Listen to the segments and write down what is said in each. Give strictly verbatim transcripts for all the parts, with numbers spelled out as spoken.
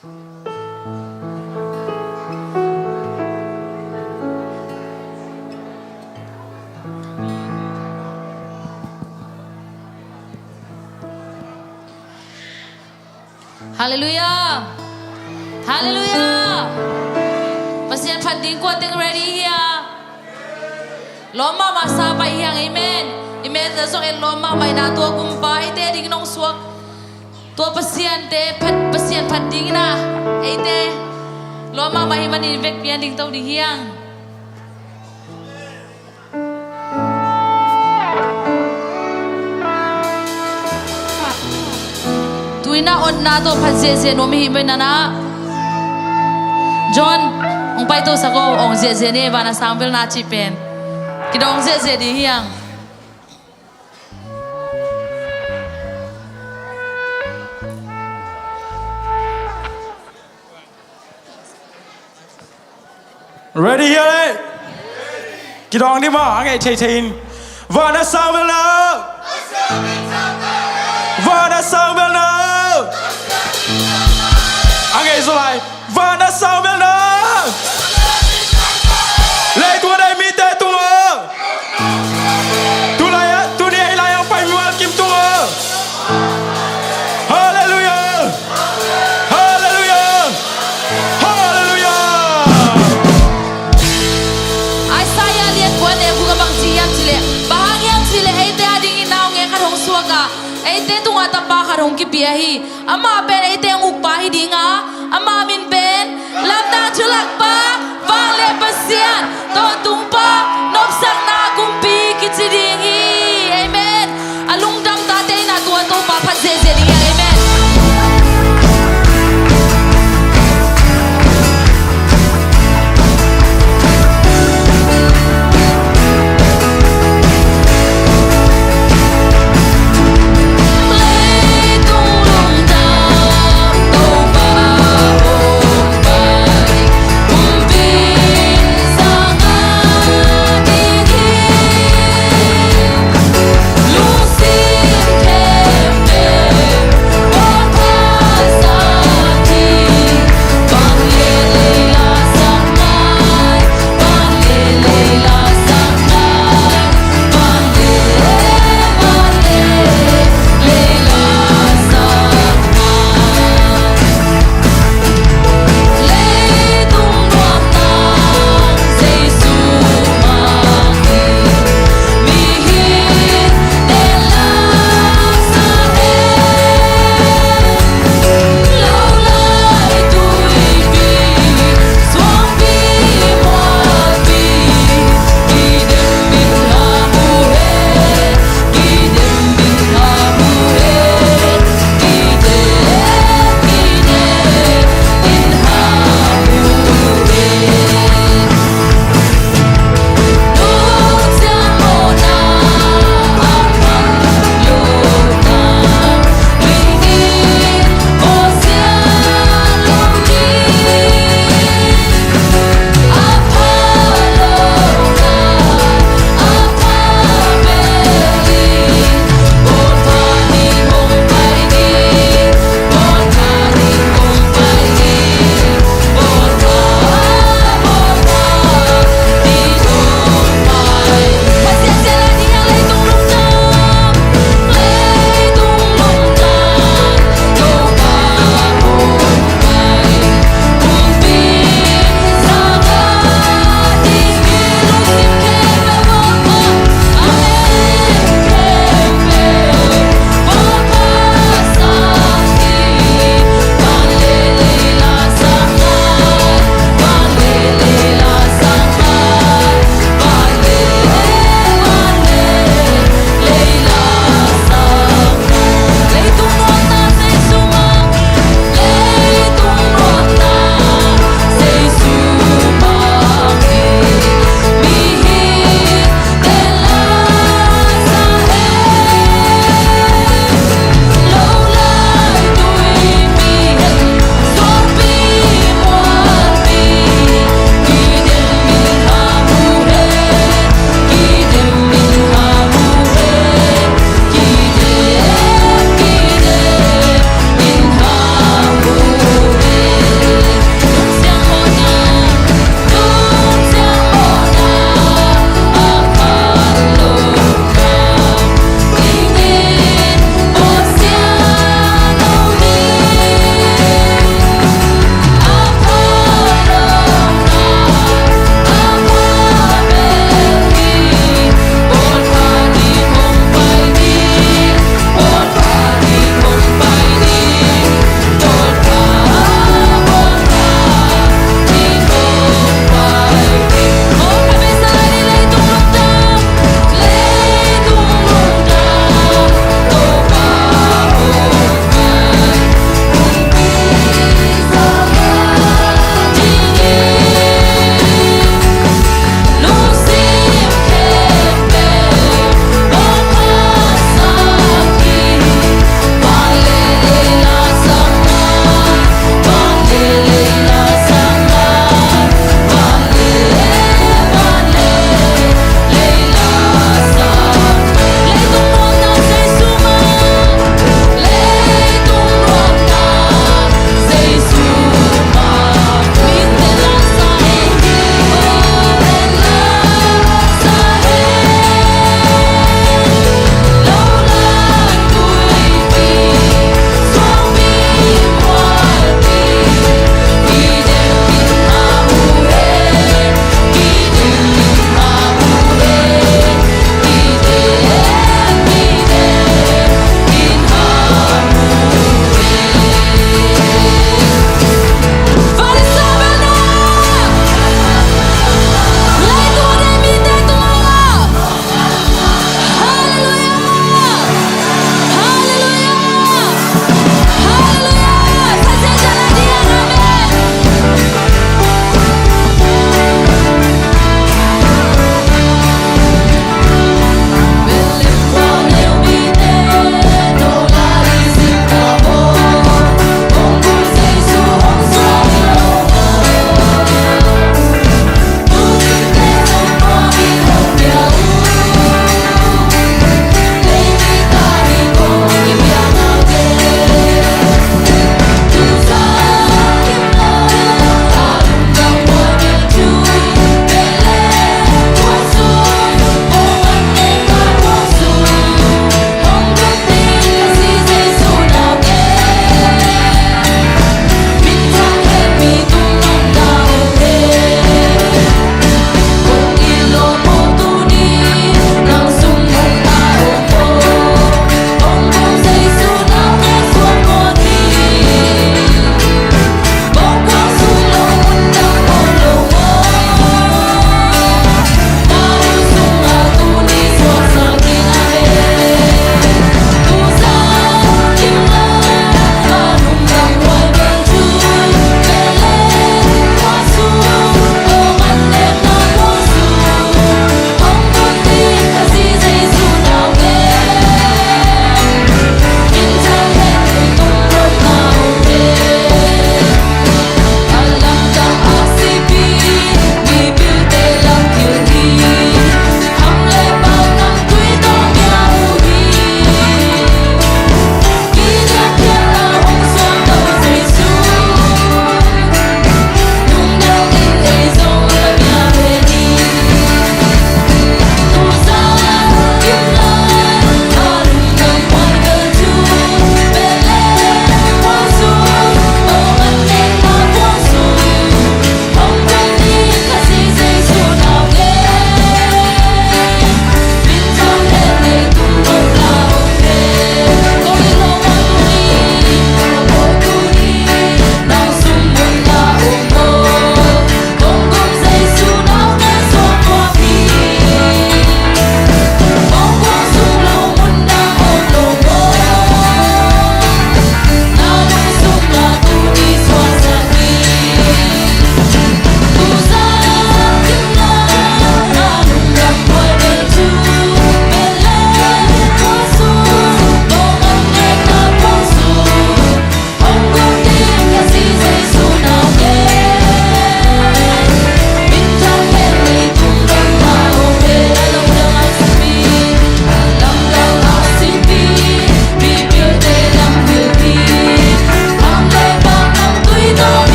Halleluiah. Halleluiah. Pasian phat ding kua teng ready hia? Lawm mahmah sa pai hiang, amen. I mel zong en lawm mahmah ina, tua kumpa eite ding nong suak, tua Pasian te phat, Pasian phat ding ina, eite lawm mahmah hi manin vekpi-in ding to ding hiang. Tu-in ah otna tawh phat ziahziah nuam i hih manin ah, John, hong paito sak o, awng ziahziah ni, vana sang belna cih pen kidawng ziahziah ding hiang. Ready hia leh? Kidawng dih maw, a ngeih theithei in. Vana sang belna. Vana sang belna. A ngeih zaw lai. Vana sang belna. Leitung a dai mite tungah. Tulai ah, tuni a i lai ah pai mimal kim tungah. Halleluiah. Halleluiah. Halleluiah. Isaiah lian kua, neu guk ah bang ci hiam cih leh, bang hang hiam cih leh eite a dingin naungek khat hong suak a, eite tungah tapa khat hong kipia hi. Amah pen eite hong ukpa hi ding a, ama min pen Lamdang Thulakpa, Vanglian Pasian, Tawntung Pa, Nopsakna Kumpi kici ding hi. Amen. A lungdam tate in ah tua Topa phat ziahziah ding hi. Amen.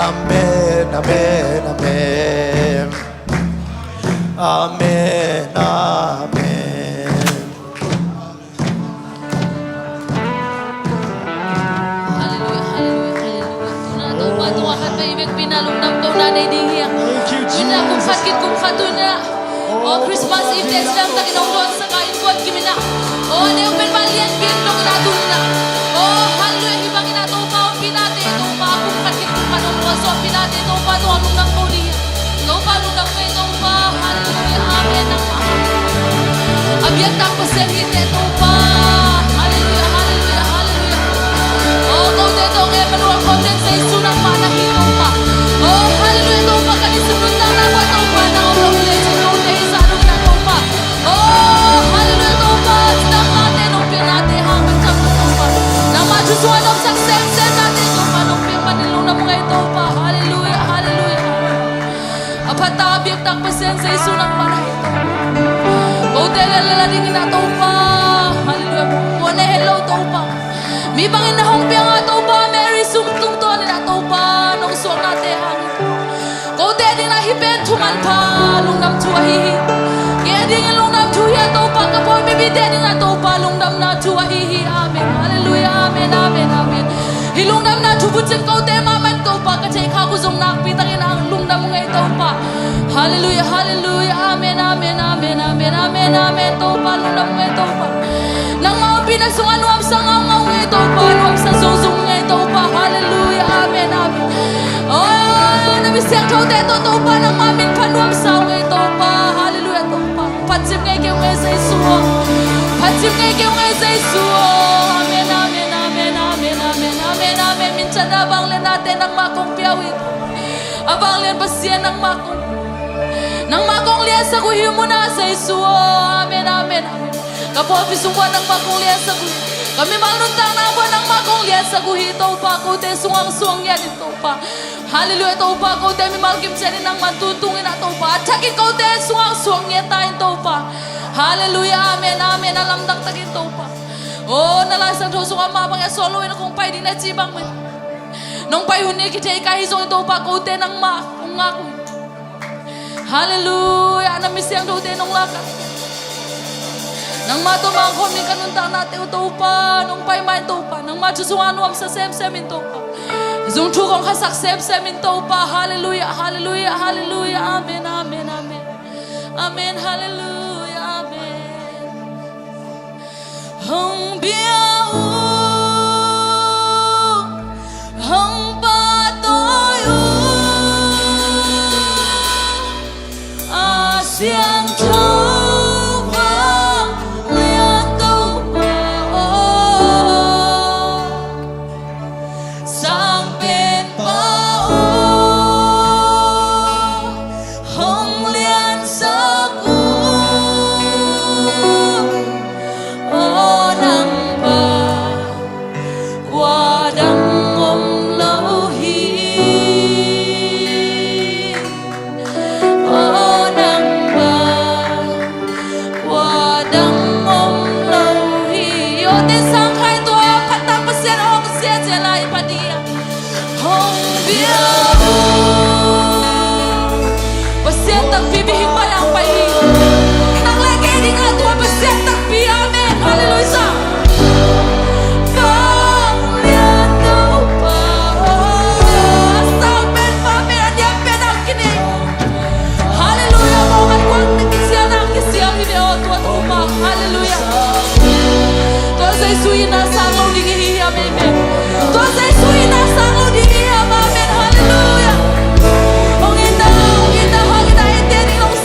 Amen, amen, amen. Amen, amen. Halleluiah, halleluiah, halleluiah. Tuna Topa, tungah khat pen i vekpi-in ah lungdam kohna nei ding hi a. Thank you, Jesus. Tuna kum khat khit kum khat tuna. Oh, Christmas Eve te cidam takin hong dawnsak a, inn puan kim in ah. Oh, neu pen vanglian pian dong in ah tun in ah. Oh, halleluiah, hih bangin ah Topa hong pihnate Topa, kum khat khit kum khat hong puan suah pihnate Topa, tungah lungdam ko ding hi a. Topa lungdam ko hi Topa, halleluiah, amen, amen. A biaktak Pasian hi teh Topa, halleluiah, halleluiah, halleluiah. Oh, kote tawh Emmanuel, kote Jesu nangmah na hi Topa. Oh, halleluiah Topa, ka nisim nuntakna uah Topa nang om lo hi lecin kote i zah nuntak Topa. Oh, halleluiah Topa, cidamnate nong piaknate hang nong cam Topa. Nangmah thu sungah nong sak semsemnate Topa nong piak manin lungdam ngei Topa, halleluiah, halleluiah. A phattak a biaktak Pasian Jesu nangmah na hi Topa. Kote lel lel a dingin ah Topa, halleluiah, kua na het lo Topa. Mi bangin na hong piang a Topa, Mary sung tungtawnin ah Topa nong suaknate hang kote dingin ah hih pen thu manpha lungdam thu ahi hi. Kei dingin lungdam thu hi a Topa, ka pawlpi mite dingin ah Topa lungdamna thu ahi hi. Amen. Halleluiah. Amen. Amen. Amen. Hih lungdamna thu buk ciang kote mahmah in Topa ka theih khak uh zong nakpi takin ah lungdam ngei Topa. Halleluiah. Halleluiah. Amen. Amen. Amen. Amen. Amen. Amen. Topa lungdam ngei Topa. Nangmah ompihna sungah nuamsa ngaungau ngei Topa, nuamsa zungzung ngei Topa. Halleluiah, amen, amen. Oh, na mi siangthote tawh Topa nangmah min phat nuamsa uh ngei Topa. Halleluiah Topa. Phatcim ngei kei uh ngei Jesu aw. Phatcim ngei kei uh ngei Jesu aw. Amen, amen, amen. Min ciatna vangliatnate nangmah kong pia uh hi. A vanglian Pasian nangmah kong, nangmah kong liansak uh hi mun ah Jesu aw. Amen, amen, amen. Ka pawlpi sung uah nangmah kong liansak uh hi. Ka mimal nuntakna uah nangmah kong liansak uh hi Topa, kote sungah suang ngiat in Topa. Halleluiah Topa, kote mimal kim ciat in nangmah tungin ah Topa, a thakin kote sungah suang ngiat ta in Topa. Halleluiah, amen, amen, a lamdang takin Topa. Oh, na Lai Siangtho sungah mah bangin a suak loin a kong pai ding na ci bang mah nong pai hun hi kithei ka hi zongin Topa, kote nangmah kong ngak uh hi. Halleluiah, na mi siangthote nong lak a, nangmah tawh mangkhawm ding ka nuntaknate uh Topa, nong pai ma in Topa, nangmah thu sungah nuamsa semsem in Topa, zung thu kong khasak semsem in Topa. Halleluiah, halleluiah, halleluiah. Amen, amen, amen. Amen, halleluiah, amen. Hong bia uh, hong pahtawi uh, a siangtho vanglian Topa aw. Sang Penpa aw, hong liansak un. Aw nangmah, kua dang om lo hi. Aw nangmah, kua dang om lo hi. Aw, te sang khai tua phattak Pasian hong sia cia lai pha ding a, hong bia uh. Pasian takpi mihing mah nang pai hi. Nang le kei dingah tua Pasian takpi. Amen. Halleluiah. Vanglian Topa aw, sang pen, pa pen, a diak pen a kinei. Halleluiah. Mawh khat kuang na kisial, na kisial hi ve aw, tua Topa. Halleluiah. Tua Jesu in a sang lo ding hi hiam, amen. Tua Jesu in a sang lo ding hi hiam, amen. Halleluiah. Hong in ta, hong in ta, hong in ta, en te ding hong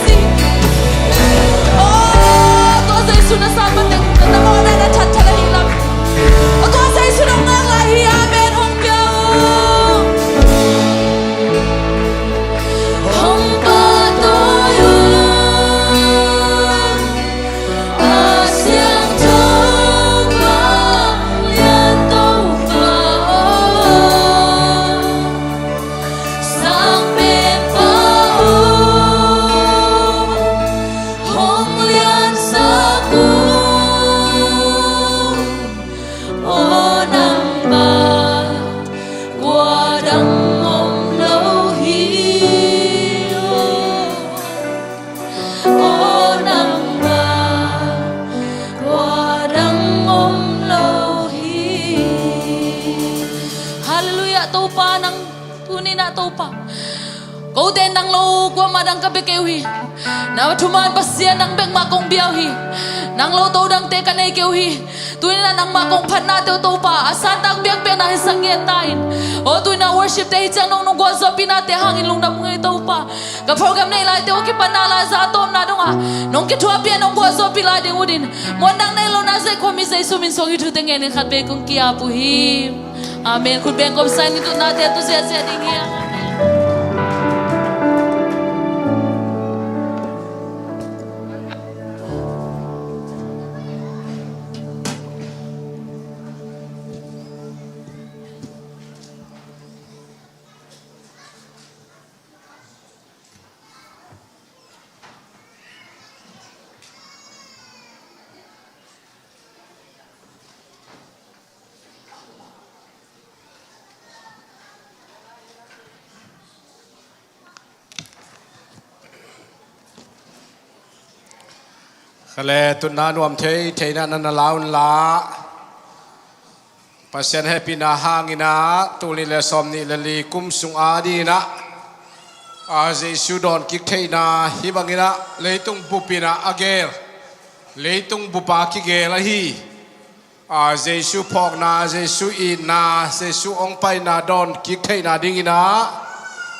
Topa, nang tuni-in ah Topa, kote in nang lo kuamah dang ka bia kei uh hi. Na thuman Pasian nang bek mah kong bia uh hi. Nang lo to dangte ka nei kei uh hi. Tuni-in ah nangmah kong phatnate uh Topa, a santak biakpiakna hisak ngiat ta in. Aw tuni-in ah worship te hi ciang nong nong gualzawhpihnate hangin lungdam ngei Topa. Ka program neih laite uh kipatna la za tawpna dongah nong kithuahpih a nong gualzawhpih lai ding uh din, muan dang nei lo na, zai khuami Jesu min suang hih thute ngenin khat vei kong ki-ap uh hi. Amen. Khut beng kawmsa in i tutnate a tu ziahziah ding hi. Amen. Khale tutna nuam thei theihna na na la un la. Pasian hehpihna hangin ah tul nih le sawmnih le li kum sung adingin ah, a, Jesu dawn kik theihna hih bangin ah leitung bupin ah a gel, leitung bupa kigel ahi, a, Jesu phawkna, Jesu itna, Jesu hong paina dawn kik theihna dingin ah,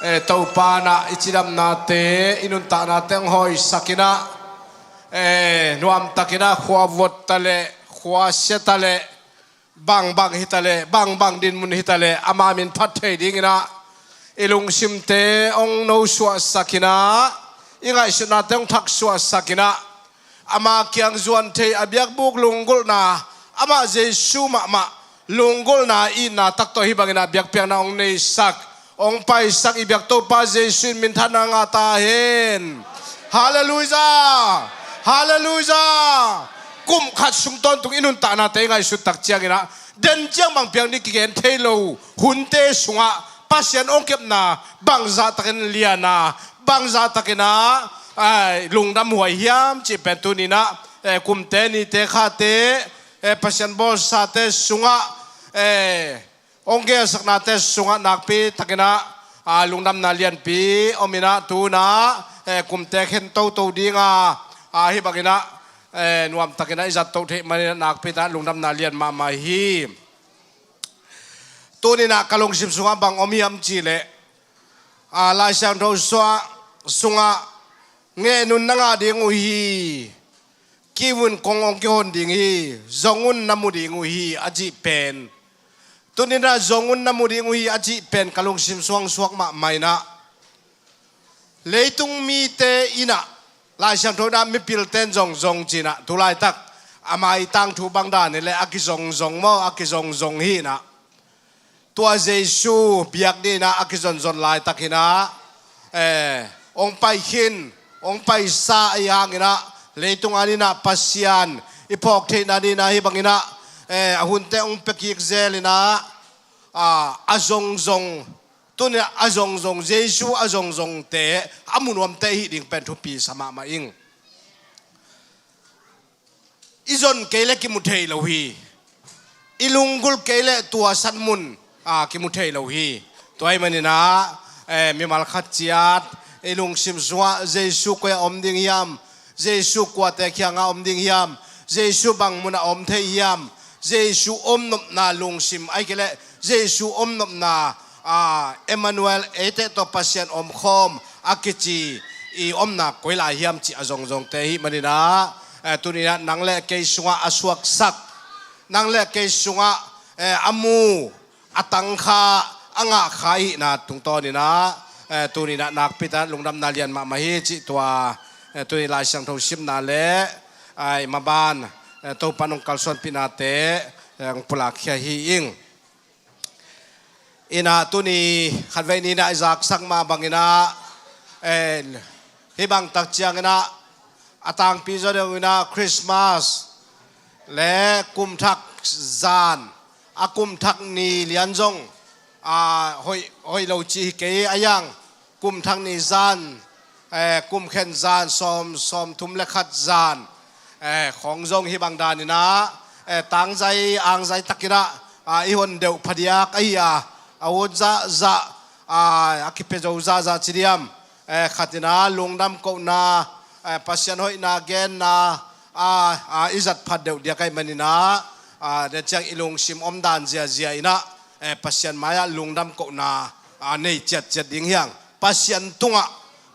e, Topa in ah i cidamnate, i nuntaknate hong hawisak in ah, e, nuamtakin ah khua vuat ta leh, khua sia ta leh, bangbang hi ta leh, bangbang dinmun hi ta leh ama min phat thei dingin ah i lungsimte hong nosuahsak in ah, i ngaihsutnate hong thaksuahsak in ah, ama kiang zuan thei a biakbuk lunggulhna, amah Jesu mahmah lunggulhna, itna tak tawh hih bangin ah biakpiakna hong neisak, hong paisak i biak Topa Jesu in minthanna ngah ta hen. Halleluijah! Halleluijah! Kum khat sung tawntung i nuntaknate i ngaihsut tak ciangin ah, den ciang bang piang ding kigen thei lo hunte sungah Pasian hong kepna bangzah takin lian a, bangzah takin ah, ai, lungdam huai hiam cih pen tuni-in ah, eh, kumte, nite, khate, eh, Pasian bawlsate sungah, eh, hong gelsaknate sungah nakpi takin ah, a, lungdamna lianpi om in ah, tu-in ah, eh, kumte khen toto ding a, a, hih bangin ah, eh, nuamtakin ah i zat to theih manin ah nakpi takin ah lungdamna lian mahmah hi. Tuni-in ah ka lungsim sungah bang om hiam cih leh, a, Lai Siangtho sua-, sungah, "Ngehnun na ngah ding uh hi, ki-un kong hong kihon ding hi, zong un na mu ding uh hi," a cih pen. Tuni-in ah, "Zong un na mu ding uh hi," a cih pen ka lungsim sungah suak mahmah in ah, leitung mite in ah, Lai Siangtho in ah mipilte in zong zong ci-in ah, tu laitak a maitang thu bang dan hi leh a kizongzong maw, a kizongzong hi in ah, tua Jesu biak dingin ah a kizonzon laitakin ah, eh, hong pai khin, hong paisa ahih hangin ah, leitung adingin ah Pasian i phawk theihna dingin ah hih bangin ah, eh, a hunte hong pia kik zel in ah, a, a zongzong, tuni-in ah a zongzong, Jesu a zongzongte a mu nuamte i hih ding pen thupi sa mahmah ing. I zon kei leh kimu thei lo hi. I lunggulh kei leh tua san mun, a, kimu thei lo hi. Tua ahih manin ah, eh, mimal khat ciat i lungsim sungah Jesu koi-ah om ding hiam? Jesu kuate kiangah om ding hiam? Jesu bang munah om thei hiam? Jesu omnopna lungsim, ahih kei leh Jesu omnopna, a, Emmanuel, eite tawh Pasian omkhawm a kici i omna koi lai hiam cih a zongzongte ahih manin ah, eh, tuni-in ah nang le kei sungah a suaksak, nang le kei sungah, eh, a mu, a tangkha, a ngahkha i hihna tungtawnin ah, eh, tuni-in ah nakpi takin lungdamna lian mahmah hi cih tua, eh, tuni Lai Siangtho simna le, eh, i maban, eh, Topa'n hong kalsuanpihnate, eh, hong pulakkhia hi ing. In ah tuni khatvei ni-in ah i zaksak mah bangin ah, eh, hih bang tak ciangin ah a tangpi zaw deuh in ah Christmas le kumthak zan, a kumthak ni lian zong, a, hoih, hoih lo cih hi kei a, a yang kumthak ni zan, eh, kumkhen zan, sawm, sawmthum le khat zan, eh, khawng zong hih bang danin ah, eh, tangzai angzai takin ah, ah, i hon deuh phadiak ahi a, a ut zahzah, a, a kipia zo zahzah ci diam, eh, khat in ah lungdam kohna, eh, Pasian hoihna genna, a, a, i zat phat deuh diak ahih manin ah, a, tua ciang i lungsim omdan ziazia in ah, eh, Pasian mai-ah lungdam kohna, a, nei ciatciat ding hi hang. Pasian tungah,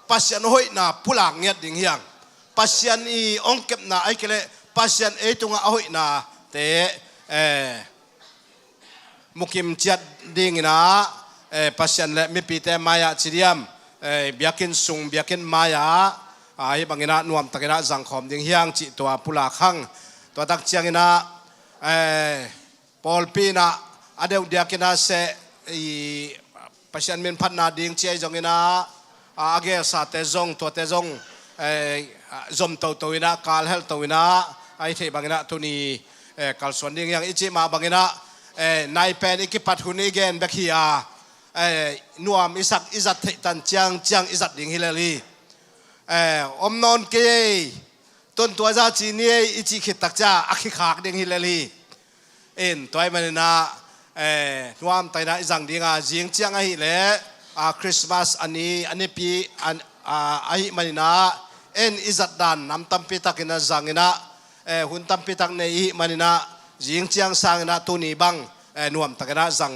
Pasian hoihna pulak ngiat ding hi hang. Pasian i hong kepna ahih kei leh Pasian ei tungah a hoihnate, eh, mukim ciat dingin ah, eh, Pasian le mipite mai-ah ci diam, eh, biakinn sung, biakinn mai-ah, ah, hih bangin ah nuamtakin ah zangkhawm ding hi hang cih tua pulak hang. Tua tak ciangin ah, eh, pawlpi in ah a deuh diakin ah seh, i Pasian min phatna ding ci ahi zongin ah, a, a gelsate zong, tuate zong, eh, a, zom toto in ah, kal helh to in ah, a i theih bangin ah tuni, eh, kalsuan ding hi hang. I cih mah bangin ah, eh, nai pen i kipat hun i gen bek hi a, eh, nuam i sak i zat theih tan ciangciang i zat ding hi lel hi. Eh, om nawn kei ei, tun tua zah ci ni ei i cih khit tak ciang a khikhak ding hi lel hi. In, tua ahih manin ah, eh, nuamtakin ah i zang ding a, zing ciang ahih leh, ah, Christmas a ni, a nipi, an, ah, ahih manin ah, en i zat dan nam tampi takin ah zangin ah, eh, hun tampi tak nei i hih manin ah, zing ciang sangin ah tuni bang, eh, nuamtakin ah zang,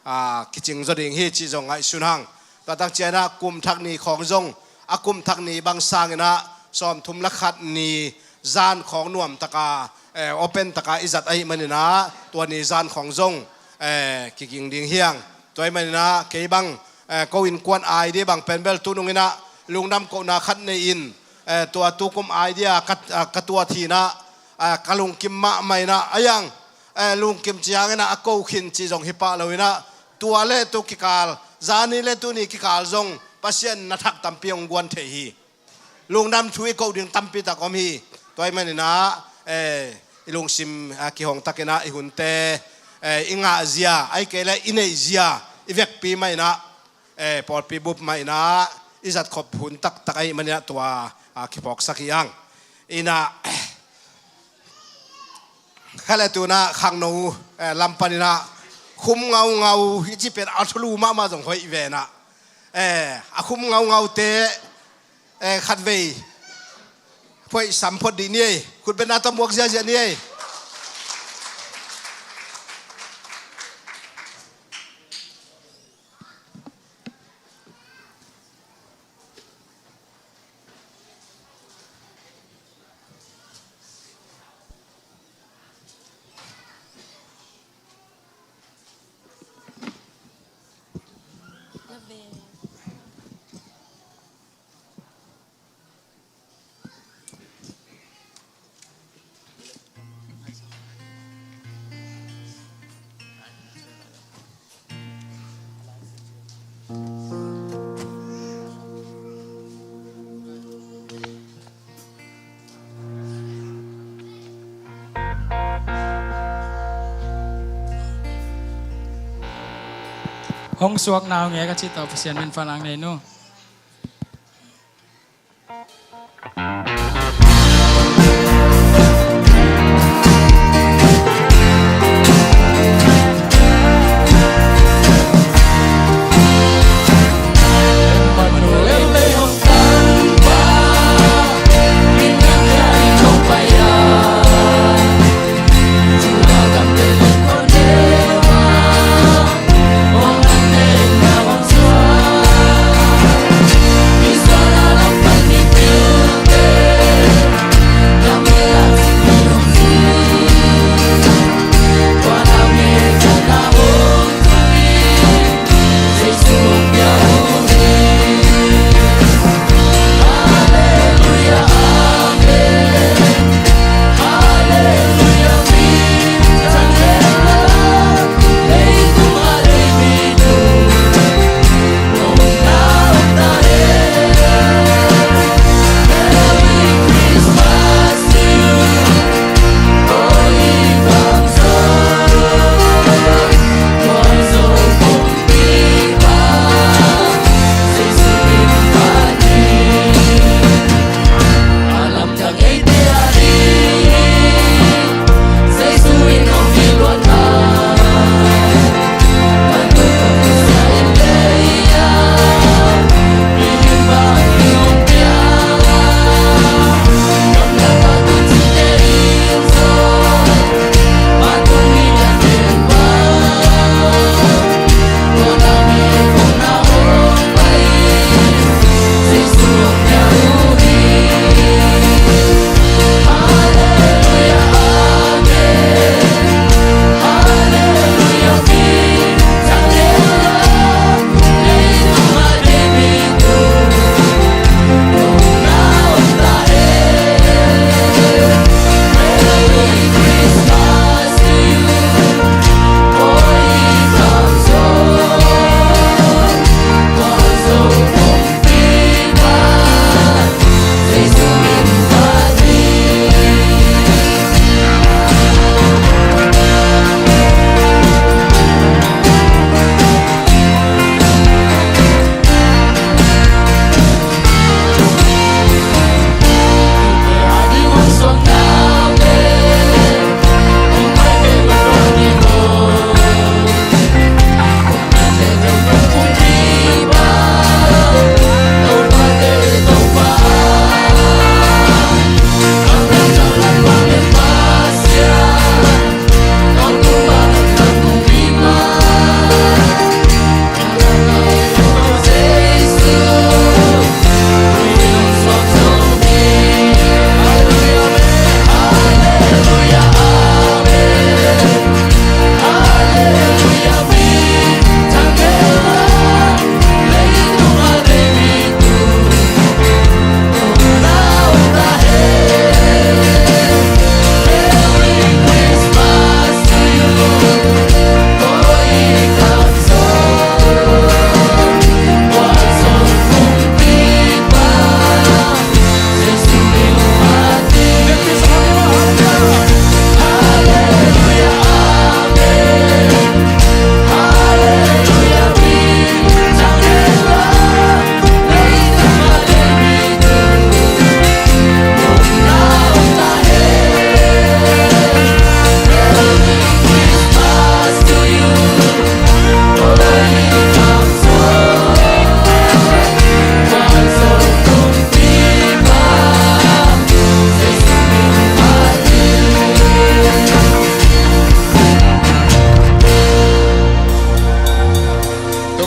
ah, kicing zaw ding hi cih zong ngaihsun hang. Tua tak ciangin ah kum thak ni khawng zong, a kum thak ni bang sangin ah sawmthum le khat ni zan khawng nuamtak a, eh, open tak a i zat ahih manin ah tua ni zan khawng zong, eh, kiging ding hi hang. Tua ahih manin ah kei bang, eh, ko innkuan idea bang pen bel tu nungin ah lungdam kohna khat nei in, eh, tua tu kum idea ka, ah, ka tuat hi in ah, ah, ka lungkim mahmah in ah, a yang, eh, lungkim ciangin ah a ko khin cih zong hi pah lo in ah, tua le tu kikal, zani le tuni kikal zong Pasian in a thak tampi hong guan thei hi. Lungdam thu i koh ding tampi tak om hi. Tua ahih manin ah, eh, i lungsim, ah, kihong takin ah i hunte, eh, i ngah zia, ahih kei leh i neih zia, i vekpi mah in ah, eh, pawlpi bup mah in ah, i zat khop hun taktak ahih manin ah tua, ah, kiphawksak hi hang. In ah, kha le tu in ah khangno, eh, lam panin ah khum ngaungau i cih pen a thulu mahmah zong hoih ve in ah, eh, a khum ngaungaute, eh, khatvei phoih sam phot dih ni ei. Khutbetna tawh muak ziazia ni ei. Hong suak na hong e ka cih tawh Pasian min phatna nei nu.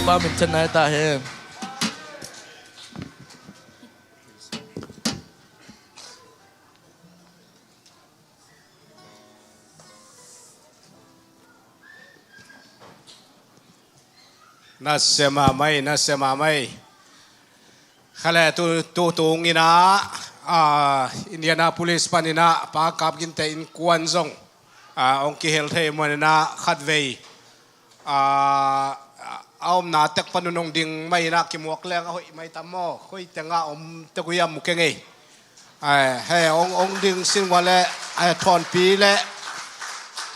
Pa min chan nai ta hen. Nasia mahmah ei, nasia mahmah ei. Khale tu, tu tung inah, ah, Indianapolis pan inah Pa Kap Ginte innkuan zong, ah, hong kihel thei manin ah khatvei, ah, a omna tek pan un hong ding mah inah kimuak leng a hoih mah tam maw, koi tengah om tek uh hiam mu keng ei. Ai, he, hong, hong ding sin ua leh, ai, Thawnpi leh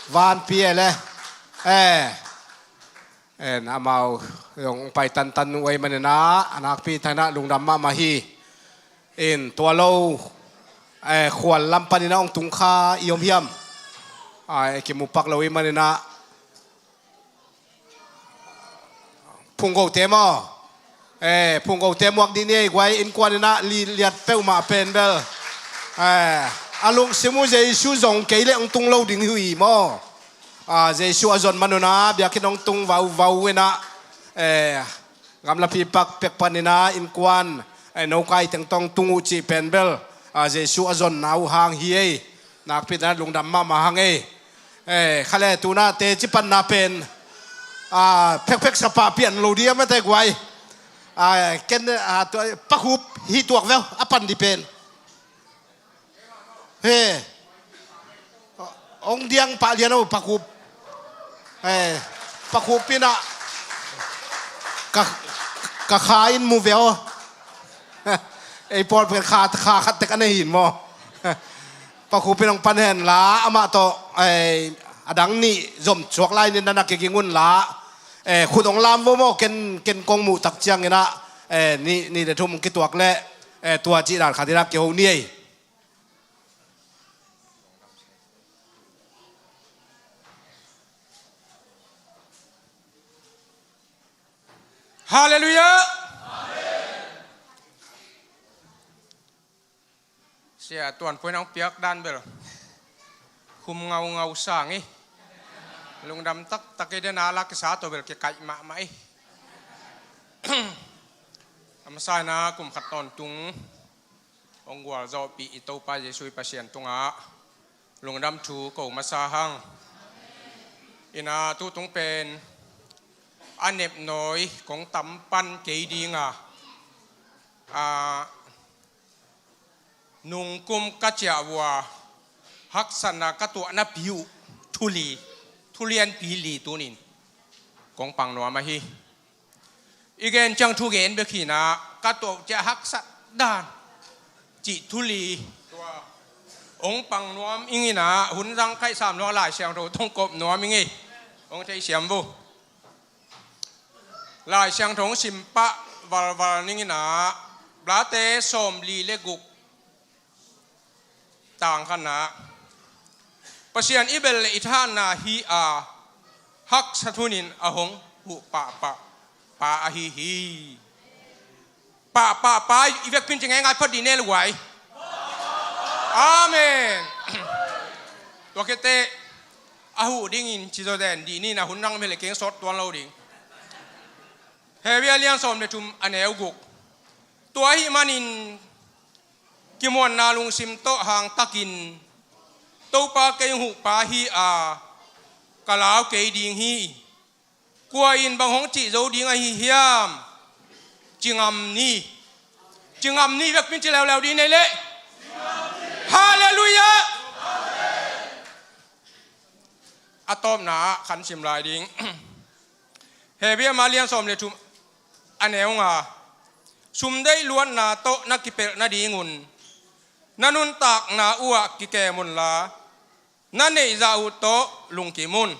Vanpi e leh, eh, en, amau zong pai tantan uh ei manin ah, a nakpi takin ah lungdam mahmah hi. In tua lo, eh, khual lam panin ah hong tung kha i om hiam? Ai, kimu pak lo i manin ah, phunggote maw? Eh, phunggote muak dih ni ei guai, innkuan inah li-, liat peuhmah pen bel. Eh, a lungsim uh Jesu zong kei leh hong tung lo ding hi uh hi maw? Ah, Jesu a zon man un ah biakinn hong tung vauvau inah, eh, gamlapi pak pek pan inah innkuan, eh, nokai teng tawh hong tung uh cih pen bel, ah, Jesu a zonna uh hang hi ei. Nakpi takin ah lungdam mahmah hang ei. Eh, khale tu inah teci panna pen, ah, phekphek sapa pian lo dih a mate guai. Ah, ken, ah, tua, Pa Khup hi tuak veu, a pan dih pen. He. Hong diang pah lian o, Pa Khup. Eh, Pa Khup inah ka, ka kha in mu veu. Ei pawl pen kha, kha khat tek a nei hi maw? Pa Khup in hong pan hen la, amah tawh, eh, a dang nih zom suak lai ni, na na kiging un la. Eh, khut hong lam vo maw, ken, ken kong muh tak ciang inah, eh, nih, nih le thum kituak leh, eh, tua cih dan khat inah kiho ni ei. Halleluiah. Sia Tuan Pui in hong piak dan bel khum ngaungau sang hi. Lungdam taktak hi. Den a la kisa tawh bel kikaih mahmah hi. A masa inah kum khat tawntung hong gualzawhpih i Topa Jesu i Pasian tungah lungdam thu ko masa hang. Inah tu tung pen a nepnawi kong tam pan kei ding a, a, nungkum ka ciah uh a haksatna ka tuahna pi uh thu li, thu lianpi li tunin kong pang nuam ahi. I gen ciang thu gen bek hi inah, ka tuah uh ciah haksat dan cih thu li tua hong pang nuam ing inah, hun zang khaih sam lo Lai Siangtho tawh hong kop nuam ing ei. Hong theisiam vo. Lai Siangtho hong sim pah valval ning inah, Late sawmli le guk, tang khatna, Pasian i bel le i thahatna hi a, haksat hunin a hong huh pahpah pa ahi hi. Pahpah pa i vekpi in ci ngeingai phot dih ni ei le guai. Amen. Tua khit teh a huh dingin ci zaw den dih ni inah, hun rang mel le keng sawt tuan lo ding. Hebru a lian sawm le thum a neu guk. Tua ahih manin kimuanna lungsim tawh hangtakin, Topa kei hong huh pa hi a, ka lau kei ding hi. Kua in bang hong cih zo ding ahi hiam? Ci ngam ni. Ci ngam ni vekpi in ci leuleu dih ni ei leh. Halleluiah. A tawpna ah khan sim lai ding. Hebru a lian sawm le thum a neu nga. Sumdeih luatna tawh na kipelh nadingun na nuntakna uh ah kikem unla, na neihzah uh tawh lungkim un.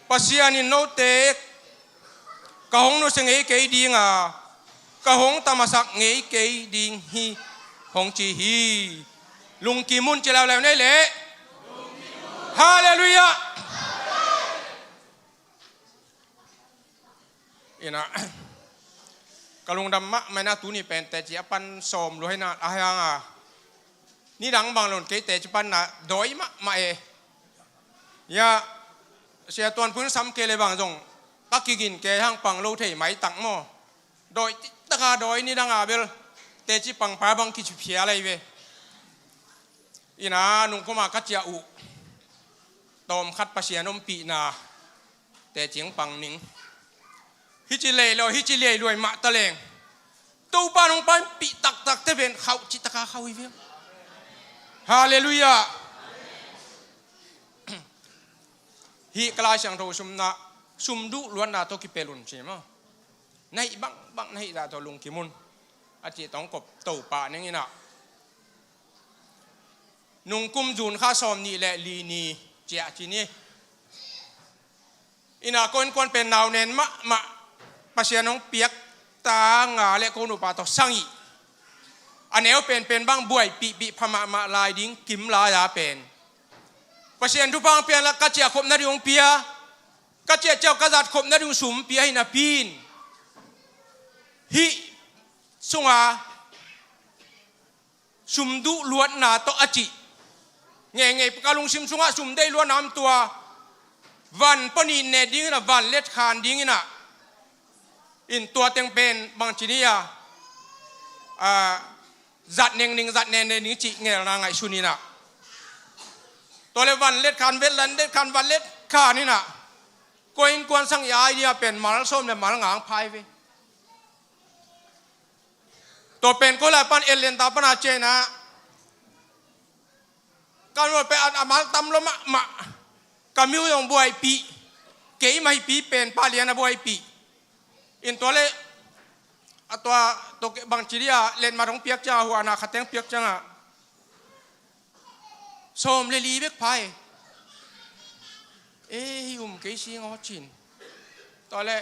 Pasian in note ka hong nusia ngei kei ding a, ka hong tamasak ngei kei ding hi, hong ci hi. Lungkim un ci leuleu ni ei leh. Halleluiah. Inah, ka lungdam mahmah inah, tuni pen teci a pan sawm lua hi inah, a hiang a, nidang bang lo in kei teci panna dawi mahmah e. Ia, Sia Tuan Pui in sam kei le bang zong Ka kigin kei hang pang lo thei maitak maw? Dawi taka dawi ni danga bel teci pangpa bang kici phial ahi ve. Ina nungkuma ka ciah uh tawm khat Pasian ompihna teci pang ning. Hici lei lo, hici lei luai mah taleng Topa nong paipih taktak te ven khauh citaka khauh hi ve. Halleluiah. Hih ka Lai Siangtho sumna sum duh luatna tawh kipelh un ci maw? Na hih bangbang na hih dah tawh lungkim un a cih tawh kop Topa ning ina. Nungkum June kha sawm nih le li ni ciah ci ni. Ina ko innkuan pen nau nen mahmah Pasian hong piak ta nga le ko nupa tawh sangih. A neu penpen bang buaipihpih pha mahmah lai ding kim lai a pen Pasian thupha hong piak la ka ciah khopna ding hong pia. Ka ciah ciah ka zat khopna ding sum pia hi napi in hih sunga sum duh luatna tawh a cih ngeingei ka lungsim sungah sum deih luatna om tua van panin ne ding ina van letkhan ding ina in tua teng pen bangci ni a zat nengning zat nenne ding cih ngelna ngaihsun ina tua le van letkhan vetlan letkhan van letkhan ina ko innkuan sang i ai dia pen mal sawm le mal ngang phai ve. Tua pen ko lai pan ellen ta pana cena kan wal pe an amal tam lo mahmah. Ka miu zong buaipih kei mah hi pi pen palian a buaipih in tua le a tua tua bangci dia letmat hong piak cianga huana khateng piak cianga sawm le li bek phai. Ei um kei si ngaw cin tua le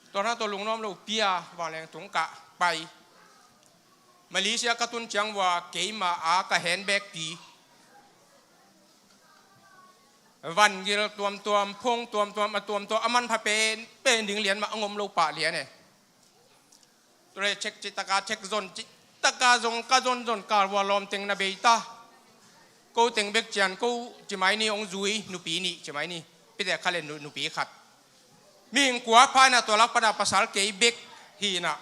tua na tua lungnuam lo pia vanleng tungkah pai. Malaysia ka tun ciang vua keima a ka handbag pi van gil tuamtuam phung tuamtuam a tuamtuam a manpha pen pen ding lian mah a ngom lo pah lian e. Tua le cek citaka cek zon citaka zong ka zon zon kal vua lawm teng na bei ta. Ko teng bek cian ko cimai ni hong zui nupi nih cimai ni pite kha le nupi khat. Mihing kua phaina tua lak pana pasal kei bek hina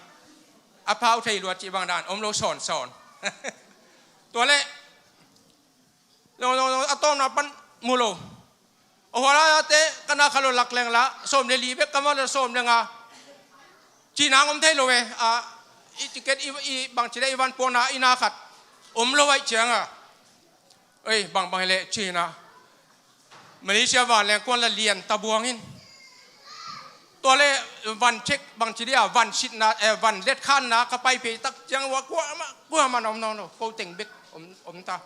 a phau thei luat cih bang dan om lo sawnsawn. Tua le zong zong zong a tawmna pan mu lo. A huala te kana kha lo lak leng la sawm le li bek kama le sawm le nga. Cina om thei lo e a i ticket i bangci le i van puana ina khat om lo aih cianga. Ei bangbang le cina Malaysia vanleng kuan la lian tabuangin tua le van cek bangci dia van sitna van letkhanna ka pai pei tak ciang ua kuama kuama na om nawn lo ko teng bek om ta.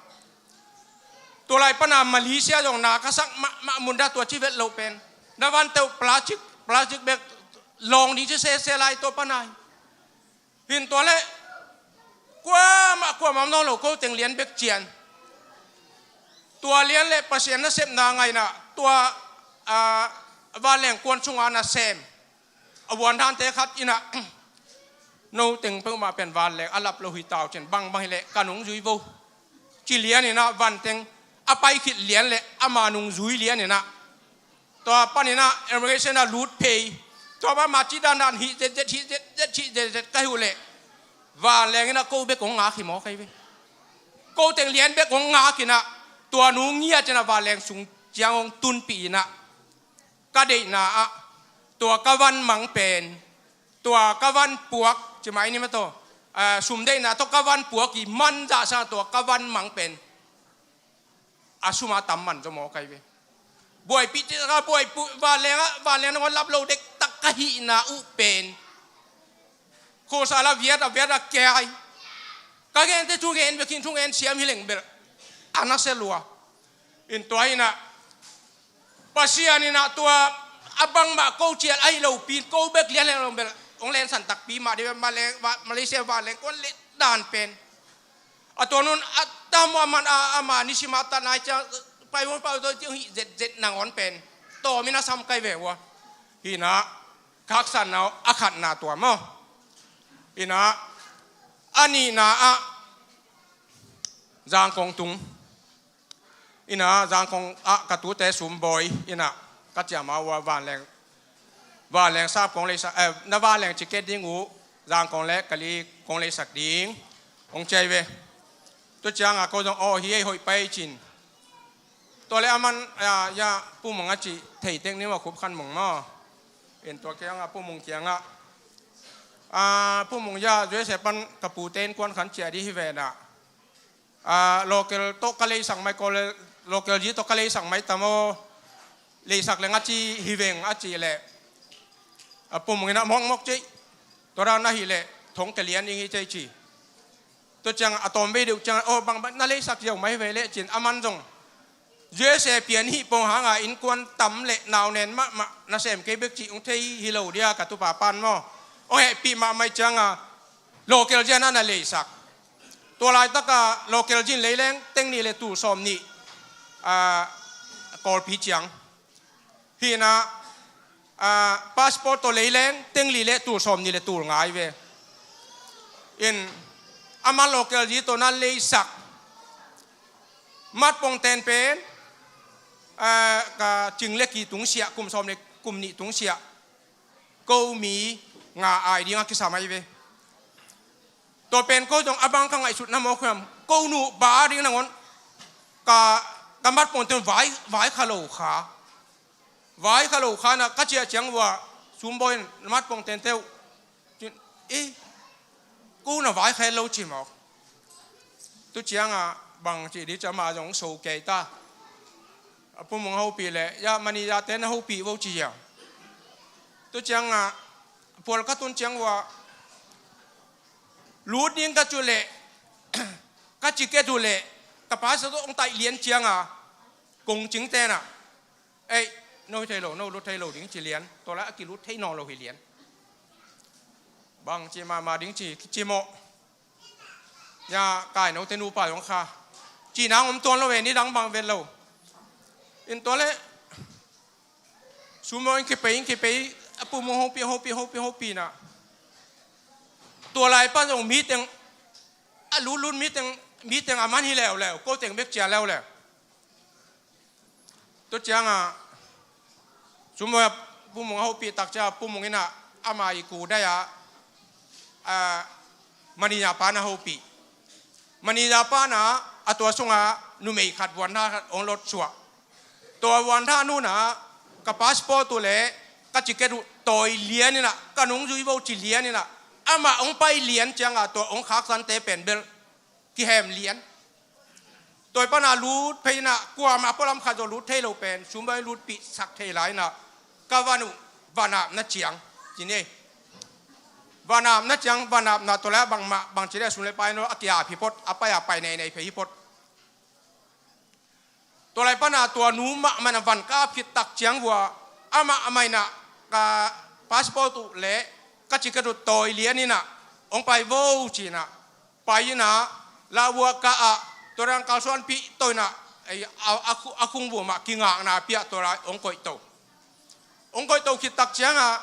Tua lai pana Malaysia zong na ka sak mahmah mun dah tua ci vet lo pen na van teuh plastic plastic bek lawng ding ci sese lai tua pana hi. Hin tua le kuamah kuamah om nawn lo ko teng lian bek cian. Tua lian le Pasian nasepna ngaina tua vanleng kuan sunga nasem a vuan dante khat ina no teng peuhmah pen vanleng a lap lo hi tau cin bangbang hileh ka nung zui vo. Ci lian ina vanteng a pai khit lian le ama nung zui lian ina tua panina immigration a lut phei. Tua pa ma ci dandan hih zetzet hih zetzet hih zetzet ka hi uh leh vanleng ina ko bek hong ngak hi maw kai ve. Ko teng lian bek hong ngak ina tua nu ngiat ina vanleng sung ciang hong tunpih ina ka deihna ah tua ka van mang pen tua ka van puak cimai ni ma tawh sum deihna tawh ka van puak i man zahsa tua ka van mang pen a suma tam man zaw maw kai ve. Buaipih citaka buaipih vanleng ah vanleng nang lap lo dektak ka hihna uh pen khosala viat a viat a kiai ka gente thu gen vekin thu gen siam hi leng bel a nasia lua. In tua ina Pasian ina tua a bangmah ko cial ahi lopi in ko bek lian leng lo bel hong lensan takpi mah dih Malaysia vanleng kuan let dan pen a tua nun a tam a man a ama nisima ta nai ciang pai hun pau to ciang hih zetzet nangawn pen tawmin a sam kai ve ua. Hina khaksanna a khatna tua maw. Ina a nihna ah Zangkong tung ina Zangkong ah ka tute sumbawi ina Ka ciam a ua vanleng, vanleng sap kong leisak, eh, na vanleng ciket ding uh, Zangkong le Kali kong leisak ding. Hong ciai ve. Tu cianga ko zong aw hi ei hoih pai cin. Tua le a man, ah, ya, Pu Mung a ci thei tek ni maw, Khup Khan Mung maw. In tua kianga Pu Mung kianga, ah, Pu Mung ya, U S A pan ka pute innkuan khan ciah dih hi ve na. Ah, local tawh ka leisak mai ko le, local zi tawh ka leisak mai tam aw. Leisak leng a ci hi veng a ci le. A Pu Mung ina mawkmawk cih. Tua dan na hi le thong ka lian ing hi cih ci. Tua ciang a tawm vei deuh ciang, oh, bang, bang na leisak ziau mai ve le cin a man zong. U S A pian hih pong hanga innkuan tam le nau nen mahmah na sem kei bek cih hong thei hi lo dia ka tupa pan maw. Hong hehpih mahmah cianga local zian a na leisak. Tua laitaka local zin leileng teng nih le tul sawm nih, ah, Kawlpi ciang. Hina, ah, passport tawh leileng teng li le tul sawm nih le tul ngai ve. In a man local zi tawh na leisak. Mat pong ten pen, ah, ka cing le ki tungsiah, kum sawm le kum nih tungsiah. Ko mi nga ai ding a kisa mai ve. Tua pen ko zong a bang ka ngaihsut na mawk hiam. Ko nu ba ding nangon ka, ka mat pong ten vai, vai kha lo kha. Vai kha lo kha na ka ciah ciang ua sumbawi in na mat pong ten teuh. Cin, eh, ko na vai kha lo ci mawk. Tu cianga bang ci di ca ma zong so kei ta. A Pu Mung hopih le, ya mani ya ten hopih vo ci ya. Tu cianga pual ka tun ciang ua lut ding ka cu le, ka ci ke tu le, ka pa sa tawh hong taih lian cianga kong cing tena. Ei, no hi thei lo, no lut thei lo ding ci lian. Tua lai a kilut thei nawn lo hi lian. Bang ci mahmah ding ci, ci mawh. Ya kai no te nupa zong kha. Ci nang om tuan lo ve, ni dang bang vet lo. In tua le sumbawi in kipei, in kipei, a Pu Mung hopih, hopih, hopih, hopih na. Tua lai pan zong mi teng, a lutlut mi teng, mi teng a man hi leuleu, ko teng bek cia leuleu. Tu cianga sumbawi a Pu Mung a hopih tak cia Pu Mung ina ama i ku dai a, a, manager pa na hopih. Manager pa na a tua sunga numei khat vuantha khat hong lot suah. Tua vuantha nuna ka passport uh le ka ticket uh tawi lian ina, ka nungzui vo ci lian ina, amah hong pai lian cianga tua hong khaksante pen bel kihem lian. Tawi pana lut phei ina, kuamah pualam khat zaw lut thei lo pen sumbawi lutpih sak thei lai ina, ka van uh vanapna ciang ci ni. Vanapna ciang, vanapna tua le bangmah bangci le sum le pai no a kiap hi phot, a pai a pai nei nei phei hi phot. Tua lai pana tua nu mahmah ina van ka ap khit tak ciang vua, amah amah ina ka passport uh le ka ticket uh tawi lian ina hong pai vo ci ina, pai ina, la vua ka ah, tua dang kalsuanpih to ina, ei, a, a, a khung vua mah kingakna piah tua lai hong koih to. Hong koih to khit tak cianga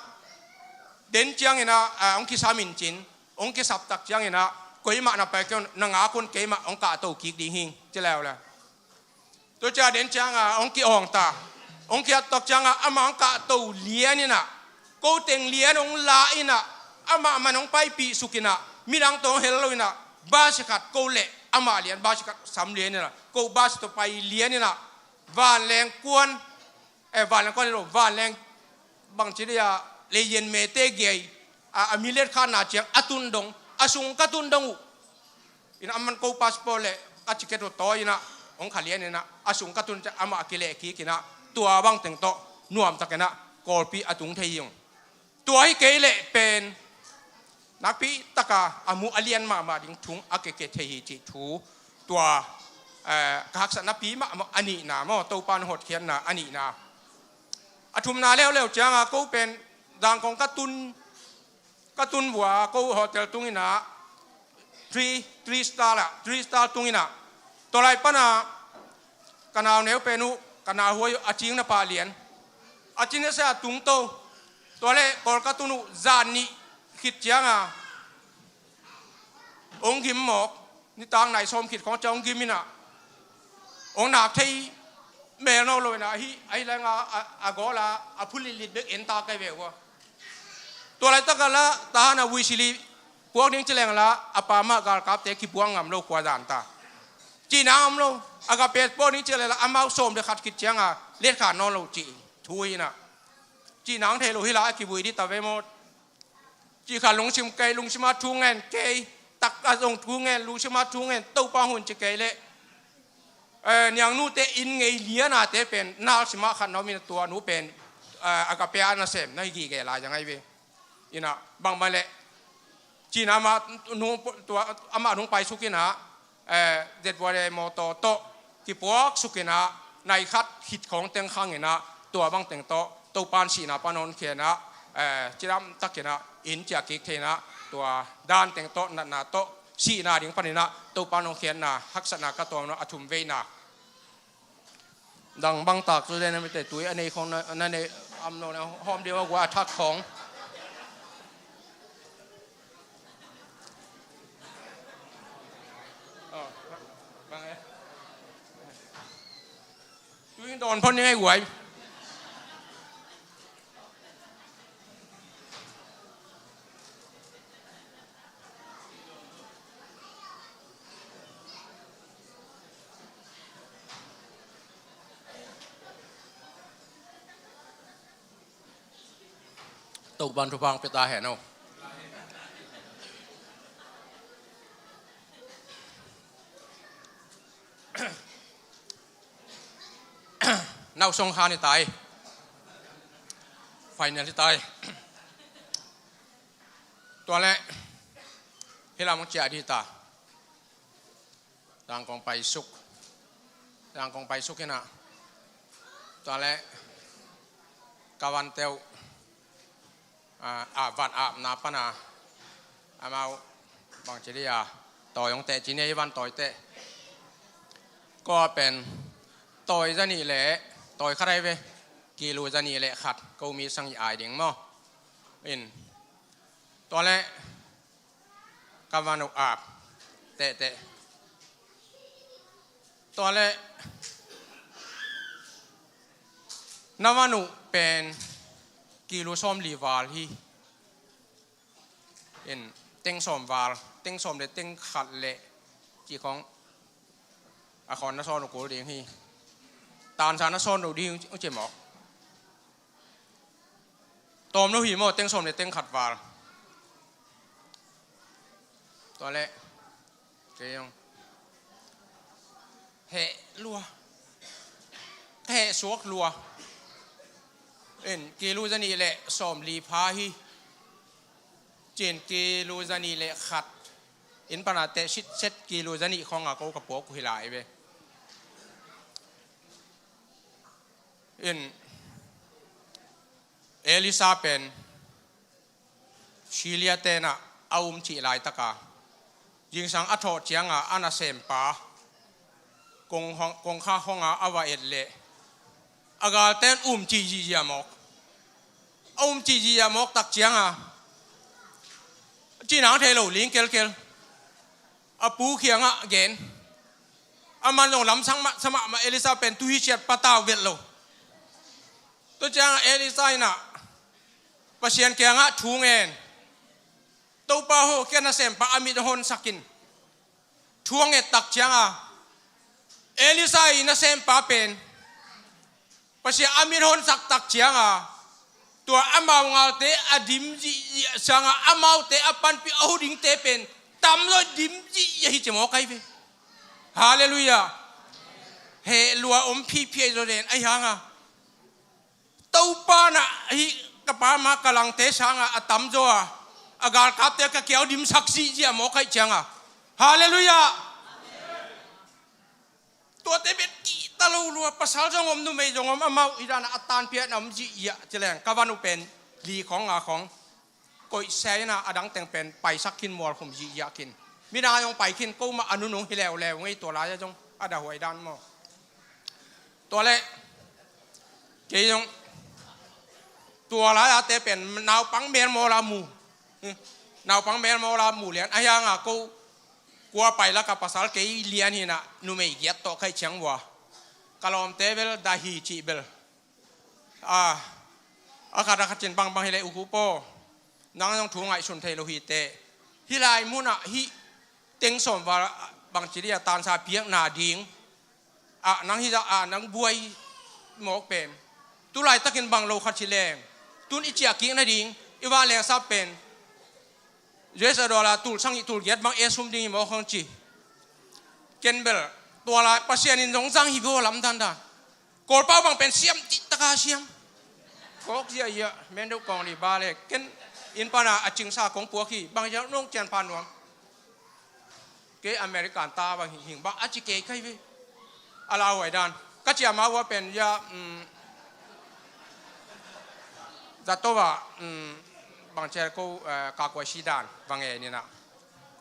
den ciangina, a, hong kisam in cin, hong kisap tak ciangina, koimah na pai kei un, na ngak un, keimah hong kahto kik ding hing ci leuleu. Tua cia den cianga hong ki-awng ta. Hong kiat tak cianga amah hong kahto lian ina, ko teng lian hong la ina, amah man hong paipih suk ina, midang tawh hong hel lo ina, basi khat ko le amah lian, basi khat sam lian ina, ko basi tawh pai lian ina, vanleng kuan, eh, vanleng kuan lo, vanleng bangci dia, leiyen mete gei a, a mi let khatna ciang a tun dong, a sung ka tun dong uh. Ina aman ko passport le a ticket uh tawi ina hong kha lian ina, a sung ka tun ciang amah a kileh kik ina, tua bang teng tawh nuamtak ina Kawlpi a tung thei hi ung. Tua hi kei leh pen nakpi taka a mu a lian mahmah ding thu a keke thei hi cih thu tua, eh, ka haksatna pi mahmah a nihna maw, Topa na hotkhiatna a nihna. A thumna leuleu cianga ko pen Zangkong ka tun, ka tun vua ko hotel tung ina three, three star la, three star tung ina. Tua lai pana ka nau neu pen uh, ka nau huai uh a cing na pah lian. A cing na sia tung to. Tua le Kawl ka tun uh zan nih khit cianga hong gim mawk. Nitak nai sawm khit khong cia hong gim ina, hong nak thei Mel no lo ina ahi, ahi leng a, a, a gola a phulitlit bek en ta kai ve ua. Tua laitak a la tahan a vuisili puak ding ci leng la a pa mah galkapte kipuak ngam lo khua zan ta. Cihna om lo. Agape puak ding ci leng la amau sawm le khat khit cianga letkha nawn lo cih thu hi ina. Cihna ang thei lo hi la a kivui dih ta ve maw? Cih kha lungsim kei, lungsim a thu ngen kei, tak a zong thu ngen, lungsim a thu ngen, Topa hun ci kei leh, eh, niangnute inn ngei lianate pen nalsim a khat na om in tua nu pen, eh, agape a nasem na hi gige lai zang ai ve. Ina bangmah leh cihna amah nung, tua, amah nung paisuk ina, eh, Z Y A mawtaw tawh kipuak suk ina, nai khat khit khawng teng khang ina, tua bang teng tawh Topan sihna pan hong khia ina, eh, cidam tak ina inn ciah kik thei ina, tua dan teng tawh natna tawh sihna ding pan ina Topan hong khia ina haksatna ka tuam ina a thum vei ina. Dang bang tak cu den a mite tui a nei khong na, na nei am lo na hawm deuh a gua a thak khong. Oh, bang e. Tui dawn phon ni ngai guai. Topan thupha pia ta hen aw. Nau song khan hi tai. Final hi tai. Tua leh hi lam ciah dih ta. Zangkong paisuk. Zangkong paisuk ina. Tua leh ka van teuh, a, a van apna pana amau bangci dih a tawi hong teh ci ni, ei van tawi teh. Kua pen tawi zanih leh tawi khat ai ve. Kilu zanih leh khat ko mi sang i ai ding maw? In tua leh ka van uh ap tehteh. Tua leh na van uh pen kilu sawmli val hi. In teng sawm val, teng sawm le teng khat le cih khong a khawn na sawn uh kul ding hi. Tansa na sawn uh ding uh ci mawk. Tawm lo hi maw, teng sawm le teng khat val. Tua leh kei zong heh lua, heh suak lua. In kilu zanih leh sawmli pha hi. Cin kilu zanih leh khat in pana teh sitset kilu zanih khong a ko ka puak uh hi lai ve. In Elisa pen Syria tenah a um cih laitaka zingsang a thawh cianga a nasempa kong hong, kongkha honga a va et leh a galten um cih zihziah mawk. A um cih zihziah mawk tak cianga cinang thei lo ling kelkel. A pu khiangah gen. Aman zong lamsang mahsa mahmah, Elisa pen tu hi siat patau velh lo. Tua ciangah Elisa inah Pasian kiangah thu ngen. Topa haw, kia nasempa a mit honsakin. Thu a ngettak cianga Elisa i nasempa pen Pasian a mit honsak tak cianga tua amau ngalte a dim zihziah sanga amaute a panpih a hudingte pen tamzaw dim zihziah hi ci mawk ai ve. Halleluiah. Heh lua om phiphiai zaw den ahi hanga Topa na hi ka pa ma ka langte sanga a tamzaw a a galkapte ka kiau dimsak zihziah mawk aih cianga. Halleluiah. Tuate bek kihta lo lua, pasal zong om, numei zong om, amau i dana a tanpiakna om zihziah ci leng ka van uh pen li khong nga khong koih se ina a dangteng pen paisak khin, mualkhum zihziah khin. Midang a zong pai khin, ko mah a nunung hi leuleu ngei tua lai-a zong a dahuai dan maw. Tua leh kei zong tua lai-a te pen naupang melmawl a mu. Naupang melmawl a mu lian ahi hanga ko kua pai laka pasal kei lian hina numei giat tawh kaih ciang vua. Ka lawmte bel dah hi cih bel. A, a khat a khat cin bangbang hi leh u kupaw, nang zong thu ngaihsun thei lo hi teh. Hih lai munah hih teng sawm val bangci dia tansa piakna ding ah nang hih zah ah nang buai mawk pen. Tu laitakin bang lo khat hi leng, tun i ciah kik nading i vanleng sap pen U S a dollar tul sagih tul giat bang e sum ding hi mawk hong ci. Ken bel tua lai Pasian in zong zang hi bo lam dandan. Kawlpau bang pen siam cih taka siam. Kawk ziahziah, men deuh kawng li ba le ken inn pana a cingsa kong puak hi, bang ziah nong cian pha nuam. Kei American ta bang hing bang a ci kei kai ve. A lauhuai dan ka cia ma ua pen ya, um, zato va, um, bang cia ko, eh, ka kuai si dan bang e nina.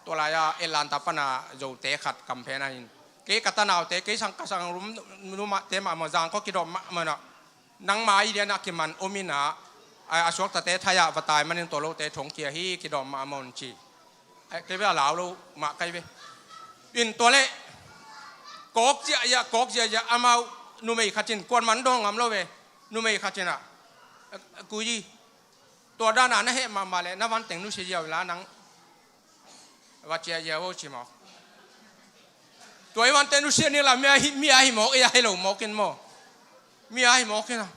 Tua lai a Atlanta pana Zote khat kamphen a hin, kei ka tanaute, kei sang ka sang rum numa te mahmah zang ko kidawm mahmah na. Nangma i lian a kiman om ina, a, a suaktate thai ah va tai manin tua lote thong kia hi kidawm mahmah un ci. Ai, kei bia lau lo mah kai ve. In tua leh kawk ziahziah, kawk ziahziah amau numei khat in kuan man dawng ngam lo ve. Numei khat in ah, a, a, kui hi. Tua dana na heh mahmah leh na vanteng nusia ziau la nang va ciah ziau o ci mawk. Tua i vanteng nusia ni la mi a hi, mi a hi mawk, i a hi lo mawk in maw. Mi a hi mawk in a.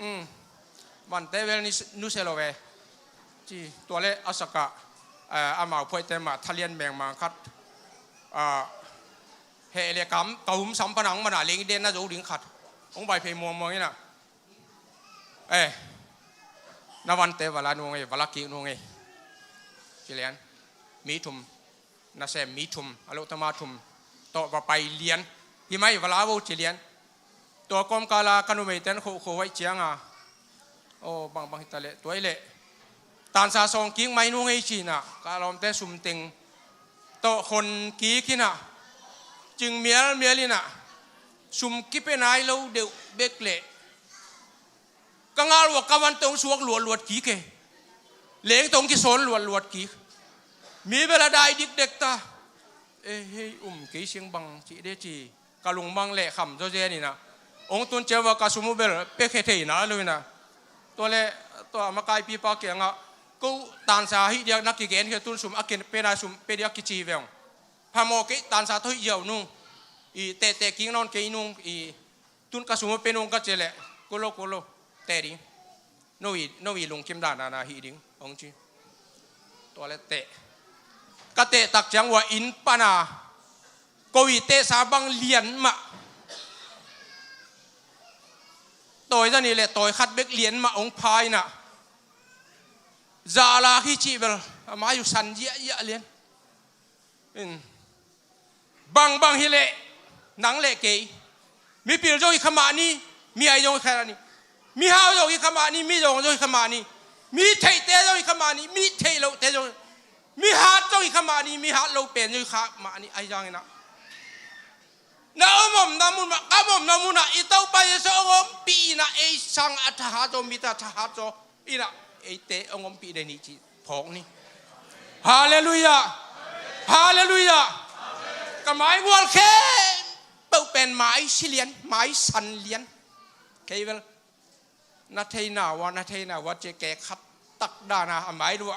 Um. Vante vel ni s-, nusia lo ve. Ci tua leh a saka, eh, amau phuaite mah thalian mengmang khat. Ah, heh le kam, ka hum sam pana hong mana leng i den na zo ding khat. Hong bai phei muangmuang in a. Eh, na vante va la nung ei, va la kik nung ei. Ci lian. Mi thum, nasem mi thum, a lohtama thum tawh va pai lian. Hi mai va la vo ci lian. Tua kawmkala ka numeiten khohkhoh vaih cianga, aw, bangbang hita leh tua i leh tansa sawng kik mai nung ei cina, ka lawmte sumteng tawh khon kik ina, cing mialmial ina, sum kipia nai lo deuh bek leh ka ngal ua ka vante hong suak luatluat kik e. Leng tawh hong kisawn luatluat kik. Mi bel a dai dikdek ta. E hei um kei siang bang cih de ci. Ka lungmang leh kham zaw zen ina. Hong tun ciang ua ka sum uh bel pekhe thei na lo ina. Tua leh tua makaipipa kiangah ko tansa hih diak na kigen khia tun sum a kin pena sum pe diak kici ve ung. Phamawh kei tansa tawh hih ziau nung. I tehteh kik nawn kei nung i tun ka sum uh pe nung ka ci leh. Kolo kolo. Teh ding. No i, no i lungkim dandan a hih ding hong ci. Tua leh teh. Ka teh tak ciang ua inn pana ko i tehsa bang lian mah. Tawi zani leh tawi khat bek lian mah hong pha ina. Zahla khi cih bel a mai uh san ziahziah lian. In. Bangbang hi leh nang leh kei. Mipil zong hi kha mah ni, mihai zong hi kha ni. Mihau zong hi kha mah ni, mizawng zong hi kha mah ni. Mi theihte zong hi kha mah ni, mi theih lohte zong. Mihat zong hi kha mah ni, mihat lo pen zong hi kha mah ni. Ahi zangin ah na om omna mun mah, ka om omna mun ah i Topa Jesu hong ompih in ah ei sang a thahat zaw, mite a thahat zaw. Ina, eite hong ompih den hi cih phawk ni. Halleluiah. Halleluiah. Ka mai gual khempeuh pen mai si lian, mai san lian. Kei bel na theina ua, na theina ua ci kei khat tak dana a mai lua.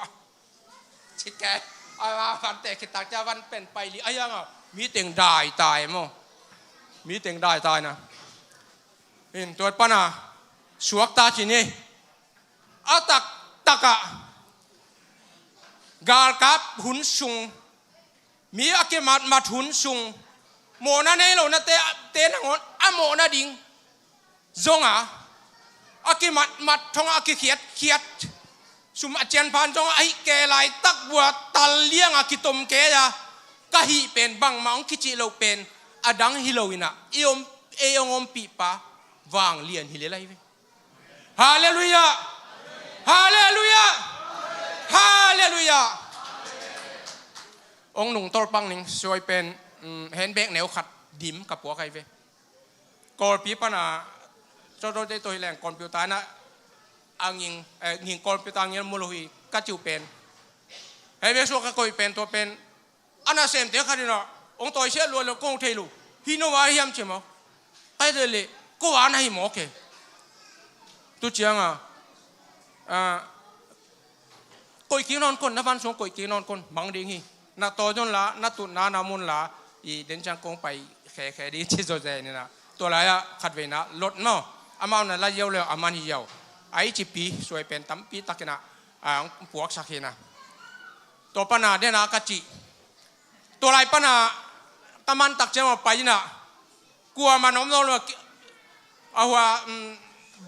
Ci kei a, a vante khit tak cia van pen pai li a, iang a mi teng daitai maw. Mi teng daitai na. In tuat pana suakta ci ni. A taktakah galkap hun sung, mi a kimatmat hun sung, mawhna nei lo nate te nangawn a mawhna ding zonga a kimatmat thonga a kikhiatkhiat sum a cianphan zonga a hih ke laitak bua tal lianga kitom ke a ka hih pen bangmah hong kicih loh pen a dang hi lo inah ei hong ompihpa vanglian hi lel ahi ve. Halleluiah. Halleluiah. Halleluiah. Ong nungtolh pang ning suai pen, um, handbag neu khat dim ka puak ahi ve. Kawlpi pana cawdawte tawh hi leng computer na a nging, eh, nging computer ngil mu lo hi ka ciu pen. Hei ve suak ka koih pen tua pen a nasemte khat inah ong tawisiah luat lo kong thei lo. Hi no a hiam ci maw? Ai le le, ko a na hi mawk e. Tu cianga, ah, koih kik nawn kon, na van sung koih kik nawn kon, mang ding hi. Na tawi zon la, na tutna na mun la, i den ciang kong pai khekhe ding ci zaw zen ina. Tua lai-ah khat veina lot maw. Amau na la ziau le a man hi ziau. Ai cipi suai pen tampi takina, ah, puaksak hina. Tua pana dena ka cih. Tua lai pana ka man tak ciang a pai ina. Kuaman om lo lo a hua, um,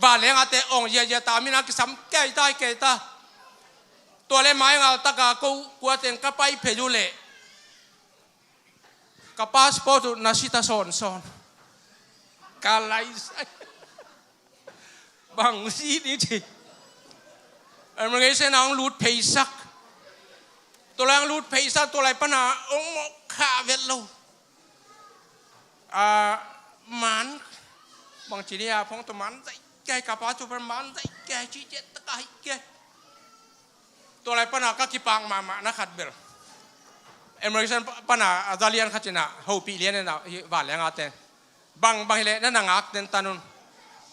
vanleng ate ong ziazia ta, mina kisam kei ta, kei ta. Tua le mai ngal taka ko kua teng ka pai phei lu le. Ka passport uh na si ta sawnsawn. Ka laisai. Bang si ni ci. Immigration ah hong lut pheisak. Tua lai hong lut pheisak, tua lai pana hong mawk kha vet lo. Ah, man, bang ci dia, phong tua man zai kei, ka pa tua pan man zai kei, ci ciat taka hi kei. Tua lai pana ka kipak mahmah na khat bel. Immigration pa-, pana a za lian khat cina, hopih lian ina, hi vanleng a ten. Bang, bang hi le, na na ngak den tanun.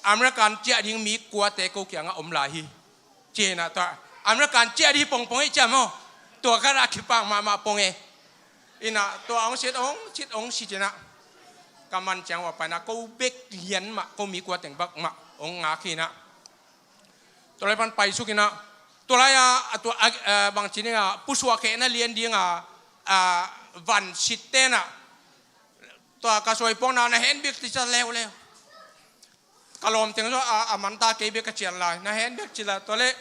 American ciah ding mi kuate ko kianga om lai hi. Cina tua. American ciah ding pongpong i ciah maw. Tua ka ra kipak mahmah pong e. Ina, tua ong sit, ong sit, ong sit cina. Ka man ciang wa pana, ko bek lian mah, ko mi kua teng bak mah, ong ngak hi na. Tua lai pan pai suk ina. Tua lai a, a tua, a, a, bang ci ni a, pusuak khehna lian ding a, a, van sit tena. Tua ka suai pong na, na hen bik ti ca leu leu. Ka lawm teng zo a, a man ta kei bek ka cian lai. Na hen bek ci la, tua le.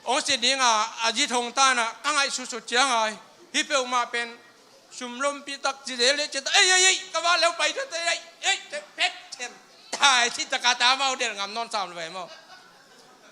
Ong sit ding a, a zi thong ta na, ka ngaih sut sut ciang ai. Hi peuh mah pen, sum lompi tak ci le le ci ta. Ei, ei, ei, ka va leu pai ta, ei, ei, ei, te pek cen. Tai, ci ta ka ta mau del ngam nawn sam lo ve maw.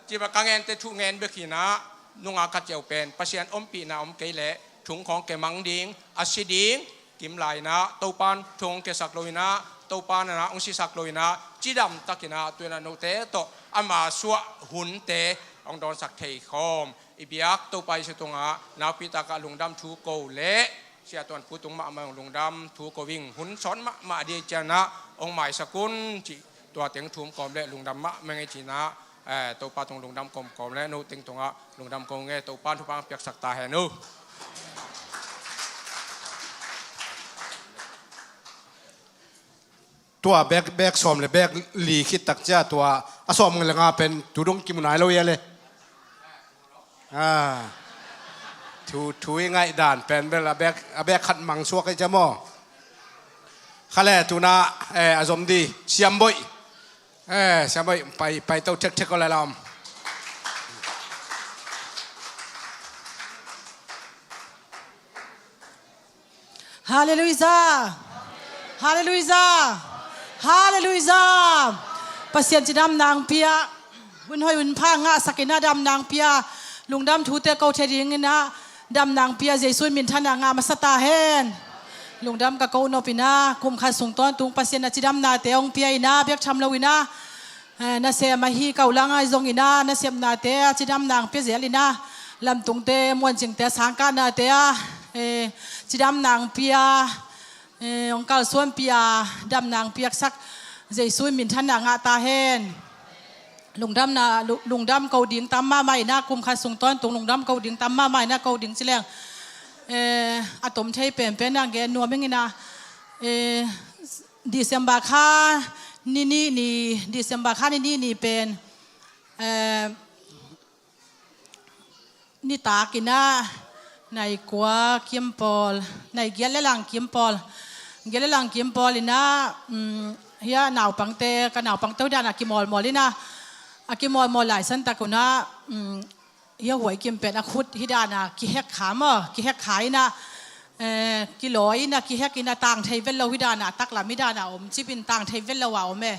Ci ba ka ngen te thu ngen bek hi na, nunga ka ciau pen, Pasian ompihna om kei le, thung khawng ke mang ding, a si ding, kim lai na, Topan thung ke sak lo ina, Topan na ong si sak lo ina, cidam tak ina, tu ina note tawh, ama suah hunte, ong dawnsak thei khawm. I biak Topa Jesu tunga, nakpi taka lungdam thu ko le, Sia Tuan Pu tung mahmah ong lungdam thu ko ving, hun sawn mahmah dia ciana, ong maisak un, ci tua teng thum kawm le lungdam mahmah ngei cina, eh, Topa tung lungdam kawmkawm le, no teng tunga lungdam ko nge, Topa thupha piaksak ta hen uh. Tua bek, bek sawm le bek li khit tak cia tua a sawm le nga pen tu dong kimu nai lo ia le. Ah. Thu, thu i ngaih dan pen bel a bek, a bek khat mang suak i cia maw. Kha le tuna, eh, a zom di, Siam Boih. Eh, Siam Boih, pai, pai to thekthek ko lai lam. Halleluiah. Halleluiah. Halleluiah. Pasian cidamna ang pia. Hun hoi hun pha ngahsak ina damna ang pia. Lungdam thute ko thei ding ina damna ang pia Jesu in minthanna ngah masa ta hen. Lungdam ka ko nop ina kum khat sung tawntung Pasian a cidamnate hong pia ina biak tham lo ina. Eh, nasem ahi kau langa zong ina, nasepnate a cidamna ang pia zel ina, lamtungte, muancingte, sangkahnate a, eh, cidamna ang pia, eh, hong kalsuanpih a, damna ang piaksak, Jesu in minthanna ngah ta hen. Lungdamna, lu-, lungdam ko ding tam mahmah ina, kum khat sung tawntung lungdam ko ding tam mahmah ina, ko ding ci leng. Eh, a tom thei penpen a gen nuam ing ina, eh, December kha ni nih ni, December kha ni nih ni pen, eh, nitak ina, nai kua kim pawl, nai giat le lang kim pawl, giat le lang kim pawl ina, um, hia naupangte, ka naupangte uh dana kimawlmawl ina, a kimawlmawl lai san tak una, um, hia huai kim pen a khut hi dana kihek kha maw, kihek kha ina, eh, kilawi ina, kihek ina tang thei vet lo hi dana, taklam hi dana om cipin tang thei vet lo a om e.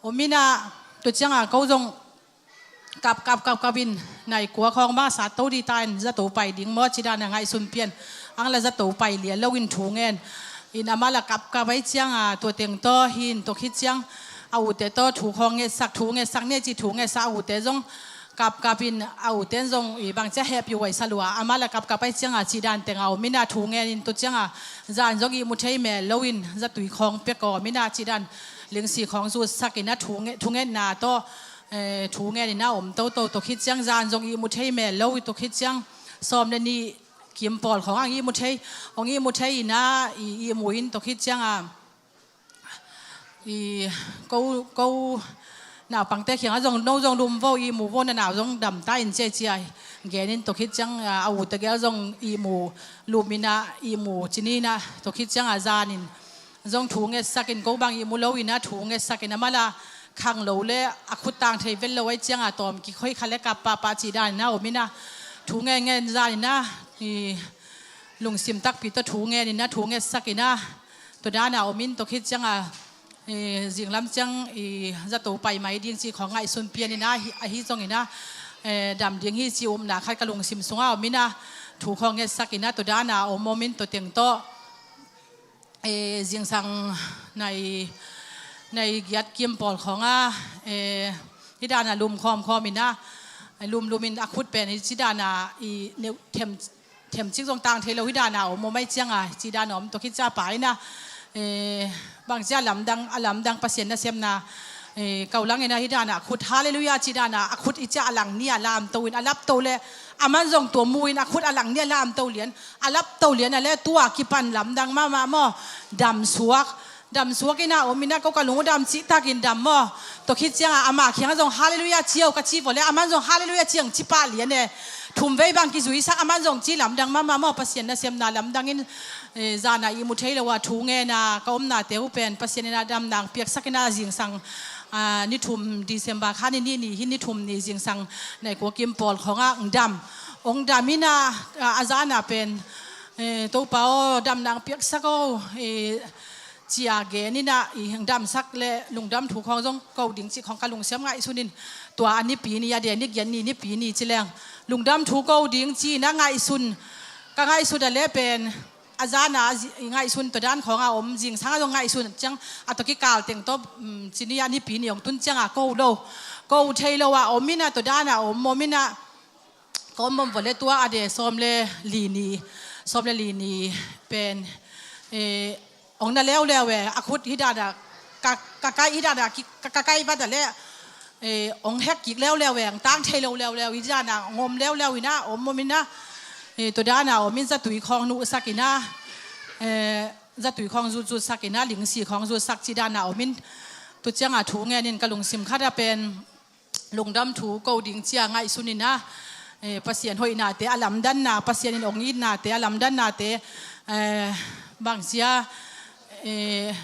Om ina, tu cianga ko zong kap, kap, kap, kap in nai kua khawng bang sat to di ta in zato pai ding maw ci dana ngaihsun pian. Ang la zato pai lian lo in thu ngen. In ama la kap, kap ai cianga tua teng taw hin tua khit ciang a ute taw thu khawng ngetsak, thu ngetsak ne ci thu ngetsak a ute zong kapkap in a uten zong i bangcia hehpih huai sa lua. Amah la kapkap ai cianga cihdan tenga om ina thu ngen in tu cianga zan zong i mu thei mel loin zatui khawng pia kawm ina cihdan Lingsi khawng zutsak in a thu nge-, thungetna tawh, eh, thu ngen in a om toto, tua khit ciang zan zong ihmu thei mel lo, tua khit ciang sawm le nih kim pawl khawng ang ihmu thei, hong ihmu thei in a, i, ihmu in tua khit ciang a, i, ko, ko naupangte kiangah zong, no zong lum vo, ihmu vo, na nau zong dam ta in ci a, ci a gen in tua khit ciang a, a u tegel zong ihmu lum in a, ihmu ci ni in a, tua khit ciang a zan in zong thu ngetsak in, ko bang ihmu lo in a thu ngetsak in a, mala khang lo le a khut tang thei vet lo ahih ciang a tawm kikhoih kha le kap pahpah cih dan in a om in a, thu ngen ngen zan in a, i, lungsim takpi tawh thu ngen in a thu ngetsak in a, tua dan a om in tua khit ciang a, i, zinglam ciang, i, zato pai mai ding cih khawng ngaihsun pian in a, ahi, ahi zong in a, eh, dam ding hi cih upna khat ka lungsim sungah om in a, thu khawng ngetsak in a, tua dan a om om in tua teng tawh, eh, zingsang nai, nai giat kim pawl khawng a, eh, hih dan a lum khawm khawm in a, lum lum in a khut pen hih ci dan a, i, neuh them, themcik zong tang thei lo hih dan a om om ahih ciang a, ci dan a om tua khit ciang a pa in a, eh, bang ci a lamdang, a lamdang Pasian nasemna, eh, ko lang in a hih dan a khut, Halleluiah, ci dan a a khut i ci a, a lang ni a lamto in a lapto le, aman zong tua mu in a khut a lang ni a lamto lian, a lapto lian a le tua kipan lamdang mahmah maw, damsuak, damsuak in a om in a, ko ka lung uh dam cih takin dam maw. Tua khit ciang a ama kiangah zong Halleluiah ci o ka ci vua le, aman zong Halleluiah ci ang ci pah lian e. Thum vei bang kizuisak, aman zong ci lamdang mahmah maw, Pasian nasemna lamdang in, eh, zan a ihmu thei lo a thu ngen a ka omnate uh pen Pasian in a damna hong piaksak in a zingsang, ah, ni thum December kha ni nih ni hi, ni thum ni zingsang nai kua kim pawl khawng a hong dam. Hong dam in a, ah, a zan a pen, eh, Topa aw, damna hong piaksak o, eh, ci a gen in a, i, hong damsak le lungdam thu khawng zong ko ding cih khawng ka lungsim ngaihsun in, tua a nipi ni, a de ni giat ni nipi ni ci leng lungdam thu ko ding ci in a ngaihsun, ka ngaihsut a le pen a zan a zi-, i ngaihsun tua dan khawng a om, zingsang a zong ngaihsun ciang a tua kikal teng tawh, um, ci ni a nipi ni hong tun ciang a ko lo, ko thei lo a om in a tua dan a om om in a, ka om om vua le tua a de sawm le li ni, sawm le li ni pen, eh, hong na leuleu e, a khut hih dan a ka, ka kai hih dan a ki, ka, ka kai vat a le, eh, hong hek kik leuleu e, hong tang thei lo leuleu hih dan a hong om leuleu in a, om om in a, eh, tua dan a om in zatui khawng nuhsak in a, eh, zatui khawng zutzutsak in a, lingsi khawng zutsak cih dan a om in, tua ciang a thu ngen in ka lungsim khat a pen, lungdam thu ko ding ci a ngaihsun in a, eh, Pasian hoihnate a lamdanna, Pasian in hong itnate a lamdannate, eh, bang ci a, eh,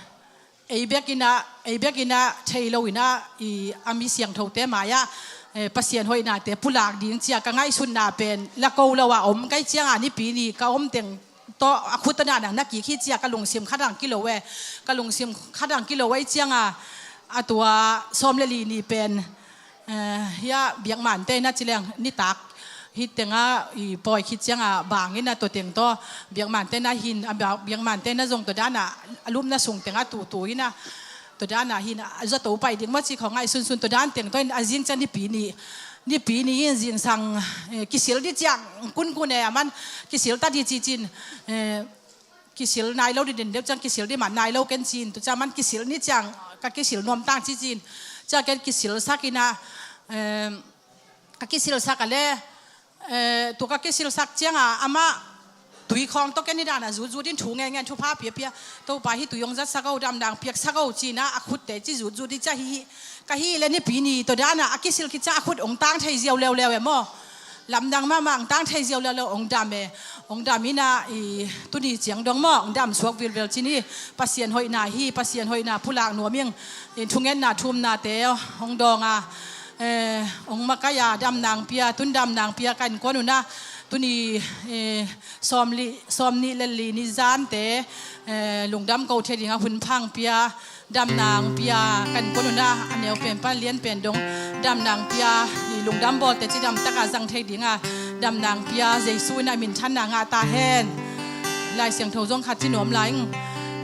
ei bek in a, ei bek in a thei lo in a, i, a mi siangthote mai ah, eh, Pasian hoihnate pulak ding ci a ka ngaihsutna pen la ko lo a om ka hih ciang a nipi ni ka om teng tawh a khut a na nang na kik hi ci a ka lungsim khat ang kilo e, ka lungsim khat ang kilo ahih ciang a, a tua sawm le li ni pen, eh, hia biakmante na ci leng nitak hih teng a i pawi khit ciang a bang in a tua teng tawh biakmante na hin a bia-, biakmante na zong tua dan a a lupna sung teng a tutu in a tua dan a hin a zato pai ding maw ci khawng ngaihsunsun tua dan teng tawh in a zing ciang nipi ni, nipi ni in zingsang, eh, kisil di ciang kunkun e, aman kisil ta di ci cin, eh, kisil nai lo di den deuh ciang kisil di man nai lo ken cin, tua ciang aman kisil ni ciang ka kisil nuam tang ci cin, ciang ken kisilsak in a, eh, ka kisilsak a le, eh, tua ka kisilsak ciang a amah tui khawng tawh ken hih dan a zutzut in thu ngen ngen thupha piapia, Topa hih tui hong zatsak o, damna hong piaksak o ci in a a khutte ci zutzut di ciang hih, hih ka hih le nipi ni tua dan a a kisil khit ciang a khut hong tang thei ziau leuleu e maw. Lamdang mahmah hong tang thei ziau leuleu hong dam e. Hong dam in a i tuni ciang dong maw hong dam suak vilvel ci ni. Pasian hoihna hi, Pasian hoihna pulak nuam ing. I thungetna thumnate hong dawng a, eh, hong makaih a damna hong pia, tun damna hong pia ka innkuan un a. Tuni, eh, sawm li, sawm nih le li ni zante, eh, lungdam ko thei ding a hun pha hong pia, damna hong pia ka innkuan un a, a neu pen pan lian pen dong damna hong pia, i lungdam bawlte cidam tak a zang thei ding a damna hong pia, Jesu in a minthanna ngah ta hen. Lai Siangtho zong khat ci nuam lai ing.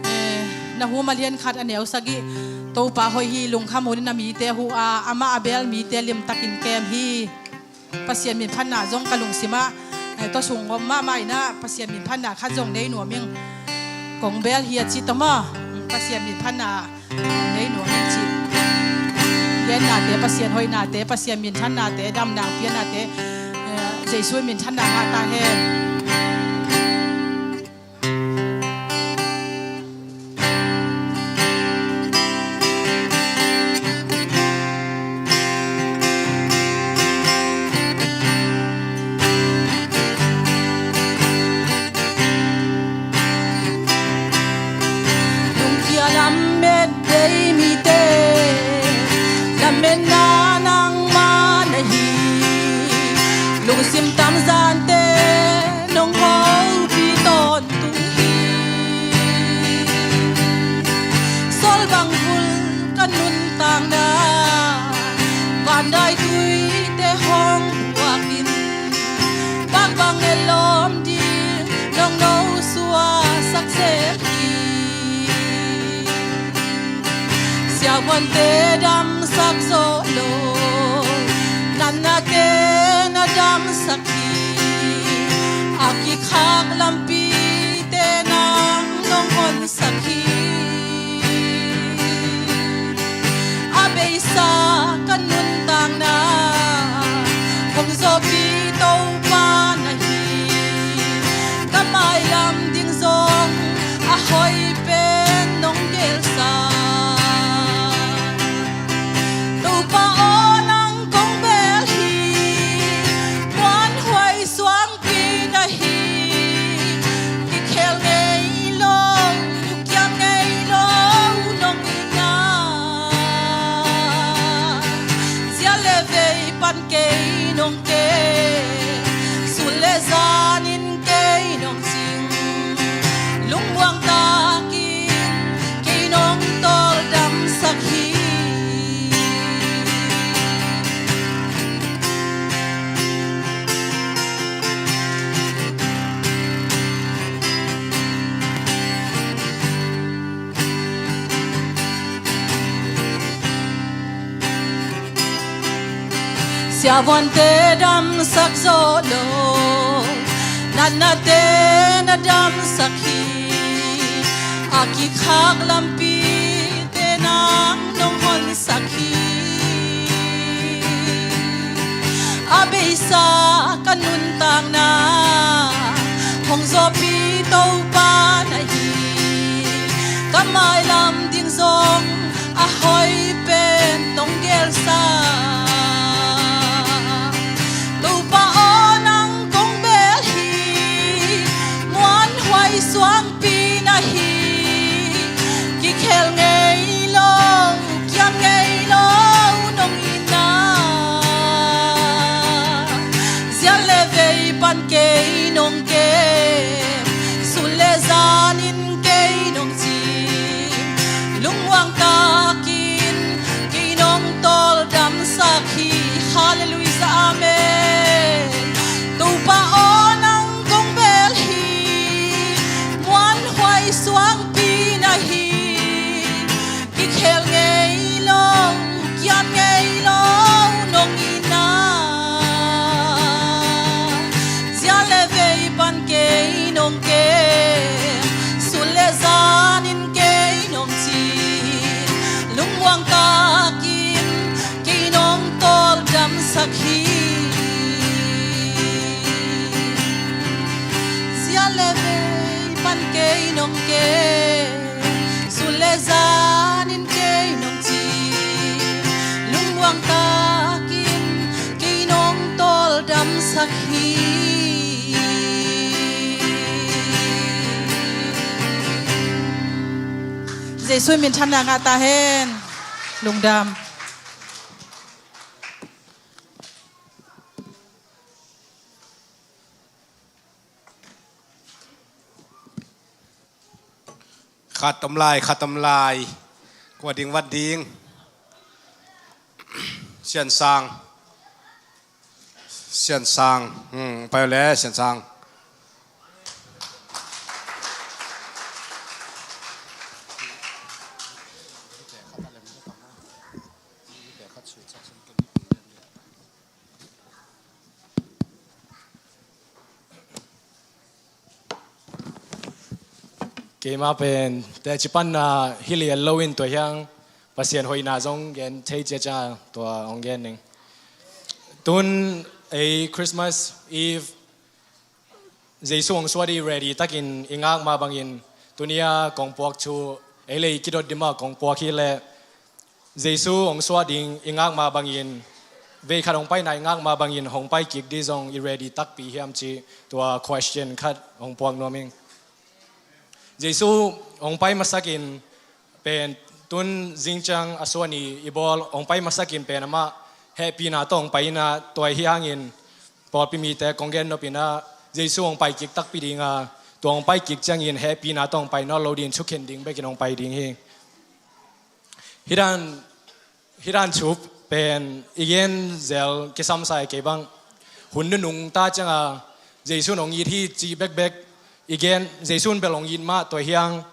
Eh, Nahum a lian khat a neu sagih, Topa hoih hi, lungkham hun in a mite huh a, amah a beel mite limtakin kem hi. Pasian minphatna zong ka lungsim ah, eh, tua sung om mahmah in a Pasian minphatna khat zong nei nuam ing. Kong beel hi a ci tawh maw, Pasian minphatna nei nuam ing. piannate, Pasian hoihnate, Pasian minthannate, damna piannate, eh, Jesu minthanna ngah ta hen. Lungkia lamet bei mite, lametna nangmah na hi. Lungsim tamzante nong hopih tawntung hi. Sawlbang vul ka nuntakna, vandai tuite hong puakin, bangbang ne lawm ding nong nosuahsak zel hi. Siavuante damsak zawh lo, natnate na damsak hi. A kikhak lampite nang nong honsak hi. A beisa ka nuntakna hong zawhpih Topa na hi. Ka mailam ding zong a hoih pen nong gelsa. Topa aw, nang kong bel hi, muanhuai suangpi na hi. Kikhel ngei lo, kiam ngei lo nong ina. Zia le vei pan kei nong ke, sun le zan in kei nong cing. Lungmuang takin kei nong tawldamsak hi. Siavuante damsak zawh lo, natnate na damsak hi. A kikhak lampite nang nong honsak hi. A beisa ka nuntakna hong zawhpih Topa na hi. Ka mailam ding zong a hoih pen nong gelsa. Topa aw, nang kong bel hi, muanhuai suangpi na hi. Kikhel ngei lo, kiam ngei lo nong ina. Zia le vei pan kei nong ke, sun le zan in kei nong cing. Lungmuang takin kei nong tawldamsak hi. Halleluiah, amen. Topa aw, nang kong bel hi, muanhuai suangpi na hi. Kikhel ngei lo, kiam ngei lo nong ina. Zia le vei pan kei nong ke, sun le zan in kei nong cing. Lungmuang takin kei nong tawldamsak hi. Zia le vei pan kei nong ke, sun le zan in kei nong cing. Lungmuang takin kei nong tawldamsak hi. Jesu minthanna ngah ta hen. Lungdam. Khat om lai, khat om lai. Kua ding vat ding? Sian Sang. Sian Sang. Hmm, pai le Sian Sang. Keimah pen teci panna hi lian lo in tua hiang Pasian hoihna zong gen thei ciacia tua hong gen ning. Tun ei Christmas Eve Jesu hong suah ding ready takin i ngak mah bangin, tunia kong puak thu ei le i kidot ding mah kong puak hi leh, Jesu hong suah ding i ngak mah bangin, veikhat hong paina i ngak mah bangin hong pai kik ding zong i ready takpi hiam cih tua question khat hong puak nuam ing. Jesu hong pai masakin pen tun zingciang a suah ni i bawl hong pai masakin pen amah hehpihna tawh hong pai inah, tua hi hangin pawlpi mite kong gen nop inah Jesu hong pai kik takpi dinga, tua hong pai kik ciangin hehpihna tawh hong pai nawn lo ding, thukhen ding bekin hong pai ding hi. Hih dan, hih dan thu pen i gen zel kisamsa hi kei bang. Hun nunung ta cianga Jesu in hong it hi cih bekbek i gen, Jesu in bel hong it mah, tua hi hang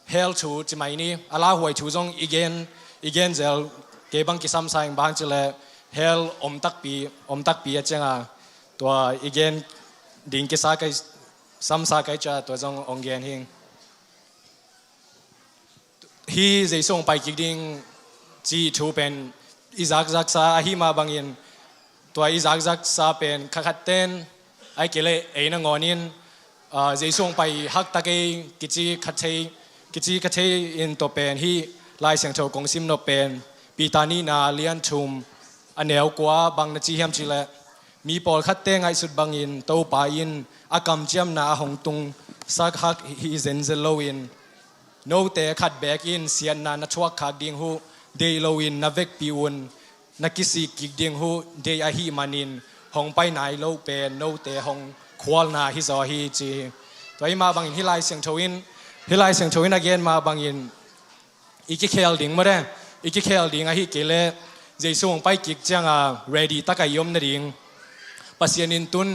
hell thu ci mai ni, a lauhuai thu zong i gen, i gen zel kei bang kisamsa hi bang cileh hell om takpi, om takpi a cianga tua i gen ding kisa kei, samsa kei cia tua zong hong gen hi. Hih Jesu hong pai kik ding cih thu pen i zakzaksa ahi mah bangin, tua i zakzaksa pen khatkhat ten ai kei leh ei nangawnin, ah, Jesu hong pai haktak ei kici kha thei, kici kha thei in tua pen hih Lai Siangtho kong sim nop pen Peter nihna lian thum a neu kua bang na ci hiam cileh, mi pawlkhatte ngaihsut bangin Topa in a kamciamna a hong tungsak hak hi zenzen loin, note khat beek in siatna na thuak khak ding huh deih loin na vekpi un, na kisik kik ding huh deih ahih manin hong pai nai lo pen note hong khualna hi zaw hi ci hi. Tua hi mah bangin hih Lai Siangtho in, hih Lai Siangtho in a gen mah bangin i kikhel ding maw de, i kikhel ding ahi kei leh Jesu hong pai kik cianga ready taka i om nading. Pasian in tun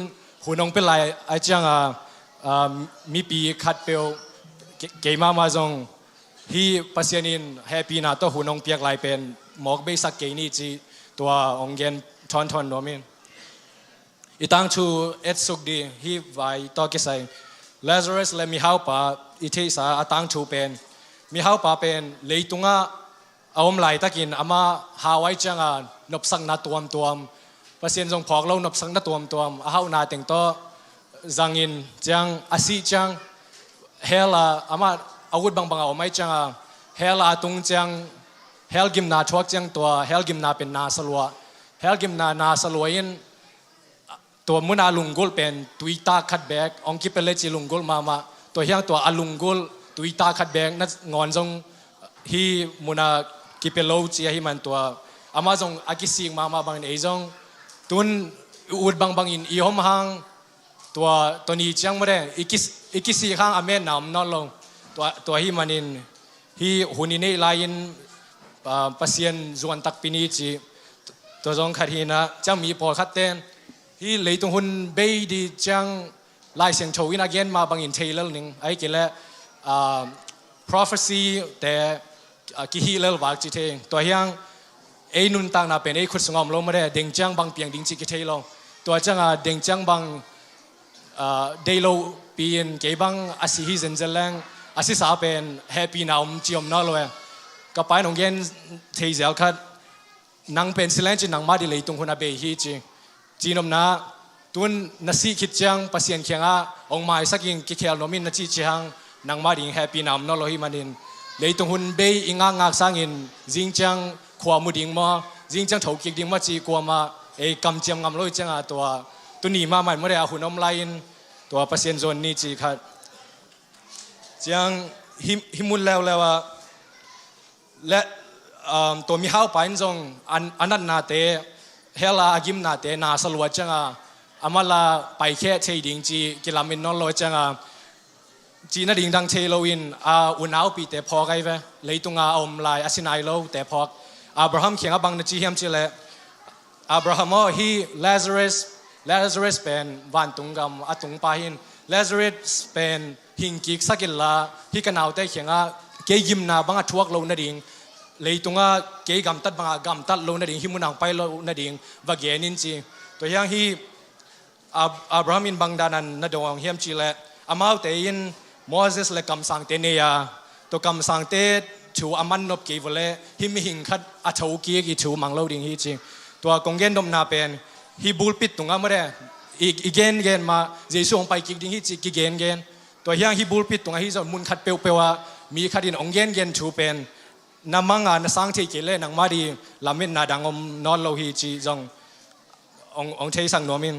hun hong pia lai a cianga, ah, mipi khatpeuh ke-, keimah mah zong hih Pasian in hehpihna tawh hun hong piak lai pen mawk beisak kei ni cih tua hong gen thawnthawn nuam in. I tangthu etsuk dih hih vai tawh kisai. Lazarus le mihaupa i theihsa a tangthu pen, mihaupa pen leitungah a om laitakin amah hau ai cianga nopsakna tuamtuam, Pasian zong phawk lo nopsakna tuamtuam, a hauhna teng tawh zangin ciang a sih ciang hell a amah a ut bangbang a om ai cianga hell a tung ciang, hell gimna thuak ciang tua hell gimna pen na salua, hell gimna na salua in tua muna lunggulh pen tuitak khat beek hong kipia le ci lunggulh mahmah. Tua hiang tua a lunggulh tuitak khat beek na ngawn zong hih muna kipia lo ci ahi man tua amah zong a kisik mahmah bangin ei zong tun ut bangbangin i om hang tua, tua ni ciang maw de, i kis-, i kisik hang a metna om nawn lo. Tua, tua hi manin hih hun i neih lai-in, ah, Pasian zuan takpi ni ci, tua zong khat hi inah, ciang mi pawlkhat ten hih leitung hun bei dih ciang Lai Siangtho in a gen mah bangin thei lel ning, ahi kei leh, ah, prophecy te, ah, kihih lel vak ci thei. Tua hiang ei nuntakna pen ei khut sungah om lo maw de, deng ciang bang piang ding cih kithei lo. Tua cianga deng ciang bang, ah, dei lo pi-in kei bang a si hi zenzen leng, a sisa pen hehpihna om ci om nawn lo e. Ka pa in hong gen thei zel khat, nang pen si leng ci nangmah dih leitung hun a bei hi ci. Cinopna, tun na sih khit ciang Pasian kiangah hong maisak in kikhel nuam in na cih ci hang nangmah ding hehpihna om nawn lo hi manin, leitung hun bei i ngakngak sangin zingciang khua mu ding maw, zingciang thokik ding maw cih kuamah ei kamciam ngam lo hi cianga tua tuni mahmah in maw de a hun om lai-in tua Pasian zuan ni cih khat. Ciang hih, hih mun leuleu ah le, um, tua mihaupa in zong an, a natnate, hell a a gimnate na salua cianga amah la paikheh thei ding ci kilamin nawn lo cianga cihna ding dang thei loin a unaupite phawk ai ve. Leitunga a om lai a si nai lote phawk. Abraham kiangah bang na ci hiam cileh, Abraham aw, hih Lazarus, Lazarus pen vantung gam a tungpa hi in, Lazarus pen hingkik sak inla hih ka naute kiangah kei gimna bangah thuak lo nading, leitungah kei gamtat bangah gamtat lo nading, hih munah hong pai lo nading va gen in ci. Tua hiang hih Ab-, Abraham in bang danan na dong hiam cileh, amaute in Moses le kamsangte nei a, tua kamsangte thu a man nop kei vawleh hih mihing khat a tho kik i thu mang lo ding hi ci. Tua kong gen nopna pen hih bulpit tungah mawte i, i gengen mah Jesu hong pai kik ding hi ci kigengen. Tua hiang hih bulpit tungah hih zong mun khat peuhpeuh ah mi khat in hong gengen thu pen na manga na sang thei kei leh nangmah di lametna dang om nawn lo hi ci zong hong, hong theisak nuam ing.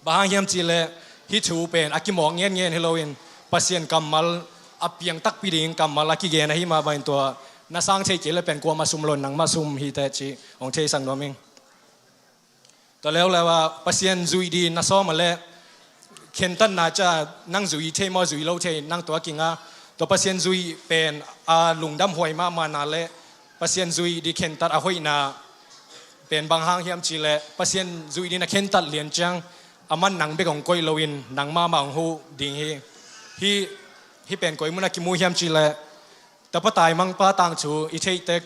Bang hang hiam cihleh hih thu pen a kimawk ngenngen hi loin Pasian kammal a piang takpi ding kammal a kigen ahi mah bangin tua na sang thei kei leh pen kuamah sum lo nangmah sum hi teh ci hong theisak nuam ing. Tua leuleu ah Pasian zuih ding na sawm a leh khentatna ca nang zuih thei maw zuih lo thei nang tua kinga. Tua Pasian zuih pen a lungdam huai mahmahna leh Pasian zuih ding khentat a hoihna pen bang hang hiam cihleh Pasian zuih ding na khentat lian ciang a man nang bek hong koih loin nang mahmah hong huh ding hi. Hih, hih pen koi mun a kimu hiam cihleh tapa taimangpa tangthu i theih tek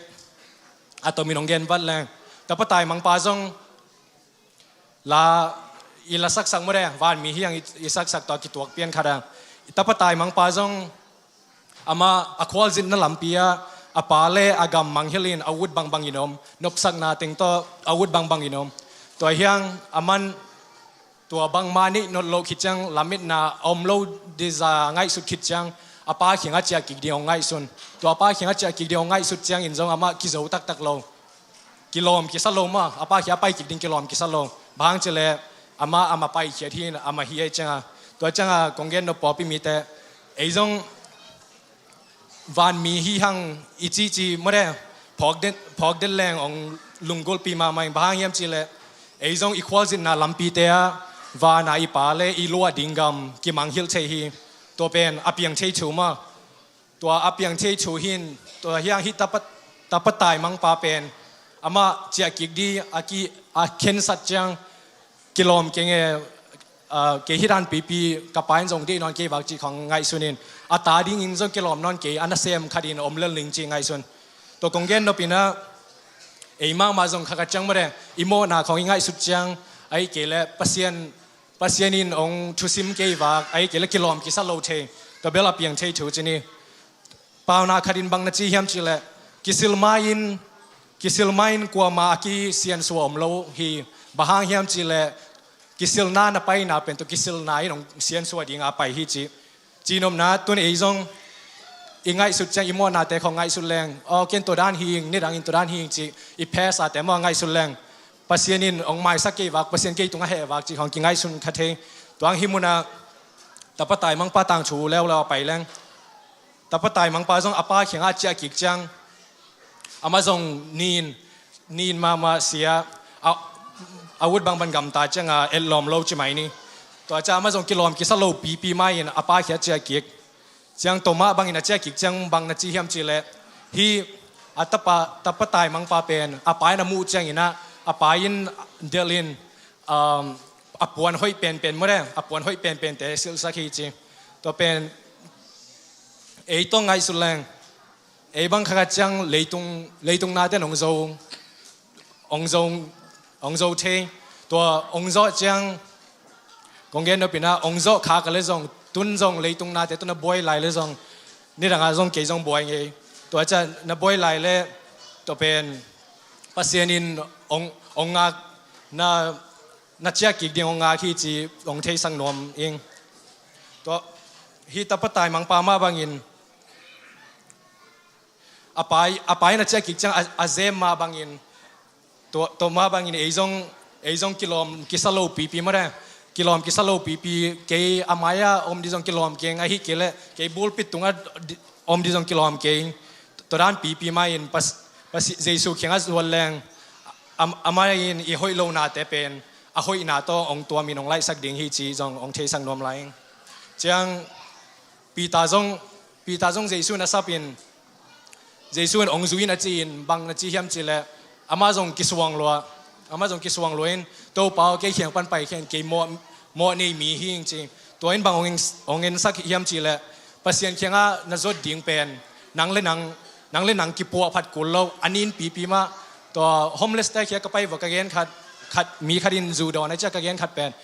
a tomin hong gen vat leng tapa taimangpa zong la i la saksak mawte vanmi hiang i, i saksak tua kituak pian khat a tapa taimangpa zong amah a khualzinna lampi ah a pa le a gam mangngilh in a ut bangbangin om nopsakna teng tawh a ut bangbangin om. Tua hiang a man tua bangmah neih nawn loh khit ciang lametna a om lo ding zah ngaihsut khit ciang a pa kiangah ciah kik ding hong ngaihsun. Tua a pa kiangah ciah kik ding hong ngaihsut ciangin zong amah kizo taktak lo. Kilawm kisa lo mah a pa kiangah pai kik ding kilawm kisa lo. Bang hang cihleh amah amah paikhiat hi in amah hi ahih cianga tua cianga kong gen nop pawlpi mite ei zong vanmi hi hang i cihcih mawte phawk det, phawk det leng hong lunggulhpih mahmah ing. Bang hang hiam cihleh ei zong i khualzinna lampite ah vana i pa le i luah ding gam kimanghilh thei hi. Tua pen a piang thei thu mah. Tua a piang thei thu hi in tua hiang hih tapa, tapa taimangpa pen amah ciah kik ding a ki, a khensat ciang kilawm keng e, ah, kei hih dan pipi ka pa in zong deih nawn kei vak cih khawng ngaihsun in a ta dingin zong kilawm nawn kei a nasem khat in om lel ning cih ngaihsun. Tua kong gen nop in ah ei mahmah zong kha khat ciang mawte i mawhna khawng i ngaihsut ciang ahih kei leh Pasian, Pasian in hong thusim kei vak ahih kei leh kilawm kisa lo thei. Tua bel a piang thei thu ci ni. Pauna khat in bang na ci hiam cihleh kisil ma-in, kisil ma-in kuamah a kisiansua om lo hi. Bang hang hiam cihleh kisilna na paina pen tua kisilna in hong siansua dinga a pai hi ci. Cihnopna tun ei zong i ngaihsut ciang i mawhnate khawng ngaihsut leng aw ken tua dan hi ing, nidangin tua dan hi ing ci i phesate maw ngaihsut leng Pasian in hong maisak kei vak, Pasian kei tungah heh vak cih khawng kingaihsun kha thei. Tua hang hih munah tapa taimangpa tangthu leuleu a pai leng tapa taimangpa zong a pa kiangah a ciah kik ciang amah zong nin, nin mahmah sia a, a ut bangbang gamta cianga etlawm lo ci mai ni. Tua ciang amah zong kilawm kisa lo pipi ma-in a pa kiangah ciah kik. Ciang tua mah bangin a ciah kik ciang bang na ci hiam cihleh hih a tapa, tapa taimangpa pen a pa in a muh ciangin ah a pa in delhin, um, a puan hoih penpen mawte a puan hoih penpente silhsak hi ci. Tua pen ei tawh ngaihsut leng ei bang kha khat ciang leitung, leitung nate in hong zo, hong zo, hong zo thei. Tua hong zawh ciang kong gen nop in ah hong zawh khak a leh zong tun zong leitung nate tawh na buai lai leh zong nidangah zong kei zong buai ngei. Tua ciang na buai lai leh tua pen Pasian in hong, hong ngak na na ciah kik ding hong ngak hi ci hong theisak nuam ing. Tua hih tapa taimangpa mah bangin a pa, a pa in a ciah kik ciang a, a zem mah bangin tua, tua mah bangin ei zong, ei zong kilawm kisa lo pipi mawte kilawm kisa lo pipi kei a mai-ah om ding zong kilawm keng ahih kei leh kei bulpit tungah di-, om ding zong kilawm keng. Tua dan pipi ma-in pas, pas, Jesu kiangah zuan leng am-, amah in i hoih lonate pen a hoihna tawh hong tuamin hong laihsak ding hi ci zong hong theisak nuam lai ing. Ciang Peter zong, Peter zong Jesu in a sapin Jesu in hong zui in a ci-in bang na ci hiam cihleh amah zong kisuang lua, amah zong kisuang lua in Topa aw kei kiang pan pai khen kei mawh, mawh nei mi hi ing ci. Tua in bang hong en, hong ensak hiam cihleh Pasian kiangah na zuat ding pen nang le nang, nang le nang kipuah phat kul lo a nin pipi mah. Tua homeless te kiangah ka pai vua ka gen khat, khat mi khat in zu dawn a ciah ka gen khat pen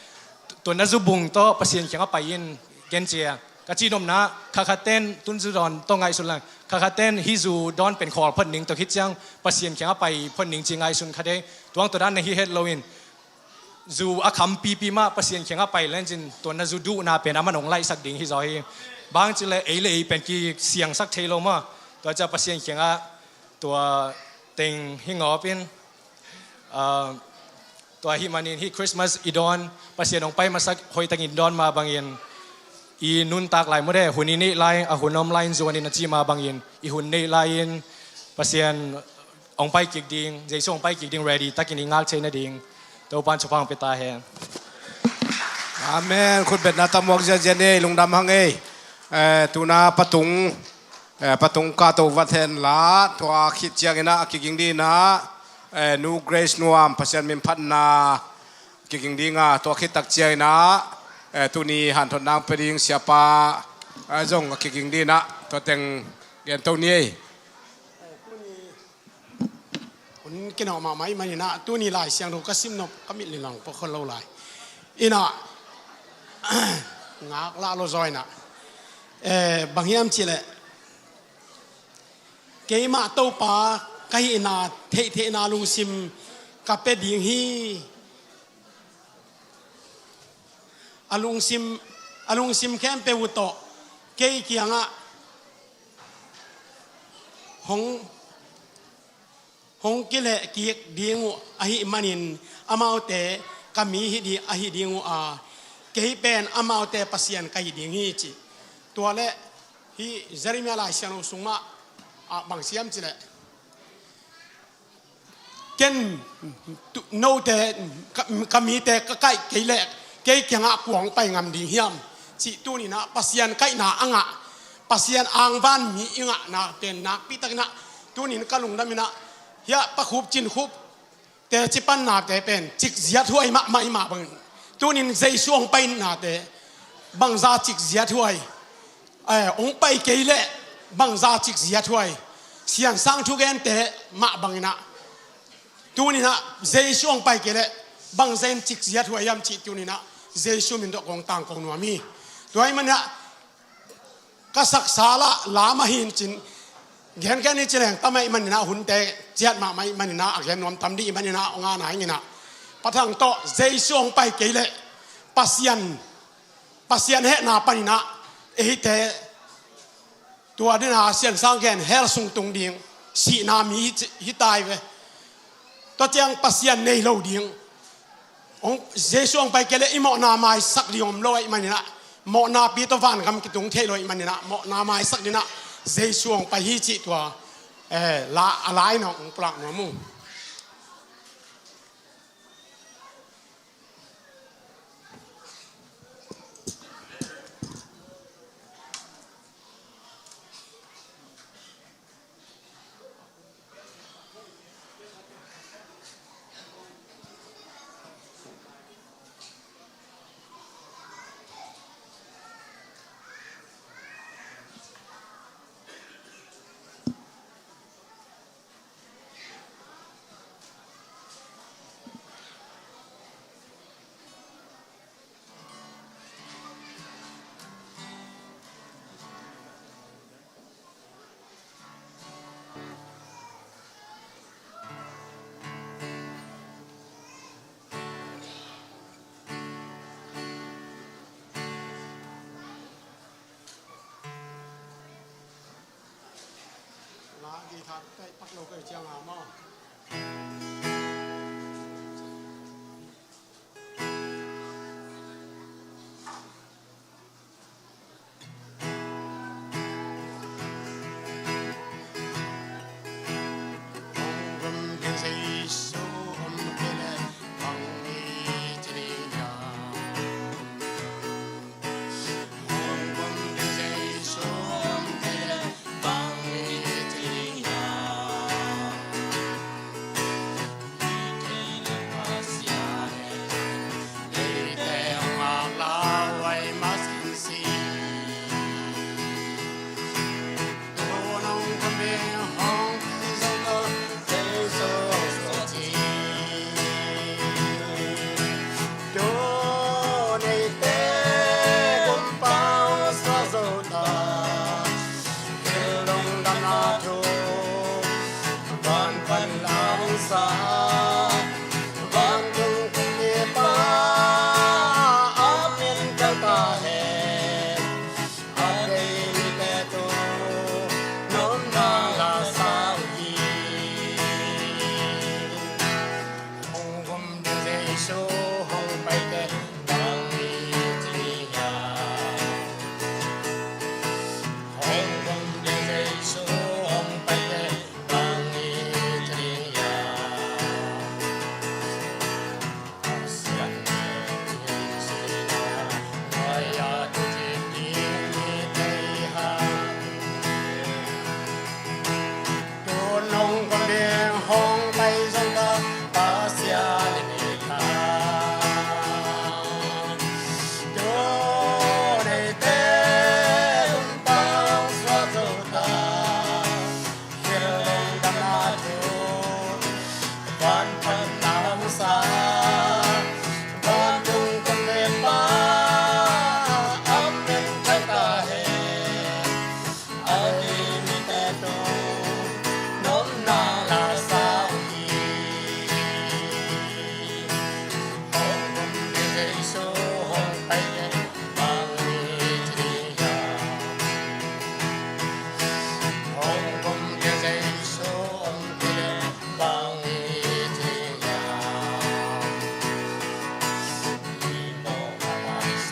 tua na zubung tawh Pasian kiangah pai in ken cia Ka cihnopna, khakhaten tun zu dawn tawh ngaihsun lang. Khakhaten hih zu dawn pen khawl phot ning, tua khit ciang Pasian kiangah pai phot ning ci ngaihsun kha de. Tuang tua dan na hi het loin, zu a kham pipi mah Pasian kiangah pai lencin, tua na zu duhna pen aman hong laihsak ding hi zaw hi. Bang cileh ei le ei pen kisiangsak thei lo maw. Tua ciah Pasian kiangah tua teng hi ngawpin, ah, tua hih manin hih Christmas i dawn, Pasian hong pai masak hoihtakin dawn mah bangin, i nuntak lai mawk de, hun i neih lai, a hun om lai-in zuanin a ci mah bangin, i hun neih lai-in Pasian hong pai kik ding, Jesu hong pai kik ding, ready takin i ngak thei nading Topa'n thupha hong pia ta hen. Amen. Khutbetna tam muak ziazia ni, lungdam hang ei. Eh, tuna patung, eh, patung ka to vat hen la, tua khit ciangin ah a kiging ding in ah, eh, Nu Grace Nuam, Pasian min phatna kiging ding a, tua khit tak ciangin ah, eh, tuni hanthotna hong pia ding siapa, eh, zong a kiging ding in ah, tua teng gen to ni ei. Hun kinawh mahmah ahih manin ah, tuni Lai Siangtho ka simnop ka mit lin lang pua khol lo lai. In ah, ngak lah lo zaw in ah. Eh, bang hiam cih leh, keimah Topa ka hihna theihtheihna lungsim ka pia ding hi. A lungsim, a lungsim khempeuh uh tawh kei kiangah hong, hong kilehkik ding uh ahih manin, amaute ka mi hi ding, ahi ding uh a, kei pen amaute Pasian ka hi ding hi, ci. Tua leh hih Jeremiah Lai Siangtho sung mah ah bang ci hiam cih leh, ken tu-, note, ka, ka mite ka kaih kei leh, kei kiangah kua hong pai ngam ding hiam, cih tuni in ah Pasian kaihna a ngah, Pasian angvan mi i ngahna pen nakpi takin ah, tuni in ka lungdam in ah, hiah Pa Khup, Cin Khup teci pannate pen cikziat huai mahmah i mah bangin, tuni in Jesu hong painate bangza cikziat huai, eh, hong pai kei leh bangza cikziat huai, siansang thugente mah bangin ah, tuni in ah Jesu hong pai kei leh bangza in cikziat huai hiam, cih tuni in ah Jesu min tawh kong tangko nuam hi. Tua ahih manin ah, ka saksa lah lam ahi in cin, gen gen hi ci leng tam ahih manin ah, hunte ciat mahmah ahih manin ah, a gen nuam tam ding ahih manin ah, hong ana ing in ah, Pa Thang tawh Jesu hong pai kei leh Pasian, Pasian hehna panin ah, eite tua ding a siansang gen hell sung tung ding, sihna mi hi, hi tai ve. Tua ciang Pasian nei lo ding. Hong, Jesu hong pai kei leh i mawhna maisak ding om lo ahih manin ah, mawhnapi tawh vangam kitung thei lo ahih manin ah, mawhna maisak ding ah Jesu hong pai hi, cih tua, eh, la, a la in ah hong pulak nuam ung.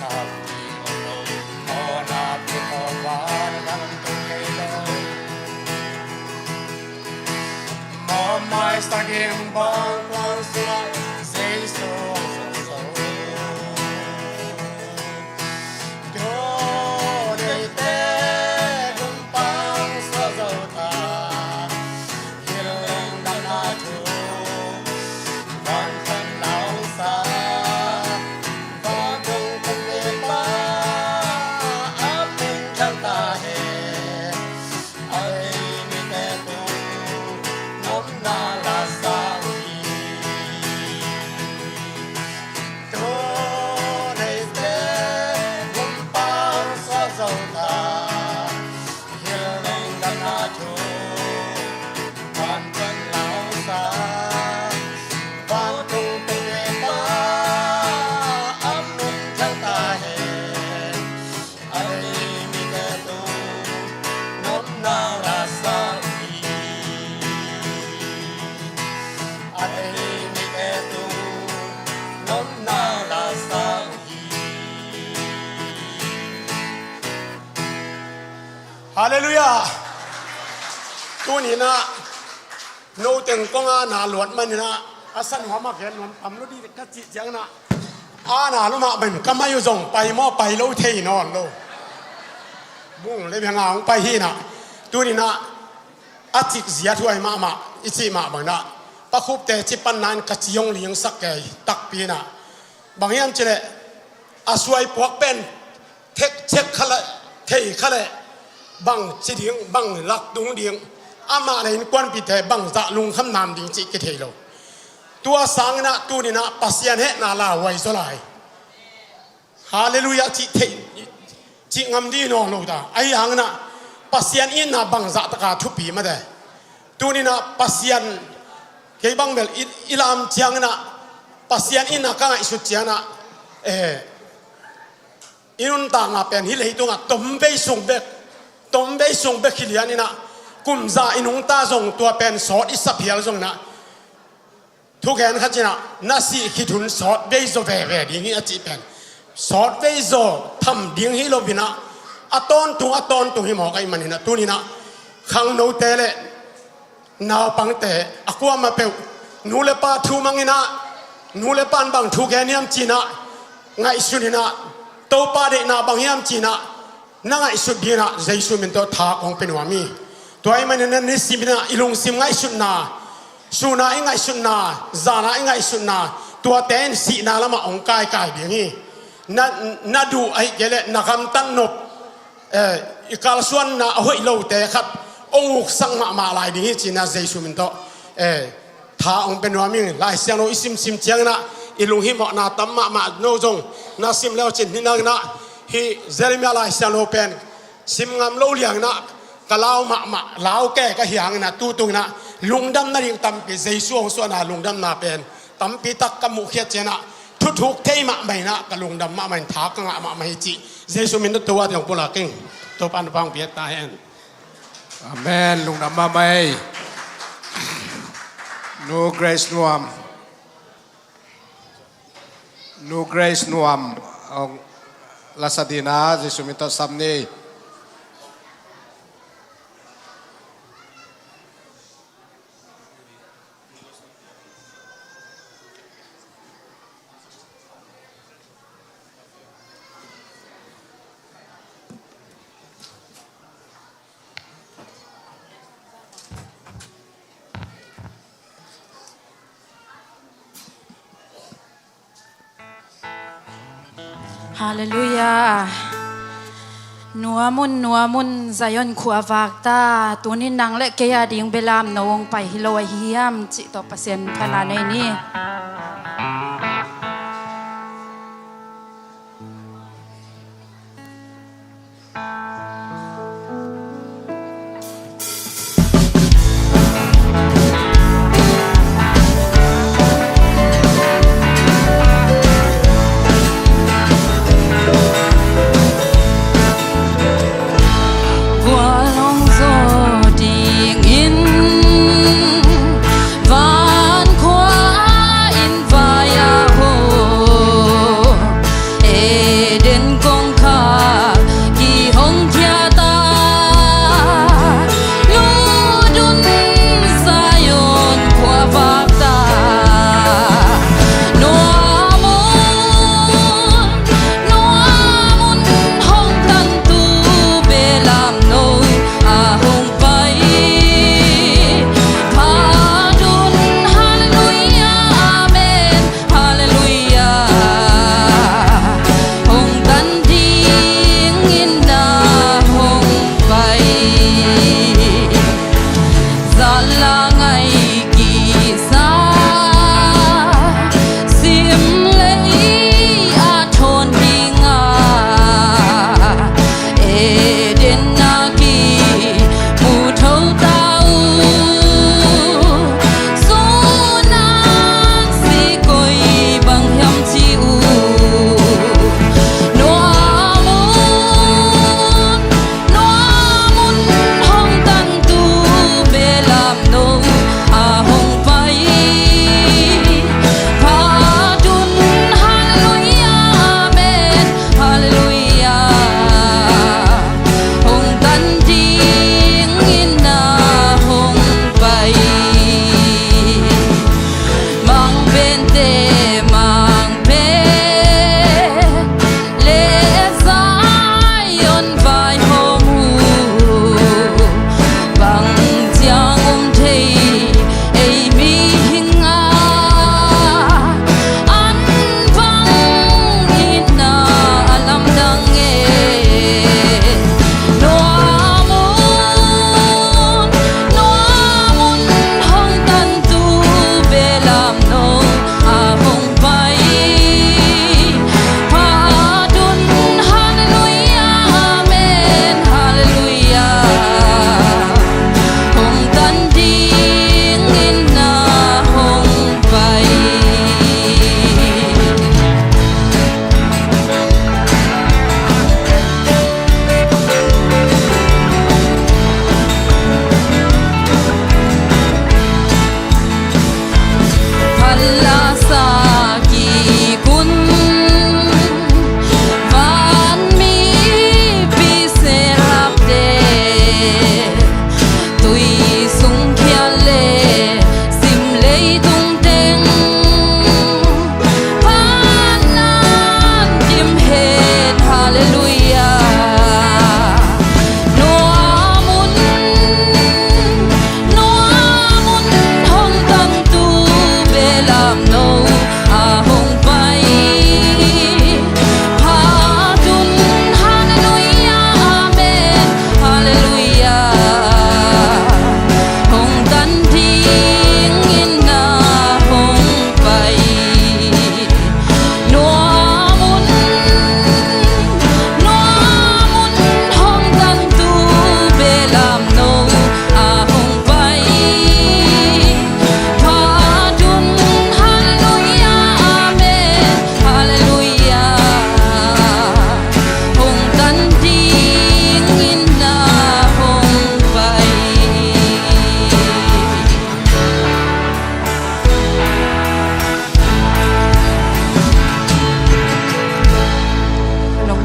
Pi om lo, mawhna pi om, vantung thei lo. Mawhmaisak ding bang tuang suak, Jesu hong suak zo. Tua neite gumpang suak zo ta. Hi lungdamna thu, vantung lau sa, vantung tung le pa, a min thang ta hen, a ei mite tung, nopna la sa uh hi. Tua neite gumpang suak zo ta. Halleluiah. Tuni-in ah, no teng kong a na luat manin ah, a san hua mah gen nuam tam lo ding ka cih ciangin ah, a na lo mah manin ka mai uh zong pai maw, pai lo thei nawn lo. Bung le bia nga hong pai hi-in ah, tuni-in ah, a cik zia thuai mahmah, i cih mah bangin ah, Pa Khupte ci panna in ka ci hong lingsak kei takpi-in ah, bang hiam cih leh, a suai puak pen thek cek kha leh, thei kha leh, bang ci ding, bang lak tung ding, amah le innkuanpihte bangzah lungkham nam ding cih kithei lo. Tua sangin ah tuni-in ah Pasian hehna lauhuai zaw lai. Halleluiah cih thei, cih ngam ding nawn lo ta. Ahi hangin ah Pasian itna bangzah taka thupi mate. Tuni-in ah Pasian, kei bang bel i, i lam ciangin ah, Pasian itna ka ngaihsut ciangin ah, eh, i nuntakna pen hih leitungah tomvei sung bek, tomvei sung bek hi lianin ah, kum za i nungta zong tua pen sawt i sa phial zongin ah, thugen khat in ah, na sih khit hun sawtvei zaw veve ding hi a cih pen, sawtvei zaw tham ding hi loin ah, a tawntung, a tawntung hi mawk ahih manin ah, tuni-in ah khangnote le naupangte, a kuamah peuh, nu le pa thu mangin ah, nu le pa'n bang thu gen hiam ci-in ah, ngaihsutin ah, Topa deihna bang hiam ci-in ah, na ngaihsut dingin ah Jesu min tawh tha kong pia nuam hi. Tua ahih manin ah nisimin ah i lungsim ngaihsutna, sun-a i ngaihsutna, zan-a i ngaihsutna, tuate in sihna lamah hong kaikai ding hi. Na, na duh ahih kei leh na gamtat nop, eh, i kalsuanna a hoih lote khat hong uksak mahmah lai ding hi ci-in ah Jesu min tawh, eh, tha hong pia nuam ing. Lai Siangtho i simsim ciangin ah i lunghimawhna tam mahmah, no zong na sim le uh cin hi nangin ah, hih Jeremiah Lai Siangtho pen sim ngam lo liangin ah ka lau mahmah, lau kei ka hi hangin ah, tu tungin ah lungdam nading tampi, Jesu hong suahna lungdamna pen tampi tak ka muhkhiat ciangin ah, thuthuk thei mahmah in ah ka lungdam mahmah in tha ka ngah mahmah hi cih Jesu min tawh tua teng hong pulak ing. Topa in thupha hong pia ta hen. Amen. Lungdam mahmah ei. Nu Grace Nuam. Nu Grace Nuam, hong la sa dingin ah Jesu min tawh sam ni. Halleluiah. Nuam un, nuam un, Zion khua a vak ta. Tuni nang le kei a ding belam no hong pai hi lo ahi hiam cih tawh Pasian phatna nei ni.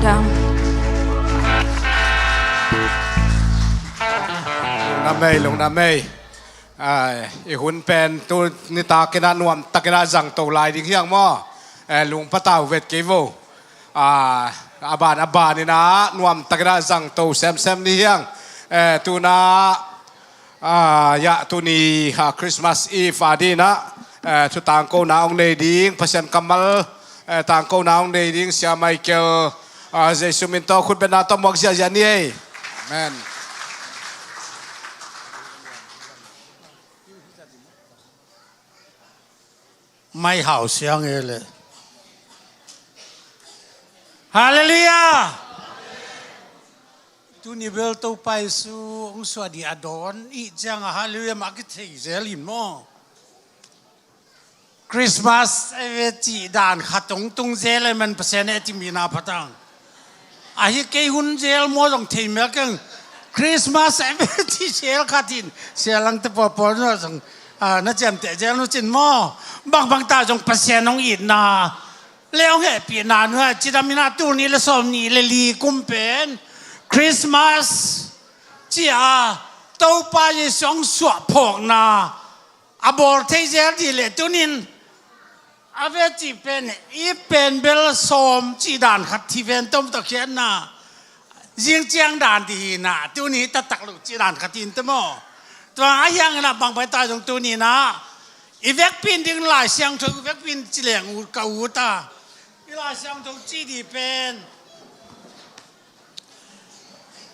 Lungdam ei, lungdam ei. Ai, i hun pen tu nitakin ah nuamtakin ah zangto lai ding hiang maw? Eh, lungpatau vet kei vo. Ah, a ban a banin ah nuamtakin ah zangto semsem ni hiang. Eh, tuna, ah, ya tuni, ah, Christmas Eve a dinah, eh, thu tangkona hong nei ding, Pasian kammal, eh, tangkona hong nei ding Sia Michael, ah, Jesu min tawh khutbetna tawh muak ziahziah ni ei. Amen. Mai hau siang e le. Halleluiah. Tuni bel Topa Jesu hong suah dih a dawn i ciang a halleluiah mah kithei zel in maw? Christmas e ve cih dan khat hong tung zel e man Pasian e cih mina phatang. Ahi kei hun zel maw zong thei mel keng. Christmas e ve cih zel khat in sia lang te pawlpawl nuah zong, ah, na ciamteh zel nu cin maw? Bangbang ta zong Pasian hong itna le hong hehpihna nuah cidam ina tul nih le sawm nih le li kum pen Christmas cia Topa Jesu hong suah phawkna a bawl thei zel dih leh tunin a ve cih pen i pen bel sawm cih dan khat hi ven tom takhiatna zing ciang dan dih hi na tuni taktak lo cih dan khat hi in te maw? Tua a hiang ina bangbang ta zong tuni na i vekpin ding Lai Siangtho i vekpin ci leng ut ka ut a i Lai Siangtho ci dih pen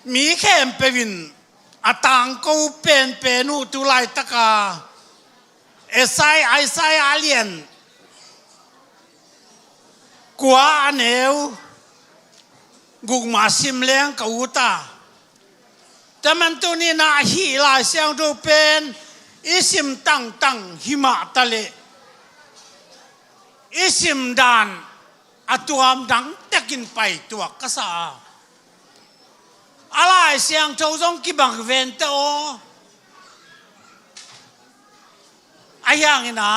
mi khempeuh in a tangko penpen uh tu laitaka Isaiah, Isaiah a lian kua a neu guk mah sim leng ka ut a. Taman tuni na hih Lai Siangtho pen i sim tangtang hi mah ta leh i sim dan a tuam dang tekin pai tuak ka sa a. A Lai Siangtho zong kibang ven te aw. A hiang ina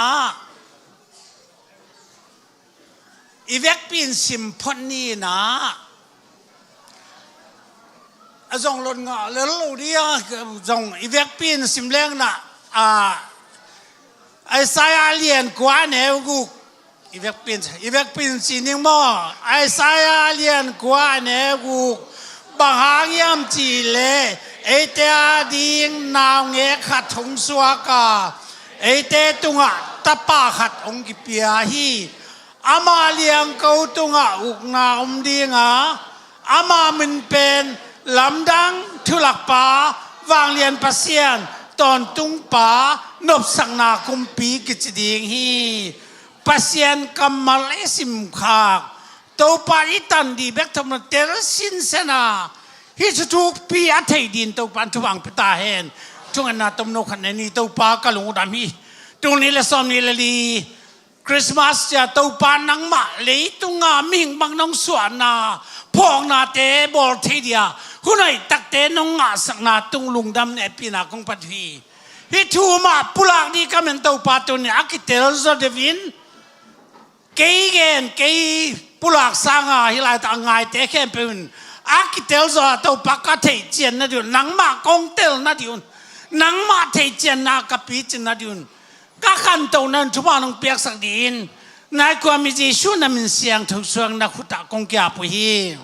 i vekpin sim phot ni ina a zong lot ngah lel lo dia zong i vekpin sim leng na a Isaiah lian kua neu guk i vekpin, i vekpin ci ning maw? Isaiah lian kua neu guk bang hang hiam cih leh eite a ding naungek khat hong suak a eite tungah tapa khat hong kipia hi. Ama liangko tungah ukna om ding a ama min pen Lamdang, Thulakpa, Vanglian Pasian, Tawntungpa, Nopsakna Kumpi kici ding hi. Pasian kammal i simkhak Topa i tan dih bek thomna tel sinsen a hih thuthukpi a thei din Topa in thupha pia ta hen. Thungetna tomno khat nei ni. Topa ka lungdam hi. Tul nih le sawm nih le li Christmas cia Topa nangmah leitunga mihing bang nong suahna phawknate bawl thei dia hun hoih takte nong ngahsakna tung lungdam nehpihna kong phat uh hi. Hih thu mah pulak dih ka men Topa tuni a kitel zaw deuh in kei gen kei pulak sanga hih laitak a ngaite khempeuh in a kitel zaw a Topa ka theih cian na dih un nangmah kong tel na dih un nangmah theih cianna ka picin na dih un ka khantohna in thupha nong piaksak dih in nai kua mi Jesu na min siangtho suang na khutah kong kiap uh hi.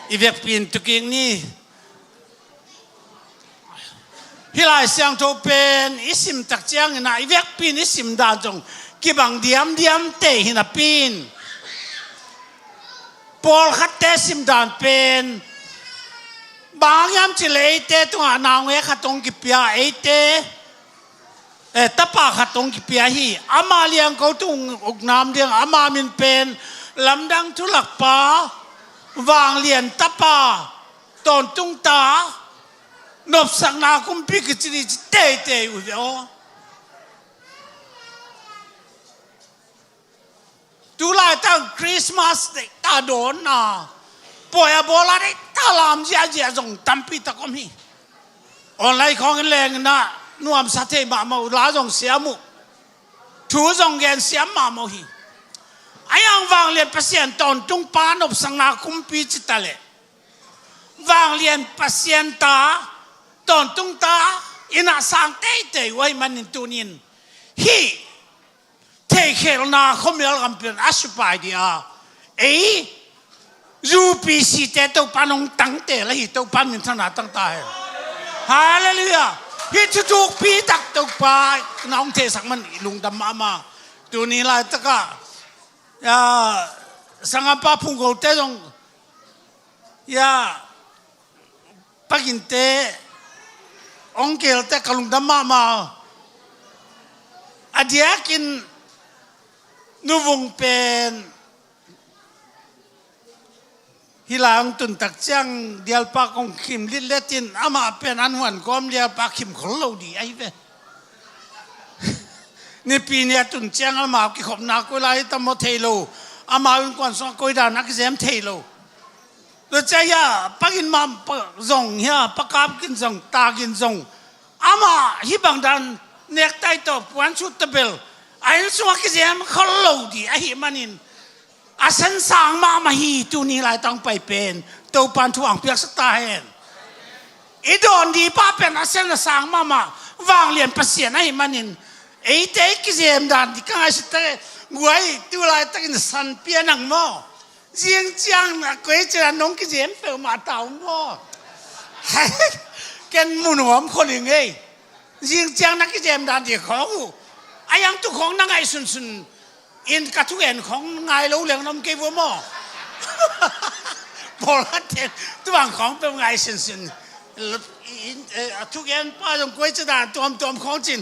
I vekpin tukik ni. Hih Lai Siangtho pen i sim tak ciangin ah i vekpin i sim dan zong kibang diamdiam te hi napi in pawlkhatte sim dan pen bang hiam cih leh eite tungah naungek khat hong kipia eite eh, tapa khat hong kipia hi. Ama liangko tung ukna om ding ama min pen Lamdang, Thulakpa, Vanglian Tapa, Tawntungta, Nopsakna Kumpi kici dih ci teitei uh hi ve aw. Tulaitak Christmas deihta dawnna pawi a bawl a deihta lam ziahziah zong tampi tak om hi. Online khawng in leng in ah nuamsa thei mahmah uh, la zong siam uh, thu zong gen siam mahmah uh hi. A yang vanglian Pasian tawntung pa nopsakna kumpi ci ta leh, vanglian Pasian ta tawntung ta in a sang teitei uh ahih manin tunin hih theikhelna khuamial gam pen a supai dih a, ei U P C te Topa nong tangte la hi, Topa min thana tang ta hen. Halleluiah. Hih thuthukpi tak Topa nong theisak man i lungdam mahmah. Tuni laitakah ya, sangapa phungkote zong ya, paginte ongkelte ka lungdam mahmah. A diakin nuvung pen hih lai hong tuntak ciang dialpa kong khim litletin amah pen an huan kawm dialpa khim khol lo dih ahi ve. Nipi ni a tun ciang amau kikhopna koi lai hi ta maw thei lo. Amau innkuan sungah koi dan a kizem thei lo. Lo cia hia, pagin mah zong hia, pakap gin zong, ta gin zong, amah hih bang dan nektai tawh puan sut tabel a inn sungah kizem khol lo dih ahih manin a sen sang mahmah hi. Tuni laitang pai pen Topan thu ang piaksak ta hen. I dawn dih pa pen a sen a sang mahmah vanglian Pasian ahih manin eite i kizem dan dih ka ngaihsut ta. Guai, tu laitakin san pia nang maw? Zing ciang na koi cina nong kizem peuhmah ta uh maw? Ken mu nuam khol ing ei. Zing ciang na kizem dan dih khawng uh a yang tu khawng na ngaihsunsun in ka thugen khawng ngai lo leng na om kei vua maw? Pawl khat ten tubang khawng peuh ngaihsunsun. A thugen pa zong koi cina tuamtuam khawng cin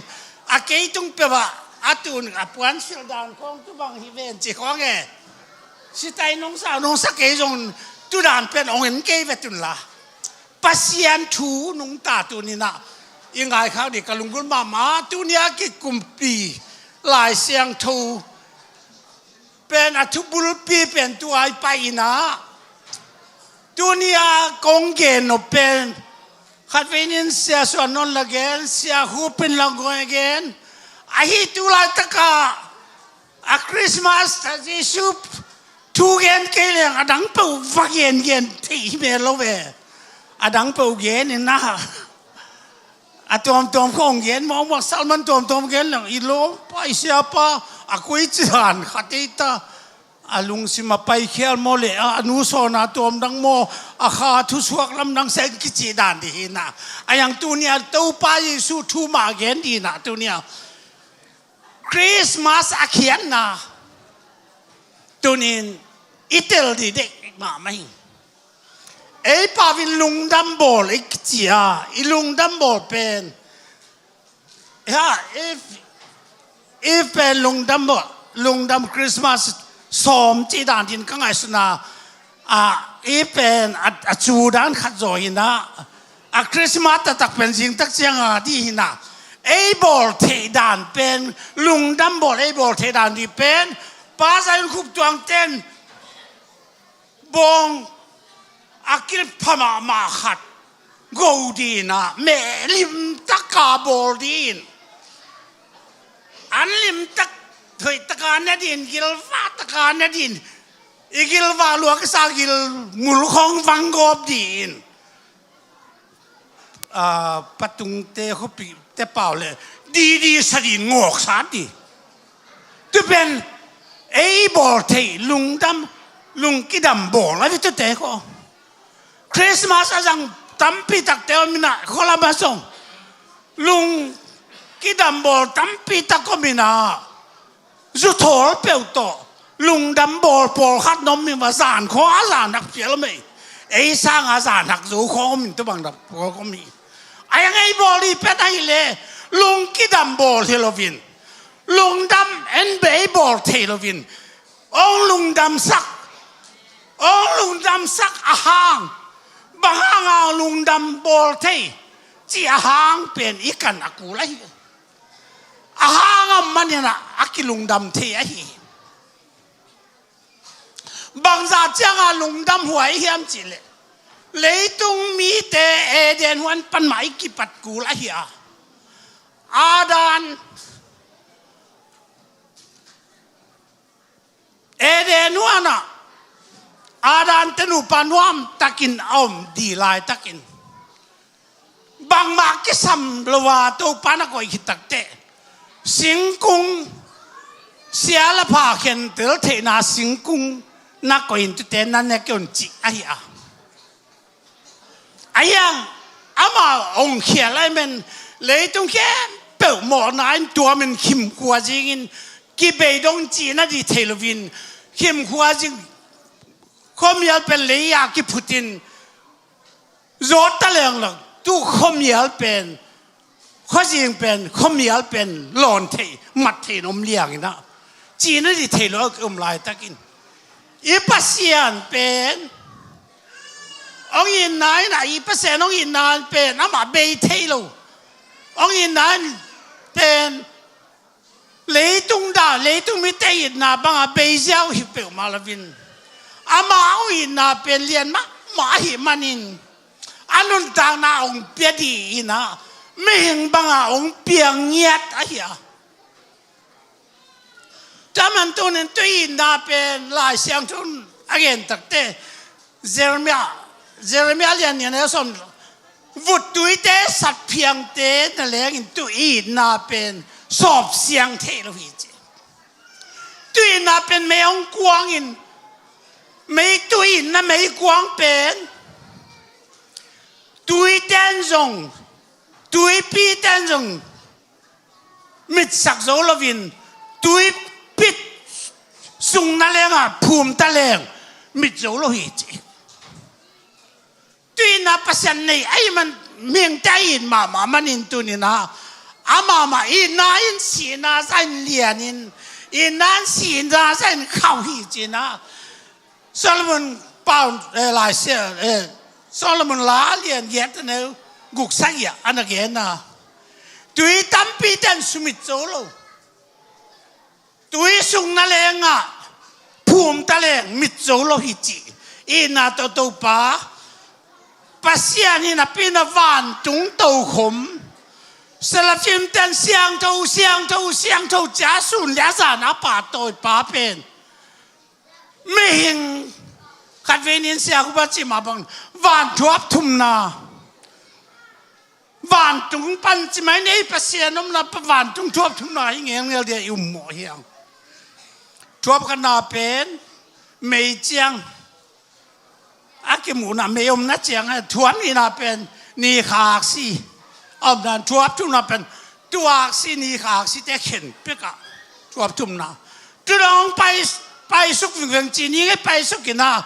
a kei tung peuh ah a tun a puan silh dan khawng tubang hi ven ci khawng e. Sitai nong sa nong sa kei zong tudan pen ong en kei ve tun la. Pasian thu nungta tuninah i ngaikhak dih ka lunggulh mahmah. Tunia kikumpi Lai Siangtho pen a thubulpi pen tua i pai inah tunia kong gen nop pen khat veinin Sia Suan Non la gen, Sia Hupin la gen. Ahi tu laitakah a Christmas a Jesu thu gen kei leng a dang peuh va gen gen thei hi mel lo ve. A dang peuh gen in a, a tuamtuam khawng gen mawkmawk, salman tuamtuam gen leng i lawmpa i siapa a koi ci dan khat ei ta. A lungsim a paikhial maw le a nu sawna tuam dang maw, a kha thusuak lamdang seng kici dan dih hinah. A yang tunia Topa Jesu thu mah gen dinah tunia Christmas a khiatna tunin i tel dih dek mahmah hi. Ei pau in lungdam bawl i kici a, i lungdam bawl pen hia, i, i pen lungdam bawl, lungdam Christmas sawm cih dan din ka ngaihsutna a, i pen a, a cu dan khat zaw hinah. A Christmas taktak pen zingtak cianga dih hinah. Ei bawl theih dan pen, lungdam bawl ei bawl theih dan dih pen Pa Zion Khup Tuang ten bawng a kilpha mahmah khat go dinah meh limtaka bawl din. An limtak thoihtaka ne din, gilvahtaka ne din. I gilvah luak i sa gil mulkhawng vanggawp din. Patungte khuapite pau le didi sa din ngawksa di. Tupen ei bawl theih lungdam, lungkidam bawl a vitute khaw. Christmas a zang tampi takte om inah khualama zong lungkidam bawl tampi tak om inah. Zuthawl peuh tawh lungdam bawl pawlkhat na om hi mah, zan khawng a zan hak phial mei. Ei sanga zan hak zo khawng om in tubang dam khawng om hi. A yang ei bawl hi pen ahileh lungkidam bawl hi loin, lungdam en bei bawl thei loin, ong lungdamsak, ong lungdamsak a hang, bang hanga lungdam bawl thei cih a hang pen i kan a kul ahi. A hang a maninah a kilungdam thei ahi. Bangzah cianga lungdam huai hiam cihleh leitung mite Eden huan pan mah i kipat kul ahi a. Adam Eden huanah Adam te nupa nuamtakin a om dih laitakin, bangmah kisam lo a Topa na koih khit takteh, singkung, sia le pha khentel theihna singkung na koih in tute na ne kei un, cih ahi a. Ahi hang amah hong khial ahih man, leitung khempeuh mawhna in tuamin khimkhua zingin, kibei dong cihna dih thei loin khimkhua zing. Khuamial pen lei-a kiphutin zawt ta leng lo, tu khuamial pen, khuazing pen, khuamial pen lawn thei, mat thei in om liang in ah, cihna dih thei lo a kiom laitakin, i Pasian pen hong itna in ah, i Pasian hong itna pen amah bei thei lo. Hong itna in pen leitung dah, leitung mite itna banga bei ziau hi peuhmah loin, amah hong itna pen lian mahmah ahih manin, a nuntakna hong pia dih in ah, mihing banga hong piang ngiat ahi a. Tua man tunin tu itna pen Lai Siangtho in a gen takteh, Jeremiah, Jeremiah lian nih a neu sawm, vut tuite, satphiangte na lengin tu itna pen sawp siang thei lo hi, ci. Tu itna pen mei hong kuangin, mei, tu itna mei kuang pen tuite in zong, tuipi ten zong mitsak zo loin, tuipi sung na lengah phum ta leng mit zo lo hi, ci. Tu itna Pasian nei ahih man, mihingte a it mahmah manin tunin ah, amah mah itna in sihna zah in lianin, itna in sihna zah in khauh hi, ci-in ah, Solomon pau, eh, Lai Sia, eh, Solomon La lian giat a neu guk sagih ah a na gen a, tui tampi ten sumit zo lo, tui sung na lengah phum ta leng mit zo lo hi, ci. Itna tawh Topa Pasian hi napi-in ah vantung tokhom, seraphim ten siangtho, siangtho, siangtho ci-a sun le a zan a pahtawi pa pen, mihing, khatvei nin Sia Khup a cih mah bang, van thuap thumna, vantung pan ci mai ni, ei Pasian omna pa vantung thuap thumna hi ngelngel dia i um mawh hi hang. Thuap khatna pen mei ciang, a kimuhna mei omna ciang a, thuap nihna pen ni kha aksi a omna, thuap thumna pen tu aksi ni kha aksite khen pek a, thuap thumna. Tu dong pai, paisuk vingveng ci ni ngei, paisuk in ah,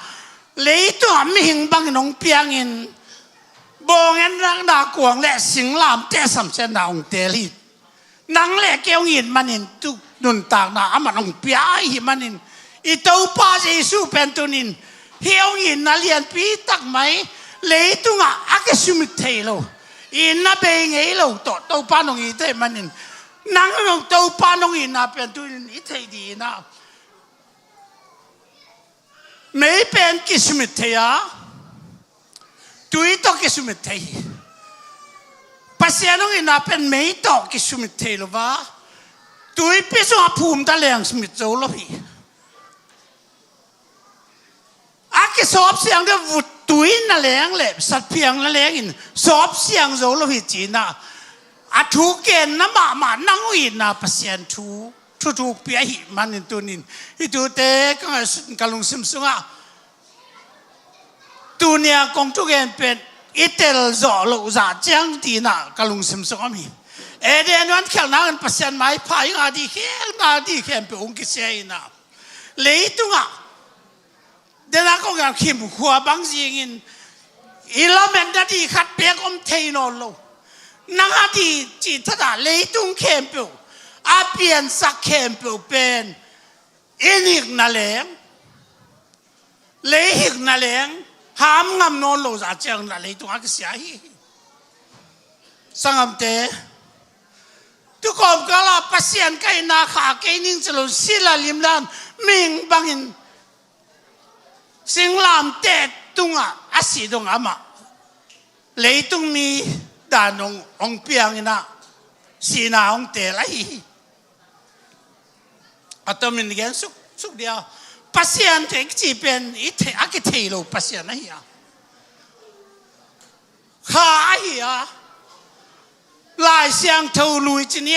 leitungah mihing bangin hong piangin, bawng en nakna kuang le singlamteh samsiatna hong teel hi. Nang le kei hong it manin tu nuntakna amah hong pia ahih manin, i Topa Jesu pen tunin hih hong itna lianpi tak mai, leitungah a kisumit thei lo, itna bei ngei lo tawh Topa hong it ahih manin, nang hong Topa hong itna pen tunin i theih dih in ah, mei pen kisumit thei a, tui tawh kisumit thei hi. Pasian hong itna pen mei tawh kisumit thei lo a, tuipi sungah phum ta leng sumit zo lo hi. A kisawp siang deuh vut tui na leng le satphiang na lengin sawp siang zo lo hi, ci-in ah, a thu genna mahmah nang hong itna Pasian thu, thu thukpi ahih manin tunin, hih thute ka ngaihsut, ka lungsim sungah tuni-a kong thugen pen i tel zawh loh zah ciang dih in ah ka lungsim sungah om hi. Eden huan khialhna in Pasian maipha i ngah dih khempeuh, ngah dih khempeuh hong kisia in ah, leitungah dena kong a khimkhua bang zingin i lametna dih khat beek om thei nawn lo. Nang a dih cih thadah leitung khempeuh, a piansak khempeuh pen i hikna leng, lei hikna leng ham ngam nawn lo zah ciang lah leitung a kisia hi. Sanggamte, tu kawmkal ah Pasian ka itna kha kei ning ci lo, sila limlan mihing bangin singlamteh tungah a sih dong amah leitung mi dan hong, hong piang in ah sihna hong teel ahi hi. A tomin gen suk, suk dia, Pasian te kici pen i thei, a kithei lo Pasian ahi a. Kha ahi a. Lai Siangtho lui ci ni.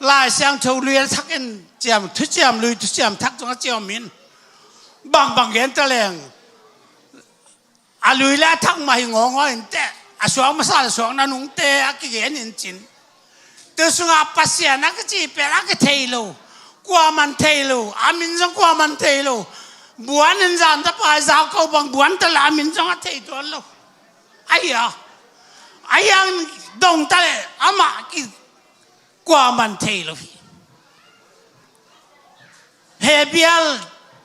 Lai Siangtho lui a thak in ciam, thuciam lui, thuciam thak zong a ciam in. Bangbang gen ta leng. A lui le a thak mah hi ngawngaw in teh, a suak masa le suak nanung teh a kigen in cin. Tu sungah Pasian a kici pen a kithei lo, kuaman thei lo, a min zong kuaman thei lo. Buan in zan tapa i zau ko bang buan ta le a min zong a thei tuan lo. Ahi a, ahi ang dong ta le amah ki kuaman thei lo hi. Hebrew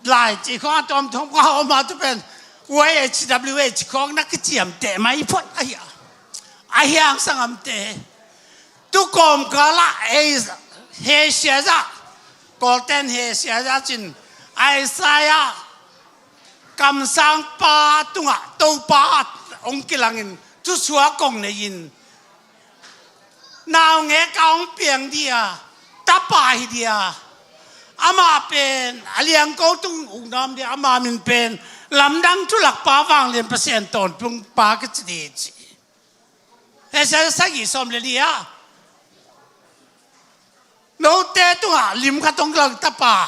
lai ci khong a tom thong ka om a tu pen Y H W H khong na kiciam te mai phot ahi a. Ahi ang sangam te. Tu kom ka la e he sia za. Kol ten he sia za cin. Isaiah kamsang pa tunga Topa ong kilangin tu sua kong nei in. Naungek a hong piang dia, tapa hi dia. Ama pen a liangko tung uknam dia, ama min pen lamdang thulak pa vanglian Pasian tawntung pa ka ci di ci. Hesa sagih sawm le lia. Note tungah lim khat hong lang tapa.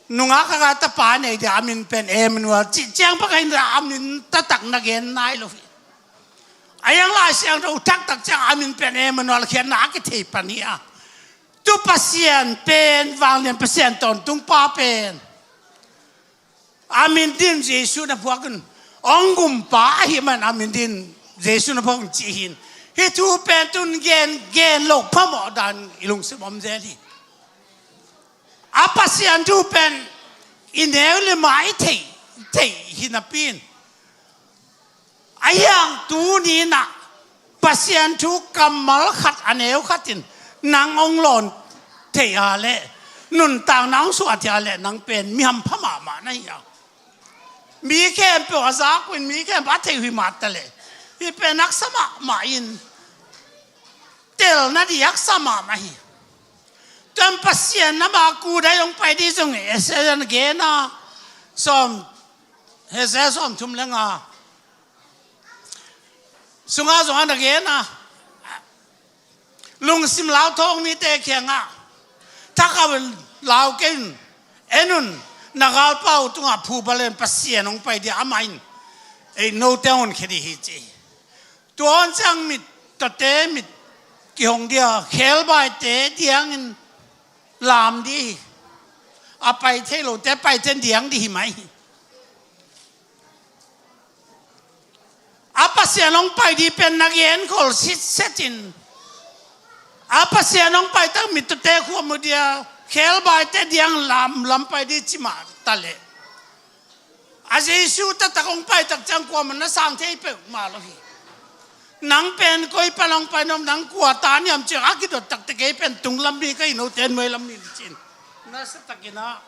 Nungak khat a tapa nei dia a min pen Emmanuel cih ciang bang a in a min taktak na gen nai lo hi. A yang Lai Siangtho taktak ciang a min pen Emmanuel khiatna a kithei pan hi a. Tu Pasian pen vanglian Pasian tawntung pa pen a min din Jesu na phuak in ong gumpa ahi man a min din Jesu na phuak in cih hin. Hih thu pen tun gen gen lo phamawh dan i lungsim om zel hi. A Pasian thu pen i neu le ma i thei, thei hi napi in. A hiang tuni in ah Pasian thu kammal khat a neu khat in nang hong lawn thei a le nuntakna hong suah thei a le nang pen mi hampha mahmah na hi a. Mi khempeuh a zak uh in mi khempeuh a thei uh hi mah ta le hih pen haksa mahmah in telna ding haksa mahmah hi. Tuan Pasian na ma kudai hong pai ding zong Isaiah na gen a sawm, Isaiah sawm thum le nga sunga zong a na gen a lungsim lauthawng mite kiangah thakau in lau kei un, en un, na galpa uh tungah phuba len Pasian hong pai dia amah in ei note hong honkhia ding hi ci. Tua hong ciang mit tawte mit kihong dia khelbaite diangin lam dih hi. A pai thei lote pai ten diang dih hi mai hi. A Pasian hong pai dih pen na gen khol sitset in a Pasian hong pai tak mit tawte khuamu dia khelbaite diang lam lam pai dih ci mah ta leh a Jesu taktak hong pai tak ciang kuamah na sang thei peuhmah lo hi. Nang pen koi pan hong pai nuam nang kua ta niam ciang a kidot takte kei pen tunglam mi ka hi note nuailam mi ci in na sa takin ah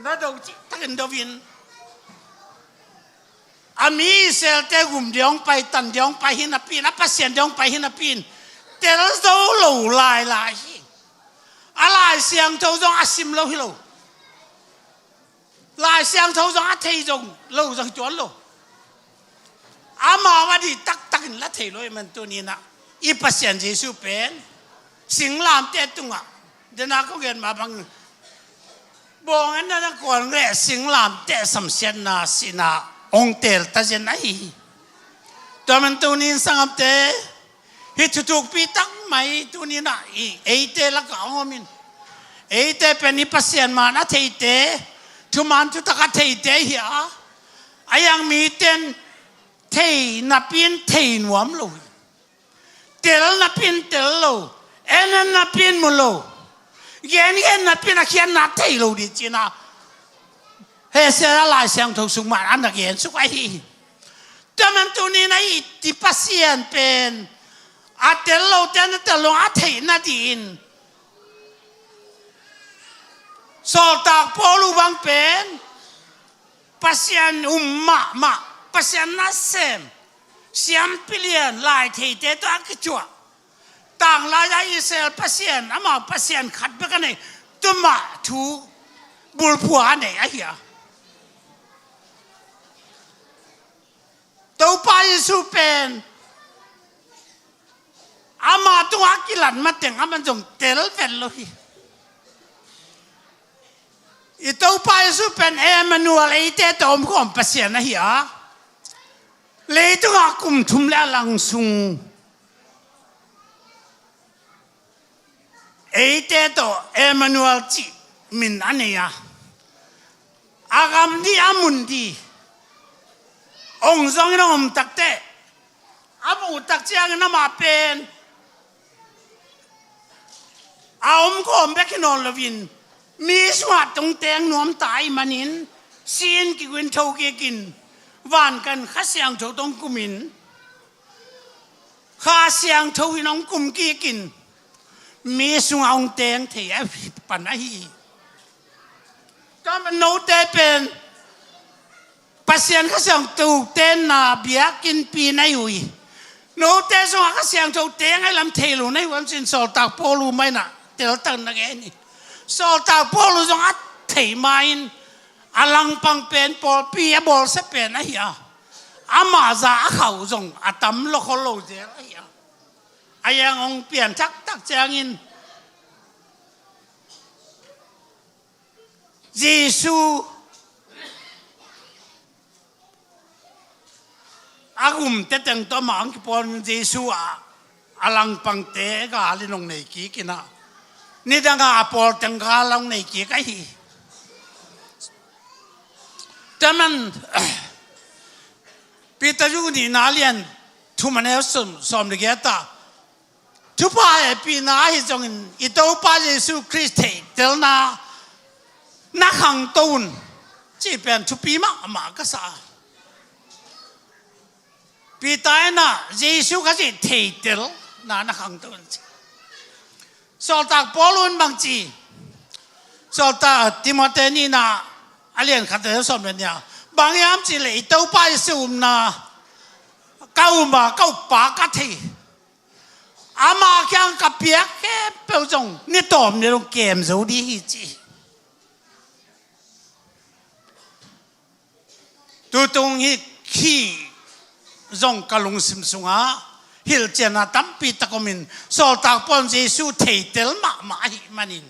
na do cih takin do in a mi Israelte gum dia hong pai tan dia hong pai hi napi in a Pasian dia hong pai hi napi in tel zo lo lailai hi. A Lai Siangtho zong a sim lo hi lo. Lai Siangtho zong a thei zong lo zong hi tuan lo. Amau a dih taktakin la thei lo i man tuni in ah i Pasian Jesu pen singlamteh tungah dena kong gen mah bang bawng en na na kuan leh singlamteh samsiatna sihna hong tel ta zen ahi hi. Tua man tuni in sangamte hih thuthukpi tak mai tuni in ah i eite lakah hong om in eite pen i Pasian man a theite thuman thutak a theite hi a a yang miten thei napi in thei nuam lo hi. Tel napi in tel lo, en en napi in mu lo, gen gen napi in a khiatna thei lo dih ci in ah Isaiah Lai Siangtho sung mah a na gen suk ahi hi. Tua man tuni in ah i Pasian pen a tel lote na tel lo a theihna dih in Sawltak Paul uh bang pen Pasian um mahmah, Pasian nasem, siampi lian lai theite tawh a kicuah. Tanglai-a Israel Pasian, amau Pasian khat bek a nei. Tua mah thu bulphuh a nei ahi a. Topa Jesu pen ama tungah a kilat mateng aman zong tel vet lo hi. I Topa Jesu pen Emmanuel, eite tawh omkhawm Pasian ahi a. Leitungah kum thum le a lang sung eite tawh Emmanuel cih min a nei a, a gam ding a mun ding hong zongin hong om takteh, a muh tak ciangin amah pen a omkhawm bek hi nawn loin mi sungah tungteng nuam ta ahih manin si-in kiguin tho kikin vankan Kha Siangtho tawh hong kumin, Kha Siangtho in hong kum kikin mi sungah hong teng thei a pan ahi hi. Tua man note pen Pasian Kha Siangtho tenna biakinnpi na hi uh hi. Note sungah Kha Siangtho teng ahi lam thei lo na hi uh hiam cin Sawltak Paul uh mah in a teltak na gen hi. Sawltak Paul uh zong a thei ma-in a langpang pen pawlpi a bawlsia pen ahi a, amah za a khauh zong a tam lo khol lo zel ahi a. A yang hong pian thaktak ciangin Jesu a gum teteng tawh amah hong kipawl in Jesu a, a langpangte gal in hong nei kik in a, nidang a a pawl teng gal hong nei kik ahi. Tua man Peter nihna lian thum a neu sawm, sawm le giat ah, thupha hehpihna ahi zongin i Topa Jesu Khrist theihtelna na khangto un, cih pen thupi mahmah ka sa. Peter in ah Jesu Khazih theihtelna na khangto un ci. Sawltak Paul un bang ci? Sawltak Timothy nihna a lian khat a neu sawm le nih ah, bang hiam cih leh i Topa Jesu upna ka um a, ka uppa ka thei, ama kiang ka piak khempeuh zong ni tawm ni dong kem zo ding hi ci. Tutung hi khi zong ka lungsim sungah hilhcianna tampi tak omin, Sawltak Paul in Jesu theitel mahmah ahih manin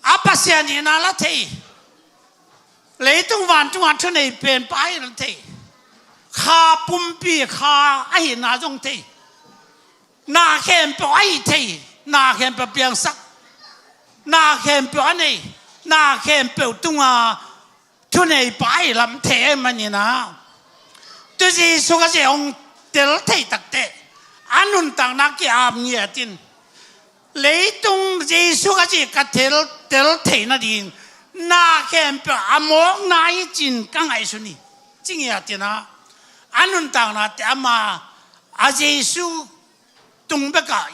a Pasian hihna la thei, leitung vantungah thunei penpa ahih la thei, kha pumpi kha ahihna zong thei, na khempeuh a hih thei, na khempeuh piangsak, na khempeuh a nei, na khempeuh tunga thuneipa ahih lam thei ahih manin ah, tu Jesu Khazih hong tel thei takteh a nuntakna ki-ap ngiat in, leitung Jesu Khazih ka tel, tel theih nading na khempeuh a mawkna hi cin ka ngaihsun hi, ci ngiat in ah, a nuntaknate ama a Jesu tung bekah,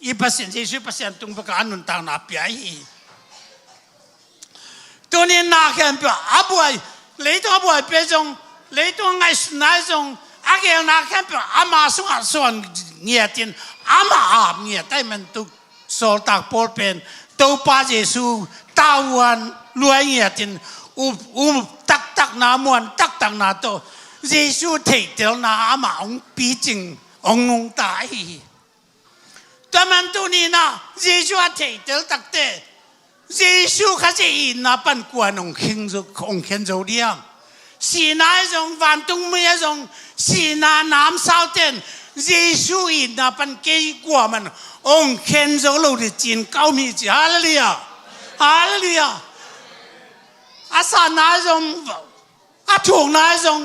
i Pasian, Jesu Pasian tung bekah a nuntakna pia hi. Tunin na khempeuh a buai, leitung a buai pen zong, leitung a ngaihsutna zong, a gelna khempeuh ama sungah suan ngiatin, ama ap ngiat ahih man tu Sawltak Paul pen Topa Jesu tavuan luai ngiatin, up, up taktakna, muan taktakna tawh Jesu theihtelna amah hong picing, hong nungta ahi hi. Tua man tuninah Jesu a theihtel takte, Jesu Khazih itna pan kuan hong khen zo, hong khen zo diam? Sihna ahi zong, vantungmi ahi zong, sihna namsau ten Jesu itna pan kei kuaman hong khen zo lo ding cin ka um hi ci. Halleluiah. Halleluiah. A sahna ahi zong, a thukna ahi zong,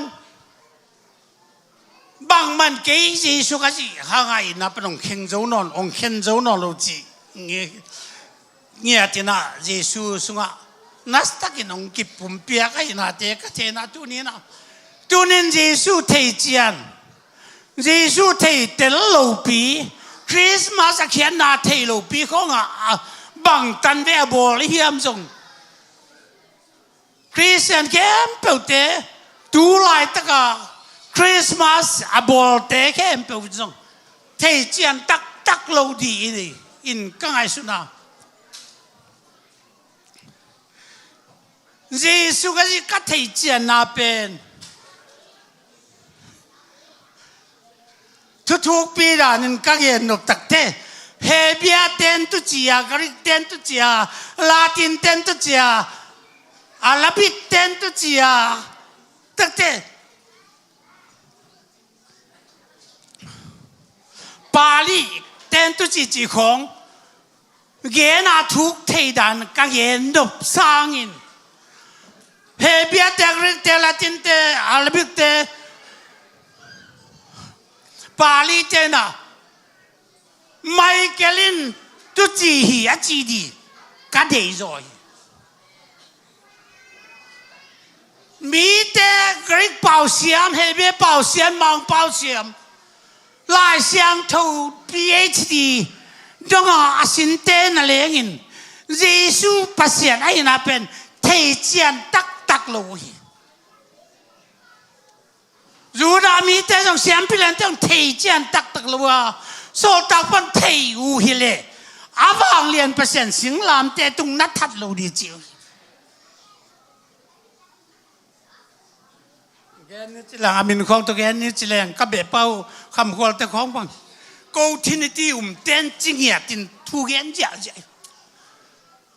bangman kei Jesu Khazih hanga itna pan hong khen zo nawn, hong khen zo nawn lo cih nge, ngiatinah Jesu sungah nastakin hong kipumpiak ahihnate ka theihnah tuninah, tunin Jesu thei cian, Jesu theitel lopi, Christmas a khiatna thei lopi khawngah a bangtan ve a bawl i hiam zong, Khristian khempeuhte, tu laitaka Christmas a bawlte khempeuh zong thei cian taktak lo dih in, in ka ngaihsutna. Jesu Khazih ka theihcianna pen thuthukpi danin ka gen nop takte, Hebrew ten tucia, Greek ten tucia, Latin ten tucia, Arabic ten tucia takte, Pali ten tuci ci khawng gen a thuk thei dan ka gen nop sangin, Hebrew te, Greek te, Latin te, Arabic te, Pali te na Michael in tuci hi a ci di ka deih zaw hi. Mite Greek pau siam, Hebrew pau siam, Mang pau siam, Lai Siangtho P H D donga a sinte na lengin Jesu Pasian ahina pen theician taktak lo uh hi. Judah mite zong, siampi lente zong theician taktak lo a, sawltak pan thei uh hileh a vanglian Pasian singlamte tung na that lo di ci uh hi. Gen ni ci leng, a min khawng tawh gen ni ci leng, ka beh pau Khamkhualte khawng bang ko Trinity um ten ci ngiatin thu gen ziahziah hi.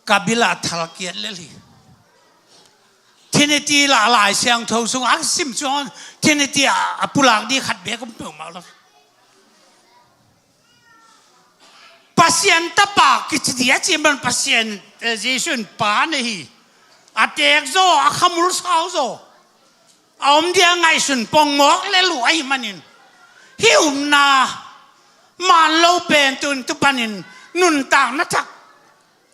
Ka bil ah thal kiat lel hi. Trinity la Lai Siangtho sung a sim sung Trinity a, a pulak di khat bek om peuhmah lo. Pasian tapa kici di a ci man Pasian, eh, Jesu in pa nei hi. A teek zaw, a khamul sau zaw, a om dia ngaihsun pongmawk lel uh ahih manin, hih upna man lo pen tun tu panin nuntakna thak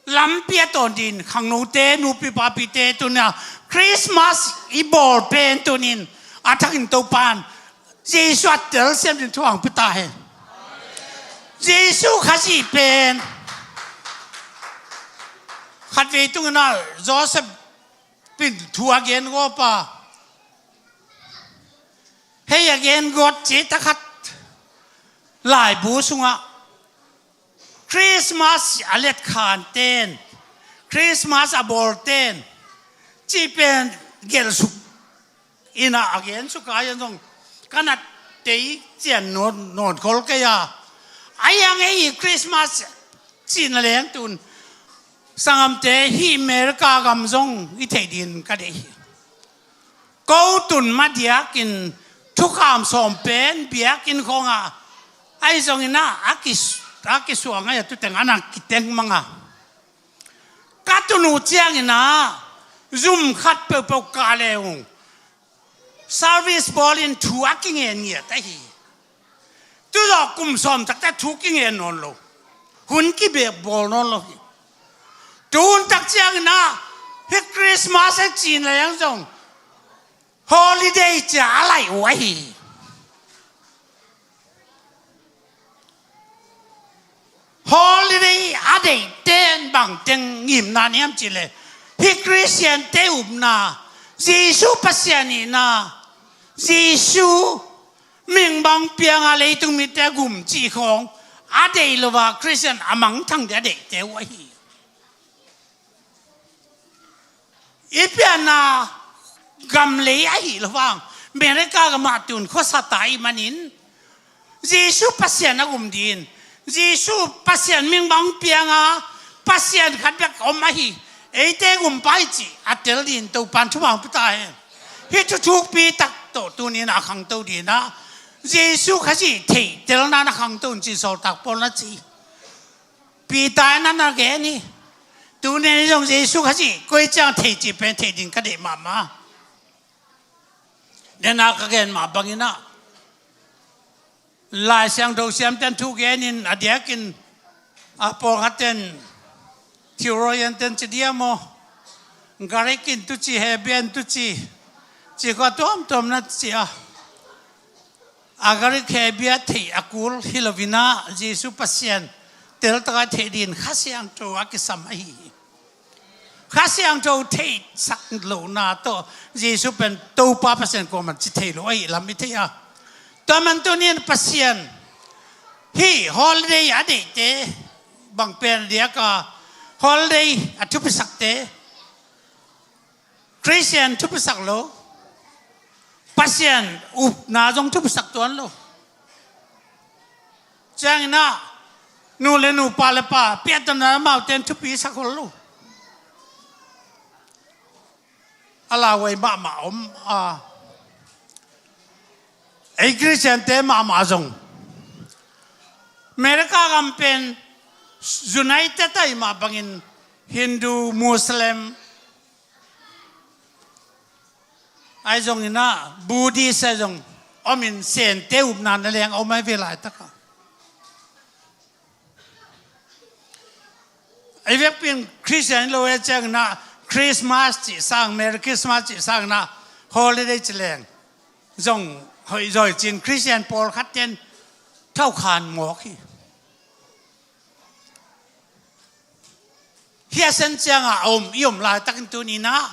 lampi a tawn din khangnote, nupi papite tun a Christmas i bawl pen tunin a thakin Topan Jesu a telsiam din thu hong pia ta hen. Jesu Khazih pen khatvei tungin a Joseph in thu a gen gawp a, hei a gen gawp ci takhat laibu sungah Christmas a letkhan ten, Christmas a bawl ten cih pen gelh suk in a, a gen suk a, a zong ka na tei cian nawn, nawn khol kei a. A hiang ei Christmas cihna leng tun sanggamte hih America gam zong i theih din ka deih hi. Ko tun ma diakin thukham sawm pen biakinn khawngah ahi zongin a, a kis-, a kisuang ahi a, tuteng a na kiteng mang a. Ka tun uh ciangin a zum khat peuhpeuh kah le ung service bawlin thu a kingen ngiat ahi. Tuzawh kum sawm takte thu kingen nawn lo, hun kibek bawl nawn lo hi. Tun tak ciangin a hih Christmas a cihna leng zong holiday cia a laih uh ahi hi. Holiday a deihte in bangteng ngimna nei hiam cih leh, hih Khristiante upna, Jesu Pasian hihna, Jesu mihing bang pianga leitung mite gum cih khawng a deih lo a Khristian a mangthang ding a deihte uh ahi hi. I pianna gam lei ahih loh vang America gamah tun khuasa ta ahih manin Jesu Pasian a gum din, Jesu Pasian mihing bang pianga Pasian khat bek om ahi, eite gumpa hi cih a tel din Topan thupha hong pia ta hen. Hih thuthukpi tak tawh tuni-in a khangto dinah Jesu Khazih theihtelna na khangto un cih Sawltak Paul na ci. Peter in a na gen hi. Tuni-in zong Jesu Khazih koi ciang thei cih pen theih ding ka deih mahmah. Dena ka gen mah banginah Lai Siangtho siamten thu genin a diakin a pawlkhatten theologian ten ci diam aw, Greek in tuci, Hebrew in tuci, ci kha tuamtuam na ci a. A Greek Hebrew a theih a kul hi loinah Jesu Pasian teltaka theih din Kha Siangtho a kisam ahi hi. Kha Siangtho theihsak lohna tawh Jesu pen Topa Pasian kuamah ci thei lo ahi lam i thei a. Tua man tunin Pasian hih holiday a deihte bang pen diaka holiday a thupisakte Khristian thupisak lo, Pasian upna zong thupisak tuan lo. Ciangin ah, nu le nu, pa le pa, piahtana amaute in thupisak hol lo. A lauhuai mahmah om a, ei Khristiante mahmah zong America gam pen united ahi mah bangin Hindu, Muslim, ahi zongin ah Buddhist ahi zong omin, Sente upna na leng om ahi ve laitakah. Ei vekpi in Khristian hi lo e ciangin ah Christmas cih sang, Merry Christmas cih sangin ah holiday ci leng zong hoih zaw hi ci-in Khristian pawlkhat ten thokhan mawk hi. Hih a sen ciangah a om i om laitakin tuni-in ah,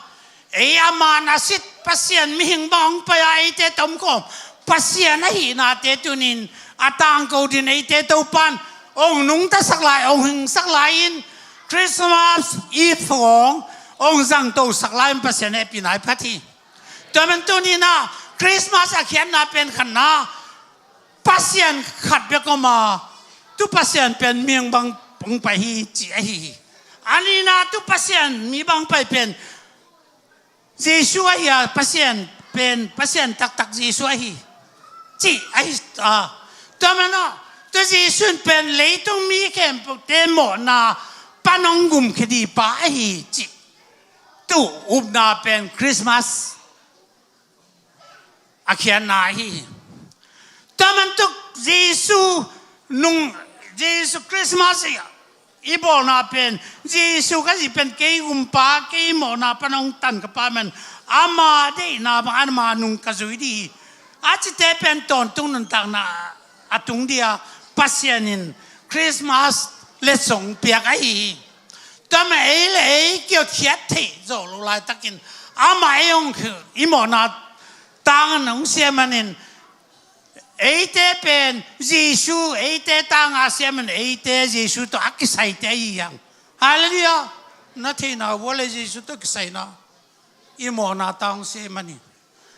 ei a man a sit Pasian mihing bang hong pai-a eite tomkhawm Pasian ahihnate tuni-in a tangko dingin eite Topa'n hong nungtasak lai, hong hingsak lai-in Christmas Eve hong hong zangtosak lai-in Pasian hehpihna i phat hi. Tua man tuni-in ah Christmas a khiatna pen khatna, Pasian khat bek om a, tu Pasian pen mihing bang hong pai hi cih ahi hi. A nihna, tu Pasian mi bang pai pen Jesu ahi a, Pasian pen Pasian taktak Jesu ahi cih ahi a. Tua man ah, tu Jesu in pen leitung mi khempeuhte mawhna pan hong gumkhia ding pa ahi cih tu upna pen Christmas a khiatna ahi hi. Tua man tuk Jesu nung, Jesu Christmas i, i bawlna pen, Jesu ka zi pen kei gumpa, kei mawhna pan hong tan ka pa man, ama deihna bang ama nung ka zui ding hi, a cite pen tawntung nuntakna a tung ding a, Pasian in Christmas letsong piak ahi hi. Tua man ei le ei kiotkhiat theih zawh loh laitakin amah ei hong, i mawhna tang in hong sia manin, eite pen Jesu, eite tanga sia manin eite Jesu tawh a kisaite ahi hiam? Halleluiah. Na theihna uh a le Jesu tawh kisaina, i mawhna tang hong sia manin,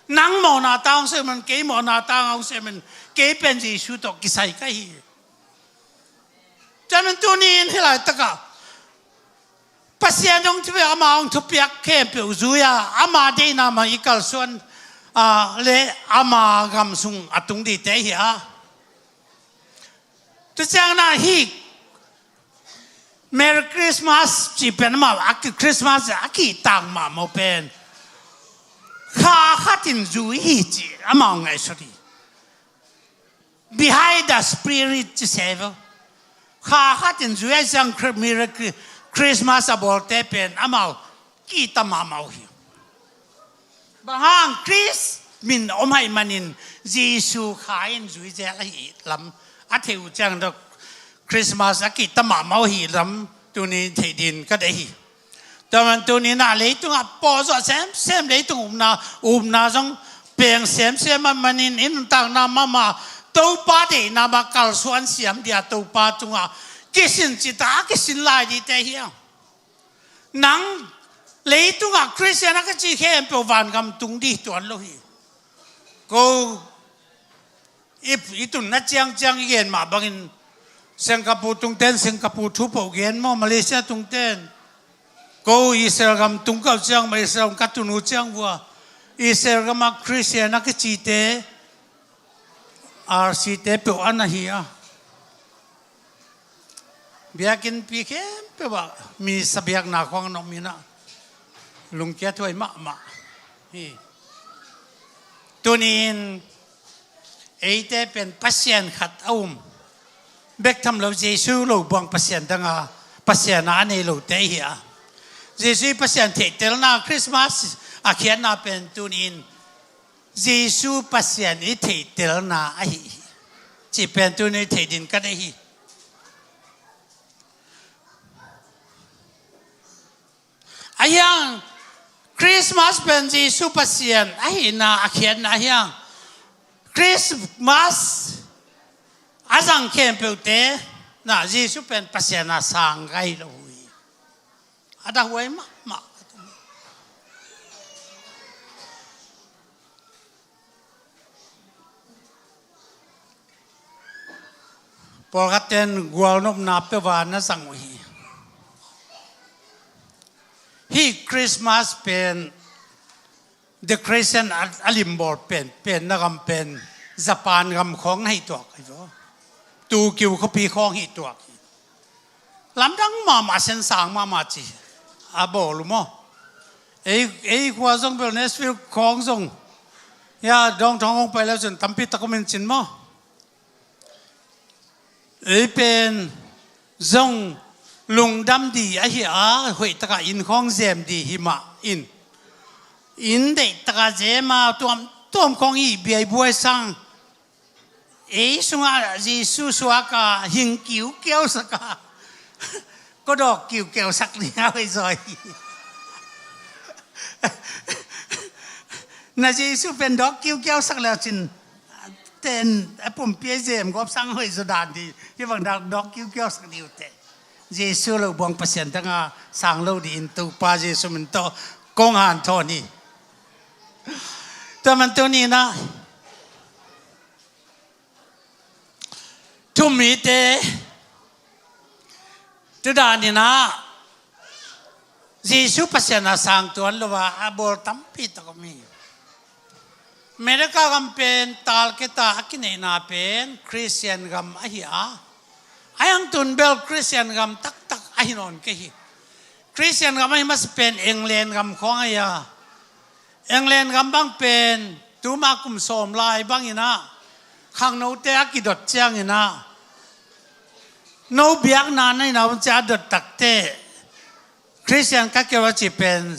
nang mawhna tang hong sia manin, kei mawhna tang hong sia manin, kei pen Jesu tawh kisai ka hi. Tua man tuni-in hih laitakah Pasian hong thupiak, ama hong thupiak khempeuh zui-a, ama deihna mah i kalsuan, ah, le ama gam sung a tung dingte hi a. Tu ciangin ah hih Merry Christmas cih pen amau a ki, Christmas a kihtak mahmah pen kha khat in zui hi cih amau ngaihsut hi. Behind the spirit ci se vo. Kha khat in zui a ciang Chri-, Merry Chri-, Christmas a bawlte pen amau kihta mahmah uh hi. Bang hang Khrist min om ahih manin Jesu kha in zui zel ahih lam a theih uh ciang dok Christmas a kihta mahmah uh ahih lam tuni theih dingin ka deih hi. Tua man tuni-in ah leitungah pawh zawh semsem, leitung upna, upna zong peng semsem ahih manin i nuntakna mahmah Topa deihna mah kalsuan siam ding a, Topa tungah kisin cita a kisin lai dingte hi a. Nang leitungah Khristian a ka ci khempeuh vangam tung ding tuan lo hi. Ko i, i tunna ciangciang i gen mah bangin Singapore tungten Singapore thu peuh gen maw, Malaysia tungten. Ko Israel gam tung ka uh ciang mah, Israel gam ka tun uh ciang vua, Israel gam a Khristian a kicite, R C te peuh a na hi a. Biakinnpi khempeuh ah misa biakna khawng a na om in ah lungkiat huai mahmah hi. Tuni-in eite pen Pasian khat a um bek tham lo, Jesu lo buang Pasian dang a, Pasian a a nei lote hi a. Jesu i Pasian theihtelna, Christmas a khiatna pen tuni-in Jesu Pasian i theihtelna ahi hi cih pen tuni-in i theih dingin ka deih hi. Ahi hang Christmas pen Jesu Pasian ahihna a khiatna ahi hang, Christmas a zang khempeuhte na Jesu pen Pasian a sang ka hi lo uh hi. A dah huai mahmah. Pawlkhat ten gualnopna peuh a na zang uh hi. Hih Christmas pen decoration a, a limbawl pen, pen na gam pen Japan gam khawng na hi tuak hi vaw. Tokyo khuapi khawng hi tuak hi. Lamdang mahmah, siansang mahmah ci a bawl uh maw. Ei, ei khua zong bel Nashville khawng zong, ya, dawngthawng hong pai lo cin tampi tak om in cin maw. Ei pen zong lungdam di ahi a, hoih taka inn khawng zem di hi mah in. Inn deih taka zem a, tuamtuam khawng i biaibuai sang. Ei sungah Jesu suak a, hing kiukiau sak a, kodawk kiukiau sak ni a hoih zaw hi. Na Jesu pen dawk kiukiau sak le cin, ten a pumpi a zem gawp sang hoih zaw dan di, hi bang dak dawk kiukiau sak di uh teh. Jesu lo buang Pasian tanga sang lo di in Topa Jesu min tawh kong hanthawn hi. Tua man tuni na, thu mite, tu dan in ah Jesu Pasian a sang tuan lo a, a bawl tampi tak om hi. America gam pen talketa a kineihna pen Christian gam ahi a, a hang tun bel Christian gam taktak ahi nawn kei hi. Christian gam ahi masa pen England gam khawng ahi a, England gam bang pen tuma kum sawm lai bangin ah khangnote a kidot ciangin ah, no biakna na ina un cia a dot takte Christian ka keu a ci pen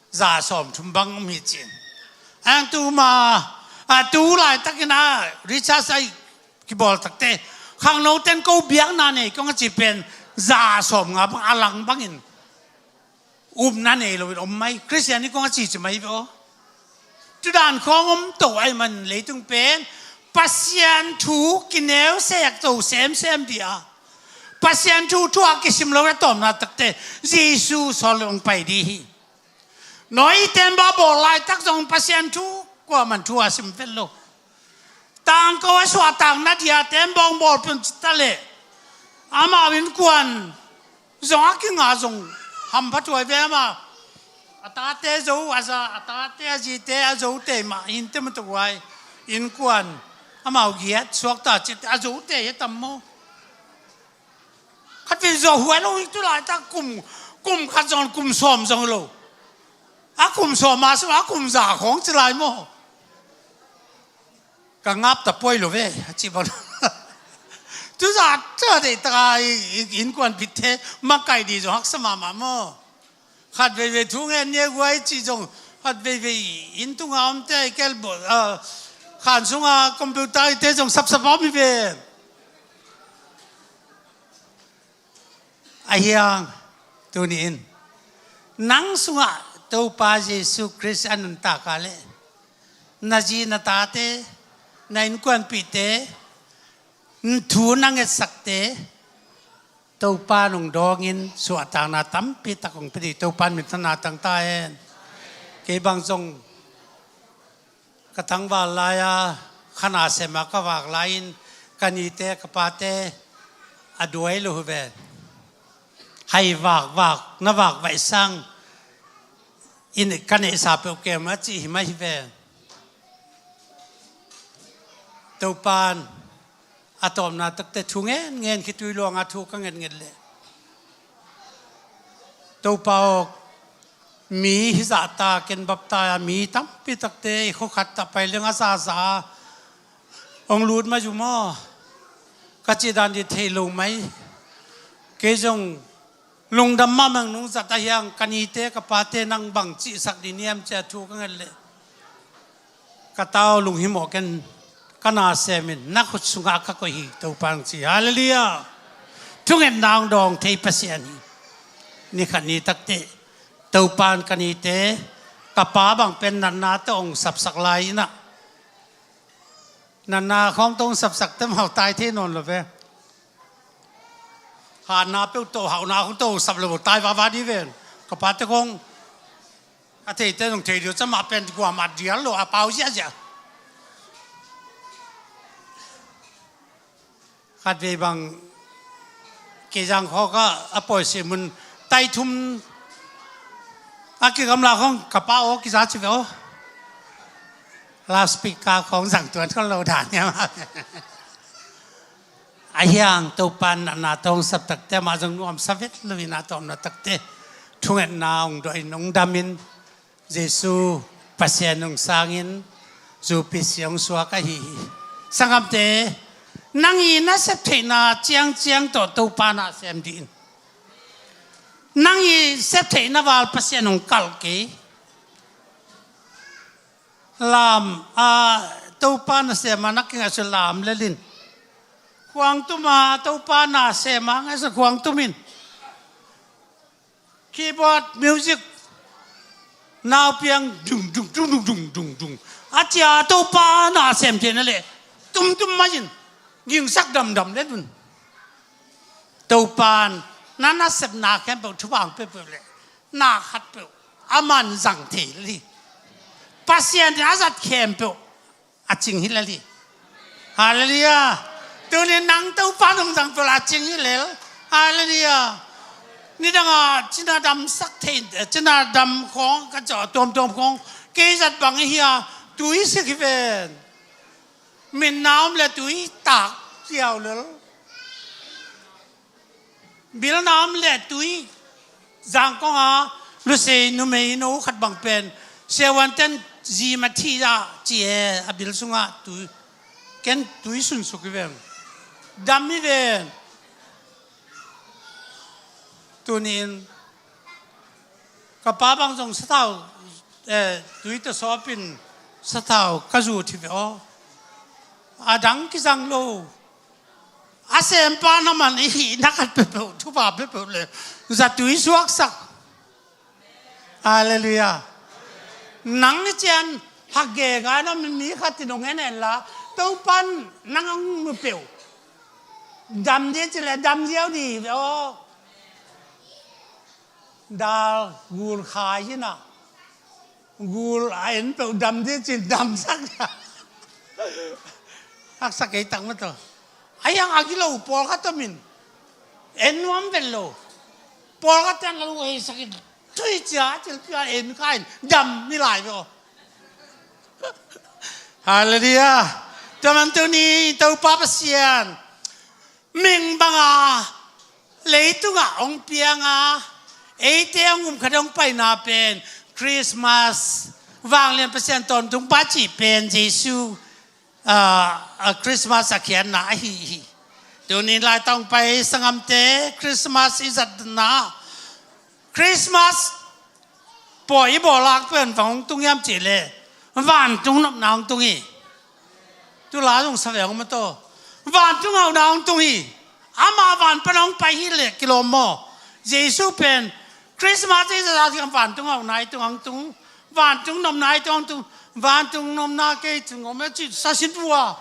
za sawm thum bang om hi cin. Ang tuma, a tu laitakin ah recharge ai kibawl takte khangnoten ko biakna nei kong a ci pen za sawm nga bang a lang bangin upna nei loin om mai. Christian hi kong a cici mai ve aw. Tudan khawng om to ai man leitung pen Pasian thu kineu sek to semsem dia, Pasian thu thu a kisim lo a tawmna takte Jesu sawl lo ong pai di hi. Noi ten ba bawl laitak zong Pasian thu kua man thu a sim vet lo. Tangko a suahtakna dia ten bawng bawl pun cita leh amau innkuan zong a kinga zong hampha tuai ve ama. A tate zo a za, a tate a zite a zo tei mah hinte mah tuai. Innkuan amau giat suakta cite a zo tei he tam maw? Khat vei zo huai lo hi tu laitak kum, kum khat zong kum sawm zong lo. A kum sawm a sung a kum za khawng ci lai maw? Ka ngap ta puai lo ve a ci bang. Tu za ta deih taka innkuan pitte makai di zong haksa mahmah maw? Khat veivei thu ngen nia guai ci zong khat veivei inn tunga omte kel bo, khan sunga computer ite zong sapsap a om hi ve. Ahiang tuni in nang sungah Topa Jesu Khrist a nuntak a leh na zi na tate, na innkuanpihte thu na ngetsakte Topa nong dawngin suahtakna tampi tak hong pia dih. Topa min thana tangta hen. Kei bang zong ka tangval lai-a khana sema ka vak lai-in ka nite ka pate a duai lo hi ven. Hai vakvak na vakvaih sang in ka neihsa peuh kem a cih hi mah hi ven. Topan a tawpna takte thu ngen ngen khitui luanga thu ka ngetnget leh Topa aw, mi hizahta ken baptai a mi tampi takte i khukhat tah pai leng a zaza a hong lut mai uh maw? Ka cih dan di thei lo mai. Kei zong lungdam mahmah nungzat ahiang ka nite ka pate nang bang cihsak di niam cia thu ka nget leh ka tau lunghimawh ken ka na semin na khut sungah ka koih hi Topa nang ci. Halleluiah. Thungetna hong dawng thei Pasian hi. Nikhat ni takte Topan ka nite ka pa bang pen natna tawh hong sapsak lai inah natna khawng tawh hong sapsak te mau tai thei nawn lo ve. Hatna peuh tawh hauhna khawng tawh hong sap lo tai vava di ven. Ka pate khawng a theite zong thei diu camah pen guam at dial lo a pau ziahziah. Khatvei bang kizang khawk a, a pawi sim un tai thum a kigamla khawng ka pa aw kiza ci ve aw. Loudspeaker khawng zang tuan kho lo dan hiam? A hiang Topan na tawng sap takte amah zong nuam sa vet lo in a tawmna takte thungetna hong dawh in hong dam in Jesu Pasian hong sangin zupi siang suak ahi hi. Sanggamte, nang i na sep theihna ciangciang tawh Topa na sem dih in. Nang i sep theihna val Pasian hong kalh kei. Lam a Topa na sem a na kingaihsun lam lel in. Khuang tum a Topa na sem a ngaihsun khuang tum in. Keyboard music naupiang dung dung dung dung dung dung dung a cia Topa na sem theihna leh tumtum mai in gingsak damdam lel un. Topan na nasepna khempeuh thupha hong pia peuh leh na khat peuh a man zang thei lel hi. Pasian in a zat khempeuh a cing hi lel hi. Halleluiah. Tuni nang Topa nong zang peuh a cing hi lel. Halleluiah. Nidang a cina dam sak thei, cina dam khawng ka cawh tuamtuam khawng kei zat bang hi a, tui sik hi ven. Min na om le tui tak ciau lel. Bil na om le tui zang kong a lusei numei no khat bang pen siavuanten zi ma thi za ci e a bil sungah tui ken tui sunsuk hi veng. Dam hi veng. Tunin ka pa bang zong sathau, eh, tui tawh sawpin sathau ka zu thi ve aw. A dang kizang lo. A sempa na man i hih na khat peuhpeuh thupha peuhpeuh le zatui suaksak. Halleluiah. Nang i cian hak gega na mi khat in hong en en la Topan nang hong mu peuh. Dam di ci le dam diau di ve aw. Dal gul khai hi na. Gul a en peuh dam di cin damsak. Haksa kei tak mah tawh. A hiang a gilo pawlkhat om in en nuam vet lo. Pawlkhat ten lo ei sakin tui cia cil pia en kha in dam mi lai ve aw. Halleluiah. Tua man tuni Topa Pasian ming banga leitungah hong pianga eite hong umkhat hong paina pen Christmas, vanglian Pasian tawntung pa cih pen Jesu, ah, ah, Christmas a khiatna ahi hi. Tunin laitang pai sanggamte Christmas i zatna Christmas pawi i bawlak pen bang hong tung hiam cih leh vantung nopna hong tung hi. Tula zong sa ve hong mataw. Vantung hauhna hong tung hi. Ama van pan hong pai hi leh kilawm maw? Jesu pen Christmas i zat a vantung hauhna i tung hong tung. Vantung nopna i tung hong tung. Vantung nopna kei tung om e cih sa sin vua.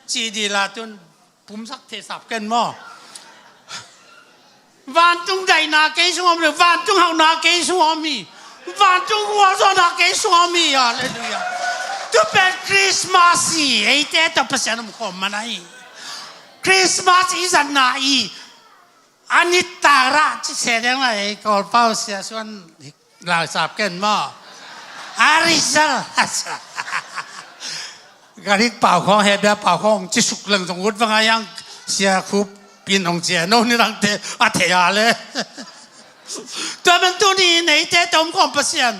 Cih dila tun pumsak thei sap ken maw? Vantung daihna kei sung om le vantung hauhna kei sung om hi. Vantung gualzawhna kei sung om hi. Halleluiah. Tupen Christmas hi. Eite tawh Pasian om khawm man ahi. Christmas i zatna i a nitarah ci se deng la ei Kawlpau sia suan laisap ken maw? A result. Garik pau khawng hebia pau khawng ci suk leng zong ut vang a yang sia khup in hong cia no ni langte a thei a le. Tua man tuni neite tom khawm Pasian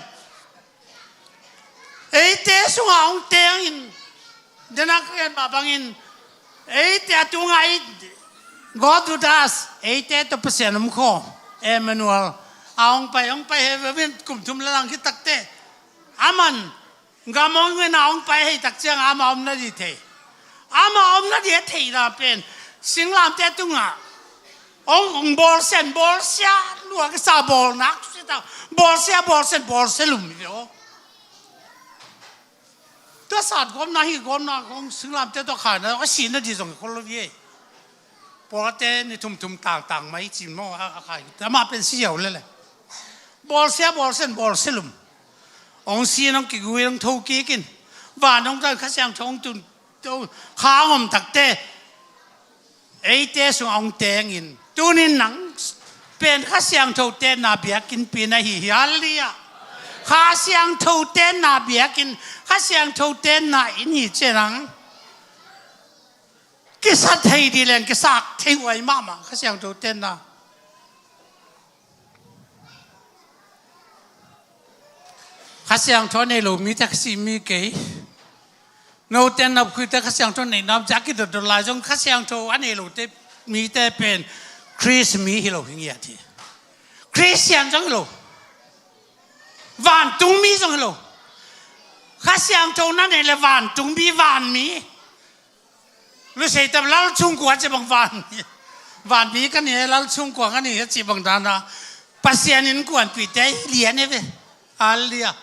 eite sungah hong teng in, denak en mah bangin eite a tungah i God with us, eite tawh Pasian om khaw Emmanuel a hong pai, hong pai he vevin kum thum lalang khit takte aman gam hong in a hong pai hei tak ciang ama om na di thei. Ama om na di a theihna pen singlamte tungah hong, hong bawlsian, bawlsia lua kisa bawlnak sita, bawlsia, bawlsian, bawlsia lum hi ve aw. Tua sat gawmna hi gawmna kong singlamte tua khaina a sihna di zong khol lo hi. Pawlkhatte ni thumthum tangtang mai cin maw a khai. Amah pen si ziau lele. Bawlsia, bawlsian, bawlsia lum. Hong si nong kigui nong tho kikin. Van nong kai Kha Siangtho hong tun kha hong om takte. eite sungah hong tengin, tunin nang pen Kha Siangtho tenna biakinnpi na hi hi. Halleluiah. Kha Siangtho tenna biakinn, Kha Siangtho tenna inn hi ciang nang kisa thei dih leng, kisak thei huai mahmah Kha Siangtho tenna. Kha Siangtho a nei lo mite Kha sih mi kei. Note nopkhuite Kha Siangtho nei nam ciang kidotdot lai zong Kha Siangtho a nei lote mite pen Khrist mi hi lo hi ngiat hi. Khristian zong hi lo. Vantung mi zong hi lo. Kha Siangtho na nei le vantung mi, van mi. Lusei tam lal chungkua ci bang van. Van mi ka ni, lal chungkua ka ni ci bang dana. Pasian innkuanpihte hi lian hi ve. Halleluiah.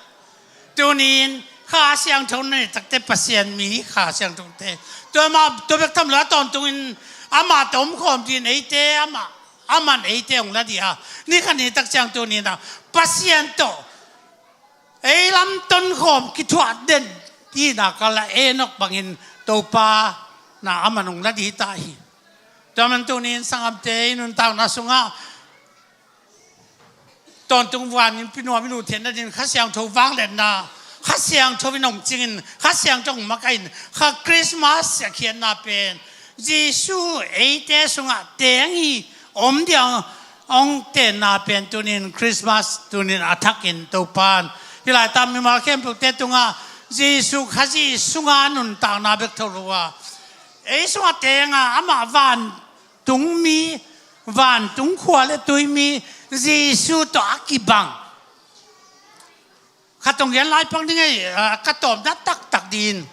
Tunin Kha Siangtho na nei takte Pasian mi hi Kha Siangthote. Tua ma, tua bek tham lo a tawntungin amah tawh omkhawm dih in eite amah, aman eite hong la dih a. Ni khat ni tak ciang tunin a Pasian tawh ei lam tonkhawm kithuah den hi nak a la Enok bangin Topa na aman hong la dih ta hi. Tua man tunin sangamte i nuntakna sungah tawntung van in pinuam i luh theihna dingin Kha Siangtho vangliatna, Kha Siangtho in hong cingin, Kha Siangtho hong makaih in, Kha Christmas a khiatna pen Jesu eite sungah teng hi, om dia hong tenna pen tunin Christmas tunin a thakin Topan hih laitak mimal khempeuhte tungah Jesu Khazih sunga nuntakna bek tho lo a, ei sungah tenga amah vantung mi, vantung khua le tui mi Jesu tawh a kibang. Khat hong gen lai pak ding ei, a, ka tawpna taktak dingin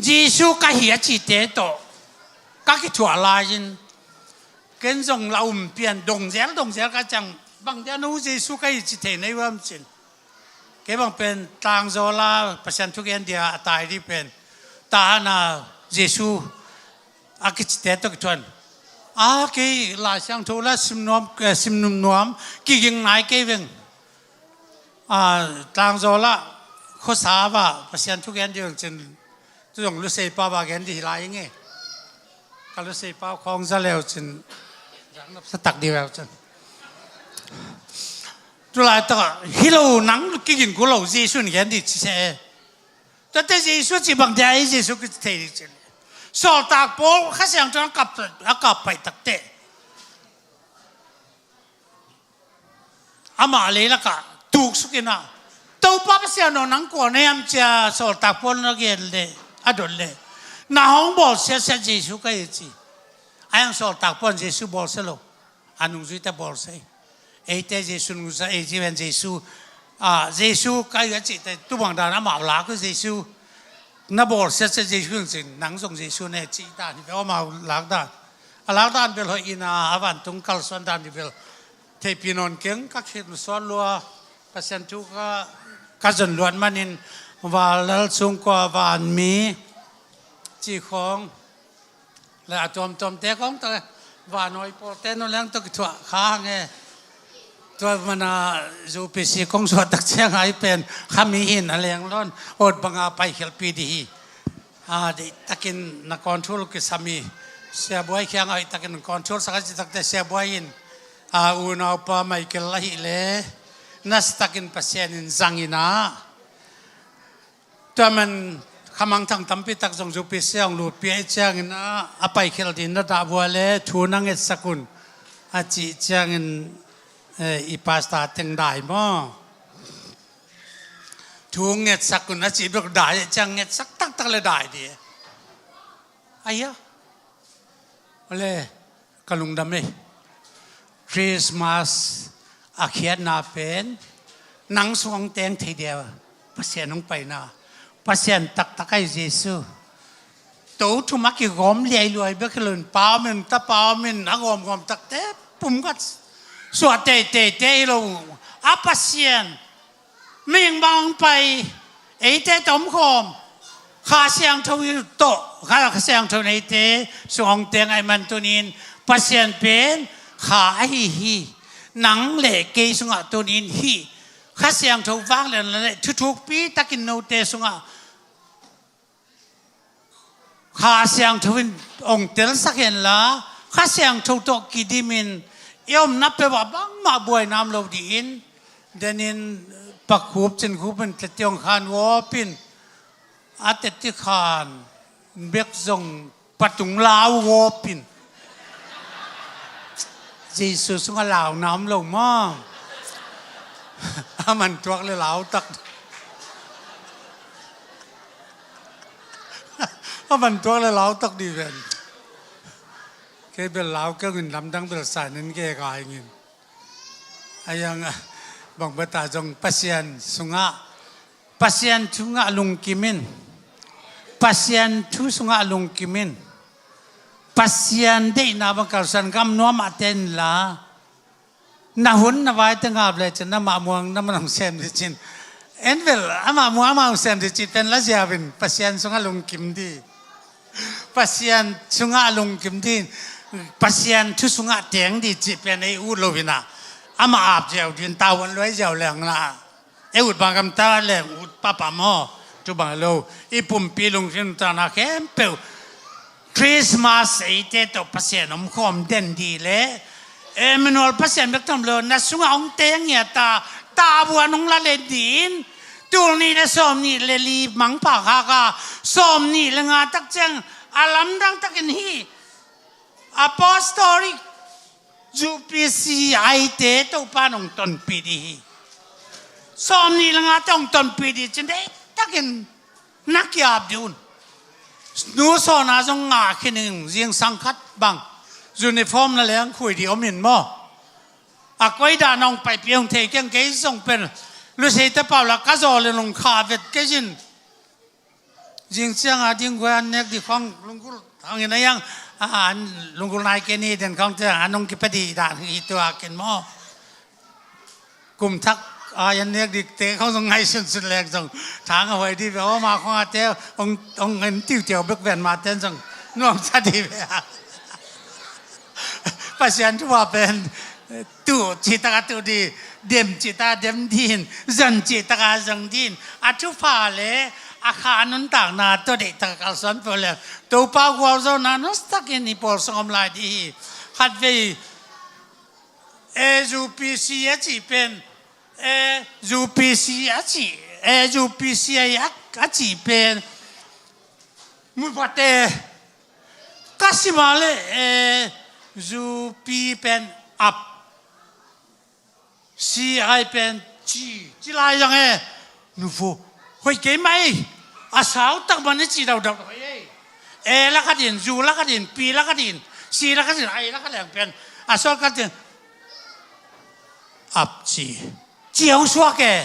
Jesu ka hi a cihte tawh ka kithuah lai-in ken zong la um pian dongzel dongzel ka ciang bang dia no Jesu ka hi ci thei na hi uh hiam cin. Kei bang pen tlangzawl a Pasian thugen dia a tai dih pen ta hana Jesu a kicite tawh kithuan. A kei Lai Siangtho la sim nuam, eh, sim num nuam, kiging nai kei veng. A, tlangzawl ah khuasa va Pasian thugen dih veng cin. Tu zong lusei pa va gen dih hi lai ing e. Ka lusei pa khawng za leu cin. Zang nop sa tak dih veu cin. Tu laitak ah hi lo nang kigin kul lo Jesu in gen dih ci seh e. Tuate Jesu ci bang dia ei Jesu kici thei dih cin. Sawltak Paul Kha Siangtho a kap, a kap paih takte amah leilakah tuksukin a, Topa Pasian aw nang kua na hiam cia sawltak Paul na gen le a dot le na hong bawlsiasia Jesu ka hi ci. A hiang sawltak Paul Jesu bawlsia lo. A nungzuite bawlsia hi. Eite Jesu nungzui ei ci ven Jesu, a, Jesu ka hi a cihte tubang dan amah lak uh Jesu na bawlsiasia Jesu in cin nang zong Jesu ne cih dan hi ve amau lak dan. A lak dan bel hoih ina a vantung kalsuan dan hi bel theihpih nawn keng ka khit suan lua Pasian thu ka, ka zon luat manin val lal sungkua vanmi ci khawng le a tuamtuamte khawng ta vanawi pawlte nu leng tawh kithuah kha hang e. Tua mana U P C kong suah tak ciang ai pen khami hin a leng lon ot banga paikhialpi dih hi. A, deihtakin na control kisam hi. Siabuai khiang a hoihtakin control sak a cih takte Siabuai in, a, unaupa Michael ahih le nasatakin Pasian in zangin a. Tua man khamangthang tampi tak zong U P C hong lutpih ahih ciangin a, a paikhial ding na dah vua le thu na ngetsak un a cih ciangin, eh, i pastor teng dai maw? Thu ngetsak un a cih bek dai ciang ngetsak taktak le dai dih. Aia. Ole, ka lungdam ei. Christmas a khiatna pen nang sung hong teng thei dia Pasian hong paina. Pasian taktak ahi Jesu. To thum a kigawm liailuai bek hi loin pa om in tapa om in a gawmgawm takte pum khat suah teiteite hi lo. A Pasian mihing bang hong pai eite tawh omkhawm Kha Siangtho tawh Kha, Kha Siangtho in eite sung hong teng ahih man tunin Pasian pen Kha ahi hi. Nang le kei sungah tunin hih Kha Siangtho vangliatna le thuthukpi takin note sungah Kha Siangtho in hong telsak henla, Kha Siangtho tawh kidimin i omna peuh ah bangmah buaina om lo dih in, denin pakhup cinkhup in teti hong khan gawp in, a teti khan bek zong patung lau gawp in, Jesu sungah launa om lo maw? A man tuak le lautak. A man tuak le lautak dih ven. Kei bel lau kei ungin lamdang bel sanin kei kai ungin. A yang bang bata zong Pasian sungah, Pasian sungah lungkim in. Pasian thu sungah lungkim in. Pasian deihna bang kalsan gam nuam ah ten la. Na hun na vaite ngap lecin amah muang na man hong sem dih cin. En bel amah muang amah hong sem dih cin pen la ziau in Pasian sungah lungkim dih. Pasian sungah lungkim dih. Pasian thu sungah teng dih cih pen ei ut lo in ah, amah ap ziau dih in, tavuan luai ziau leng na. Ei ut bang gamta leng ut papa maw? Tu bang lo. I pumpi lungsim tana khempeuh Christmas eite tawh Pasian omkhawm den dih le Emmanuel Pasian bek tham lo, na sungah hong teng ngiat a, tavuan hong la len dih in. Tul nih le sawm nih le li mangpha khak a, sawm nih le nga tak ciang a lamdang takin hih Apostolic U P C I te Topa in hong tonpih dih hi. Sawm nih le nga te hong tonpih dih cin deih takin na kiap dih un. Nu sawna zong ngah khin in, zingsang khat bang uniform na leng khui dih om in maw? A koi dan hong paipih hong thei keng, kei zong pen Lusei te pau la ka zaw le nong kha vet kei zin. Zing ciang a ding guai an nek dih khong lunggulh hangin a yang, a, an lunggulh nai kei ni den khong ciang an hong kipa dih dan hi tua ken maw? Kum thak a yan nek dih te khong zong ngai sunsun lek zong thang a huai dih ve aw, ma khong a te hong, hong en tiutiau bek ven ma ten zong nuam sa dih ve a. Pasian thu a pen tuh cih taka tuh dih, dem cih taka dem dih in, zon cih taka zong dih in, a thupha le a kha nuntakna tawh deih taka kalsuan peuh le Topa gualzawhna nuastakin i pawlsawng om lai dih hi. Khatvei A U P C a cih pen, A U P C a cih, A U P C a, a cih pen mupate ka sim a le, A U P pen up, C I pen ci, ci lai zang e. Nufu, hoih kei mai. A sau tak man i ci daudau hoih e. A la khat in, U la khat in, P la khat in, C la khat in, I la khat leng pen a sawt khat in up ci, ci au suak e.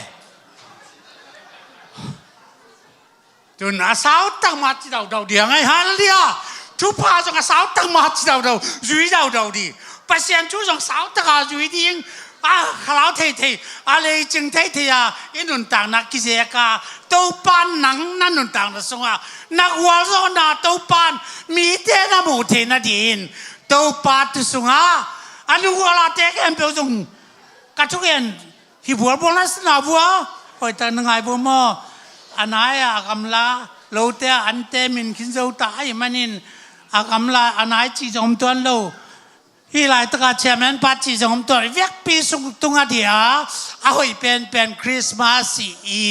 Tun a sau tak mah ci daudau dih a ngai, hallelujah. Thupha zong a sau tak mah ci daudau, zui daudau dih. Pasian thu zong sau taka zui ding. A khalau theithei, a leicing theithei a i nuntakna kizek a, Topa nang na nuntakna sungah na gualzawhna Topa mite na muh theihna dih in, Topa thu sungah a nungual a te khempeuh zong ka thugen hi bualbual na sina vua, hoih tak na ngai vua maw? A nai a gamla lote a ante min khin zo ta ahih manin a gamla a nai cih zong om tuan lo. Hih laitaka chairman pa cih zong om tuan, vekpi sung tungah dih a, a hoih penpen Christmas i, i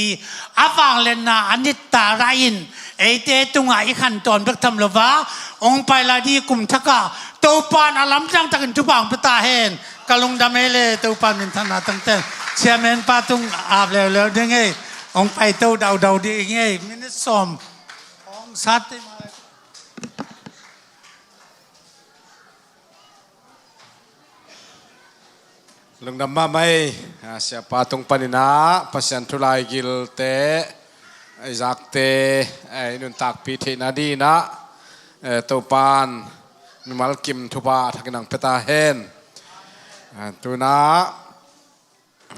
a vangliatna a nitak rah in eite tungah i khantawn bek tham lo va, hong pai lai dih kum thakah Topa in a lamdang takin thupha hong pia ta hen. Ka lungdam ei le Topa minthanna tangten. Chairman pa tung ap leuleu ding ei. Hong paito daudau ding ei. Minute sawm. Hong sate mai. Lungdam mahmah ei. A, siapa tung paninah Pasian thu laigilte, i zakte, i nuntakpih theihna dinah, eh, Topan mimal kim thupha thakin ang pia ta hen. A, tunah,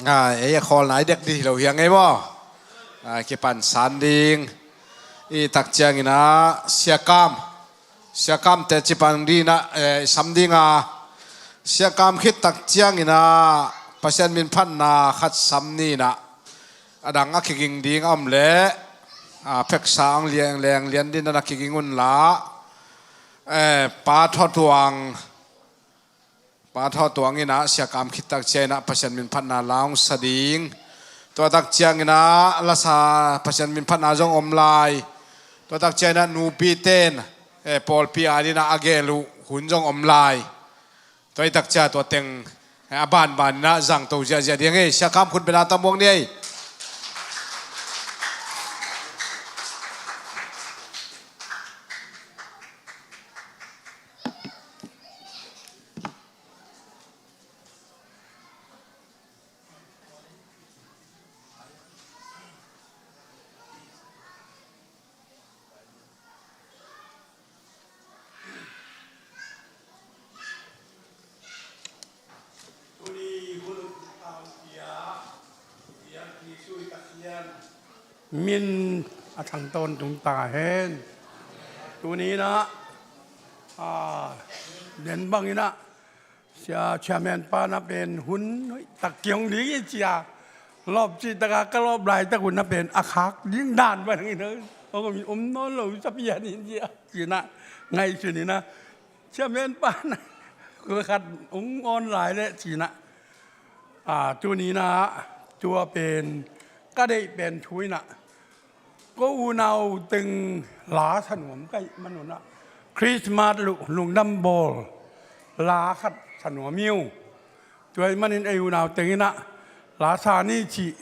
a, ei a khawl nai dek dih lo hiang ei maw? A, kipan san ding. I tak cianginah siakam, siakamte cipang dinah, eh, i sam dinga, siakam khit tak cianginah Pasian min phatna khat sam ninah, a dang a kiging ding a om leh A, pheksa ang liang leng lian din a na kiging un la. Eh, Pa Thawtuang, Pa Thawtuang in ah siakam khit tak ciang in ah Pasian min phatna la hong sa ding. Tua tak ciang in ah lasa Pasian min phatna zong om lai. Tua tak ciang in ah nupi ten, eh, pawlpi a din ah a gel uh hun zong om lai. Tua i tak ciang tua teng, eh, a banban in ah zangto ziahziah ding ei. Siakam khut bena tamuang ni ei. Tuni hun a hong pia, pia Jesuh i Pasian min a thang tawntung ta hen. Tuni in ah, a, den bang in ah, Sia, chairman pa na pen hun hoih tak kiong ding i cia. Lawp cih taka ka lawp laitak hun na pen a khak ding dan bang in ah, om nawn lo sa pian in cia. Ci in ah ngaihsun in ah, chairman pa na khat hong awn lai leh ci in ah. A, tuni in ah tua pen ka deih pen thu in ah, ko unau teng la sa nuam ka hih man un ah, Christmas luh lungdam bawl la khat sa nuam hi ung. Tua ahih manin ei unau teng in ah la sa ni cih,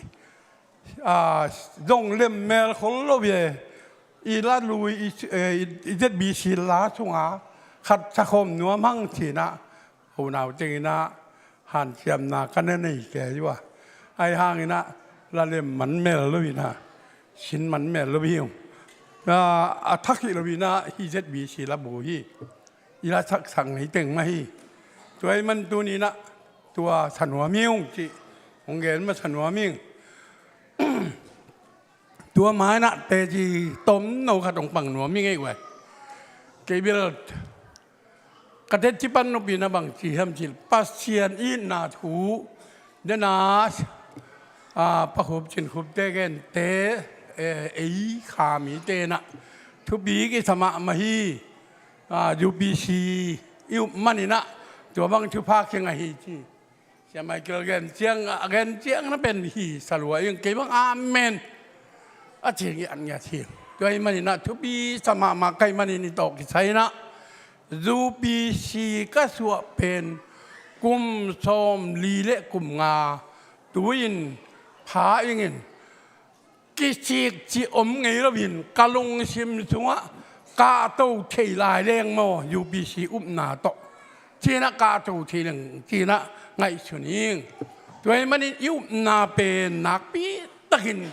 a, zong lem mel khol lo hi e. I la lui i, eh, i, i Z B C la sunga khat sa khawm nuam hang ci in ah, unau teng in ah hanciamna ka na nei kei uh a. Ahi hangin ah la lem man mel lo in ah, sin man mel lo hi ung. A, a thak hi lo in ah hih Z B C la bu hi. I la saksak ngei teng mah hi. Tua ahih man tuni in ah tua sa nuam hi ung cih hong gen masa nuam ing. Tua ma in ah teci tomno khat hong pang nuam hi ngei uh e. Kei bel ka teci pan nop in ah bang ci hiam cih leh Pasian itna thu, den a, a, Pa Khup Cin Khup te gente, eh, ei kha mite in ah thupi kisa mahmah hi. A, U P C i up man in ah tua bang thupha kingah hi ci. Sia Michael gen ciang, a gen ciang na pen hi sa lua ing, kei bang amen a ci ngiatngiat hi. Tua ahih manin ah thupi sa mahmah ka hih manin i tawh kisai in ah U P C ka suah pen kum sawmli le kum nga tu-in pha ing in, kicik cih om ngei loin ka lungsim sungah kahto thei lai leng maw, U P C upna tawh ci in ah kahto thei leng ci in ah ngaihsun ing. Tua ahih manin i upna pen nakpi takin,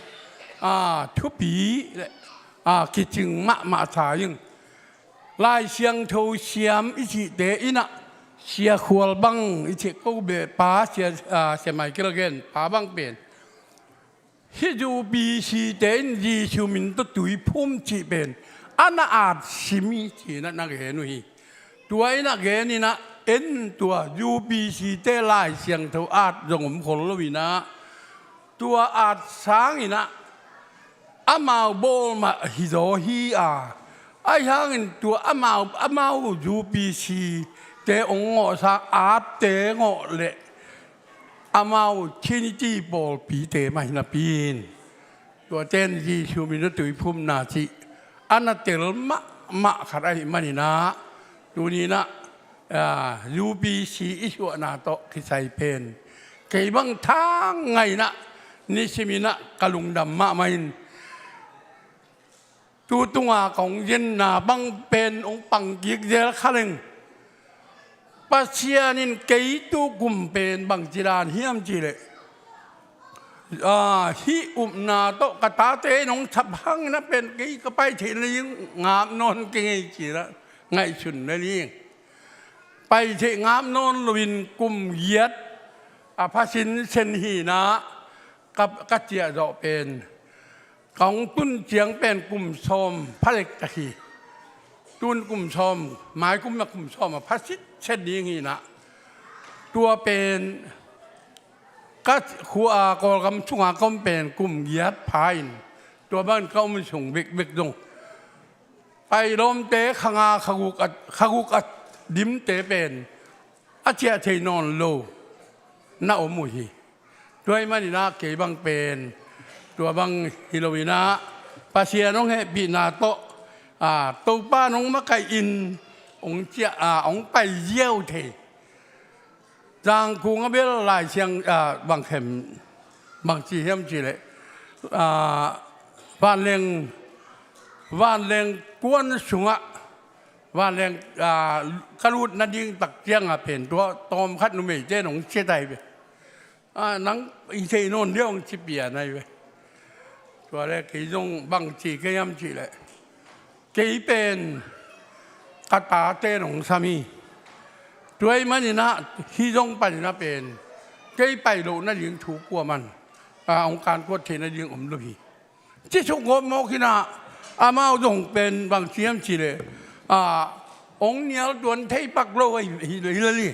a, thupi le, a, kicing mahmah sa ing. Lai Siangtho siam i cihte in ah Sia Khual bang i cih ko beh pa Sia, a, Sia Michael gen pa bang pen hih U P C te in Jesuh min tawh tui phum cih pen a na at sim hi ci in ah na gen uh hi. Tua in ah gen in ah en tua U P C te Lai Siangtho at zong om khol lo in ah tua at sang in ah amau bawl mah hi zaw hi a. Ahi hangin tua amau, amau U P C te hong ngawh sang at te ngawh leh amau Trinity pawlpite mah hi napi in, tua ten Jesuh min tawh tui phumna cih a na tel mahmah khat ahih manin ah, tuni in ah, a, U P C i suahna tawh kisai pen kei bang thang ngai in ah nisim in ah ka lungdam mahmah in, tu tunga kong zinna bang pen hong pang kik zel kha leng, Pasian in kei tu kum pen bangci dan hiam cih leh, a, hih upna tawh ka tate in hong sap hang in ah pen kei ka pai theih nading ngap nawn kei ngei ci in ah ngaihsun na ding. Pai theih ngap nawn loin kum giat a pha sinsen hi in ah ka, ka ciah zawh pen ka hong tun ciang pen kum sawm pha lek ta hi. Tun kum sawm, mai kum na kum sawm a pha sitset ding hi in ah, tua pen ka khua, a, Kawlgam sunga ka om pen kum giat pha in, Tua bangin ka om sung bekbek zong, pailawmte kha nga kha guk a, kha guk a dimte pen a ciah thei nawn lo na om uh hi. Tua ahih manin ah kei bang pen tua bang hi lo in ah, Pasian hong hehpihna tawh, a, Topa nong makaih in hong ciah, a, hong pai ziau thei. Zangkung a bel Lai Siang, a, bang khem, bang ci hiam cih leh, a, vanleng, vanleng kuan sungah, vanleng, a, ka lut nading tak ciangah pen tua tawmkhat numeite in hong ciah tai ve. A, nang i thei nawn diam hong ci pian ai ve. Tua leh kei zong bang ci ka hiam cih leh, kei pen ka tate in hong sam hi. Tua ahih manin ah hih zong panin ah pen kei pai loh nading thu kuaman, a, hong kankuan theih nading om lo hi. Ci suk gawp mawk in ah, amau zong pen bang ci hiam cih leh, a, hong nial tuan thei pak lo ahi, hi, hi lel hi.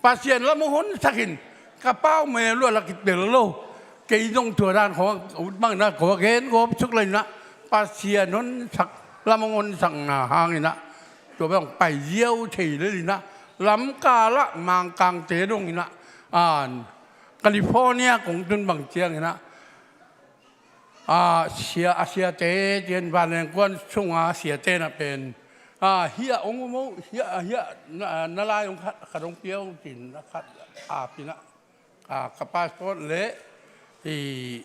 Pasian lam hong honsak in, ka pau mel uh a la kitel lo. Kei zong tua dan khawng, ut bang in ah khawng gen gawp suk lo in ah, Pasian honsak, lam hong honsakna hangin ah, tua bang pai ziau thei lel in ah, lamkal ah Mangkangte dong in ah, a, California kong tun bang ciangin ah, a, sia, a siate, cian vanleng kuan sunga siate na pen, a, hiah hong um uh, hiah, hiah, na, na lai hong khat, khat hong pia uh cin, na khat a pi na, a, ka passport le, i,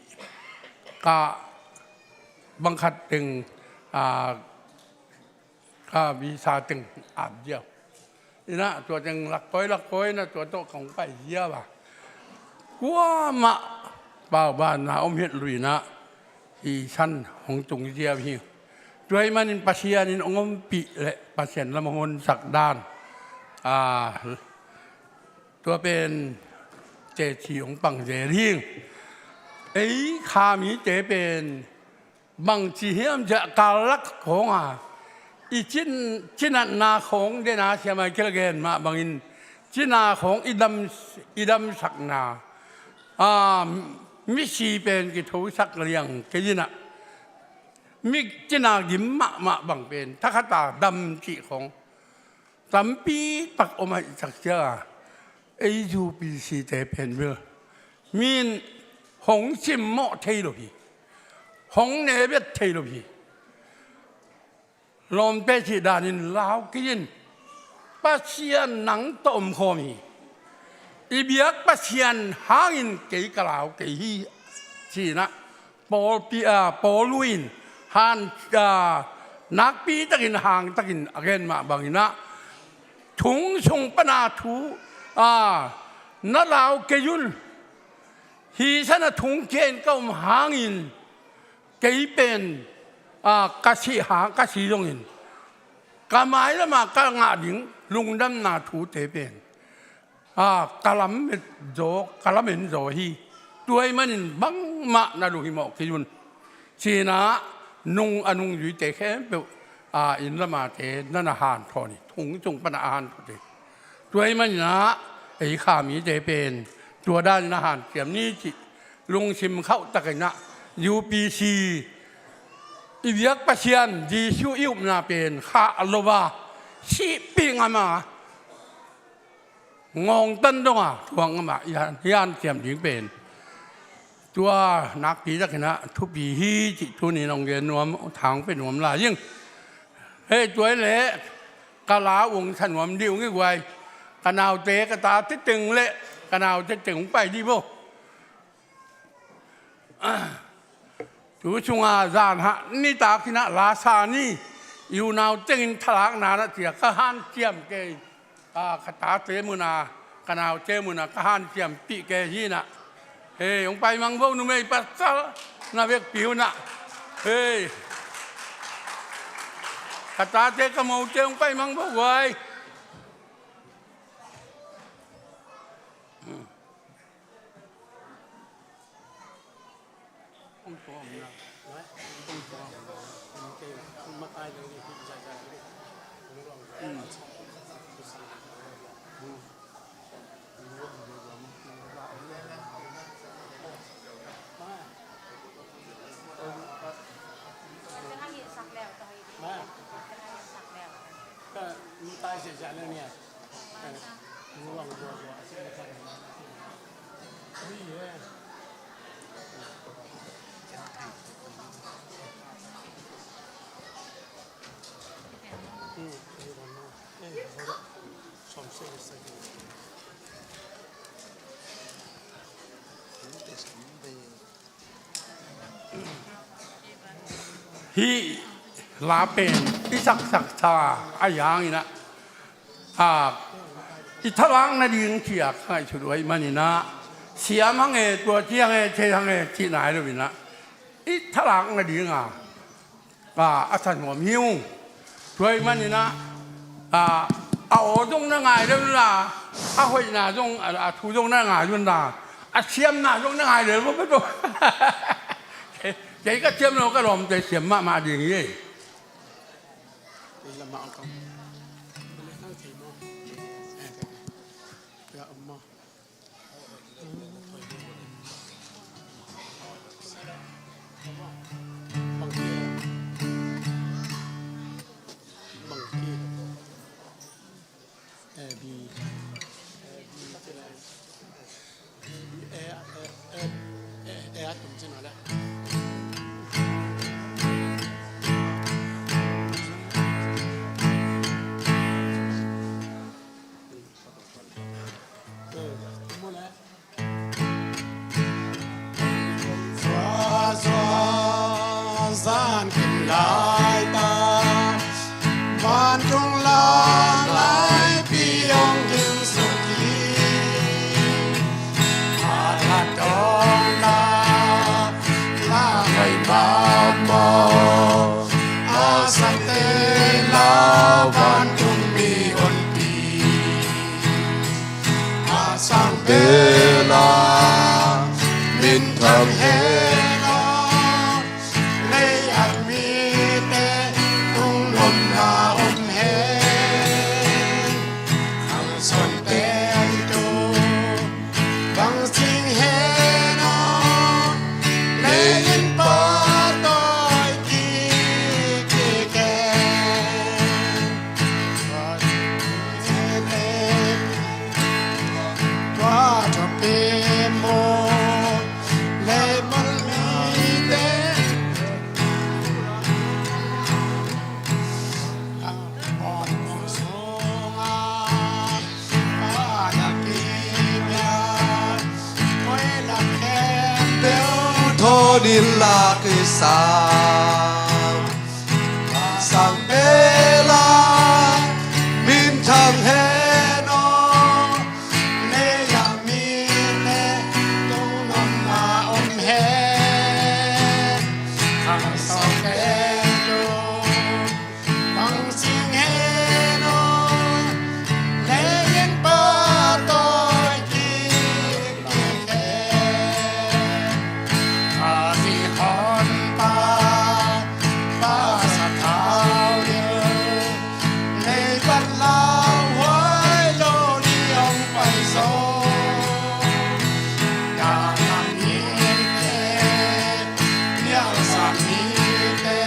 ka bang khat teng, a, ka visa teng ap ziau. In ah tua teng lakkoi, lakkoi in ah tua tawh kong pai ziau a. Kuamah paubanna om het lo in ah, hi san hong tung ziau hi. Tua ahih manin Pasian in hong ompih leh Pasian lam hong honsak dan, a, tua pen teci hong pang zel hi. Ei kha mite pen bang ci hiam cih leh, kal lak khawng a, i cin, cinatna khawng den a, Sia Michael gen mah bangin, cina khawng i dam, i damsakna, a, misi pen kithosak liang kei in ah, mi cina gim mahmah bang pen thakhat a dam cih khawng tampi tak om ahih tak ciang a, ei U P C te pen bel, mi in hong simmawh thei lo hi, hong nebet thei lo hi. Lawmte cih danin lau kei in, Pasian nang tawh omkhawm hi. I biak Pasian hangin kei ka lau kei hi, ci in ah, Paul pi, a, Paul in han, a, nakpi takin, hang takin a gen mah bangin ah, thong sung pana thu, a, na lau kei un. Hi san a thong kia in ka om hangin, kei pen, a, ka sih hang, ka si zongin, ka mailam a ka ngah ding lungdamna thute pen, a, ka lamet zaw, ka lamen zaw hi. Tua ahih manin bangmah na lunghimawh kei un, ci in ah, nung, a nungzuite khempeuh, a, inn lam a te na na hanthawn hi, thong sung pana a hanthawn hi. Tua ahih manin ah, ei kha mite pen tua danin a hanciam ni cih lungsim khauh takin ah, U P C, i biak Pasian Jesuh i upna pen khah lo a, sihpih ngam a, ngawngtan dong a, thuak ngam a, i han, i hanciam ding pen tua nakpi takin ah thupi hi cih tuni-in hong gen nuam, thang pia nuam lai ing. Hei, tua hi leh ka lau hong sa nuam ding hi guai. Ka naute, ka tate teng le ka naute teng hong pai dih bo. Tu sungah zan hah nitak in ah la sa ni. I unau tengin thalakna na cia, ka hanciam kei. A, ka tate mun a, ka naute mun a ka hanciampih kei hi in ah. Hei, hong pai mang bo numei pasal na vekpi un ah. Hei, ka tate ka mote hong pai mang bo guai. Hih la pen i saksak sa a, ahi hangin ah, a, i thalak nading ci-a ka ngaihsut uh ahih manin ah, siam hang e, tua ci hang e, thei hang e cihna hi lo in ah, i thalak nading a, a, a thanuam hi ung. Tua ahih manin ah, a, a aw zong na ngai lel un la, a hoihna zong, a, a thu zong na ngai un la, a siamna zong na ngai lel un la. Kei ka siam lo, ka lawmte siam mahmah ding hi. Zan kim lai ta, vantung la laipi ong kim suk hi. A la tong la, la ngai mamo, a sakte la vantung mi honpi. A sang bela minthang hen aw, lei a mite tungnuamna om hen. Hang son pen tu bang sing hen aw, lei in patawi kik kik hen. Tho din la kisam sang bela minthang hen aw, lei a mite tungnuamna om hen. Hang sawk pen tu bang sing hen aw, lei in patawi kik kik hen. A zi hon pa, pa sa thau in, lei pat lau huai lo li ong pai zo. Dana mite, nial sa mite,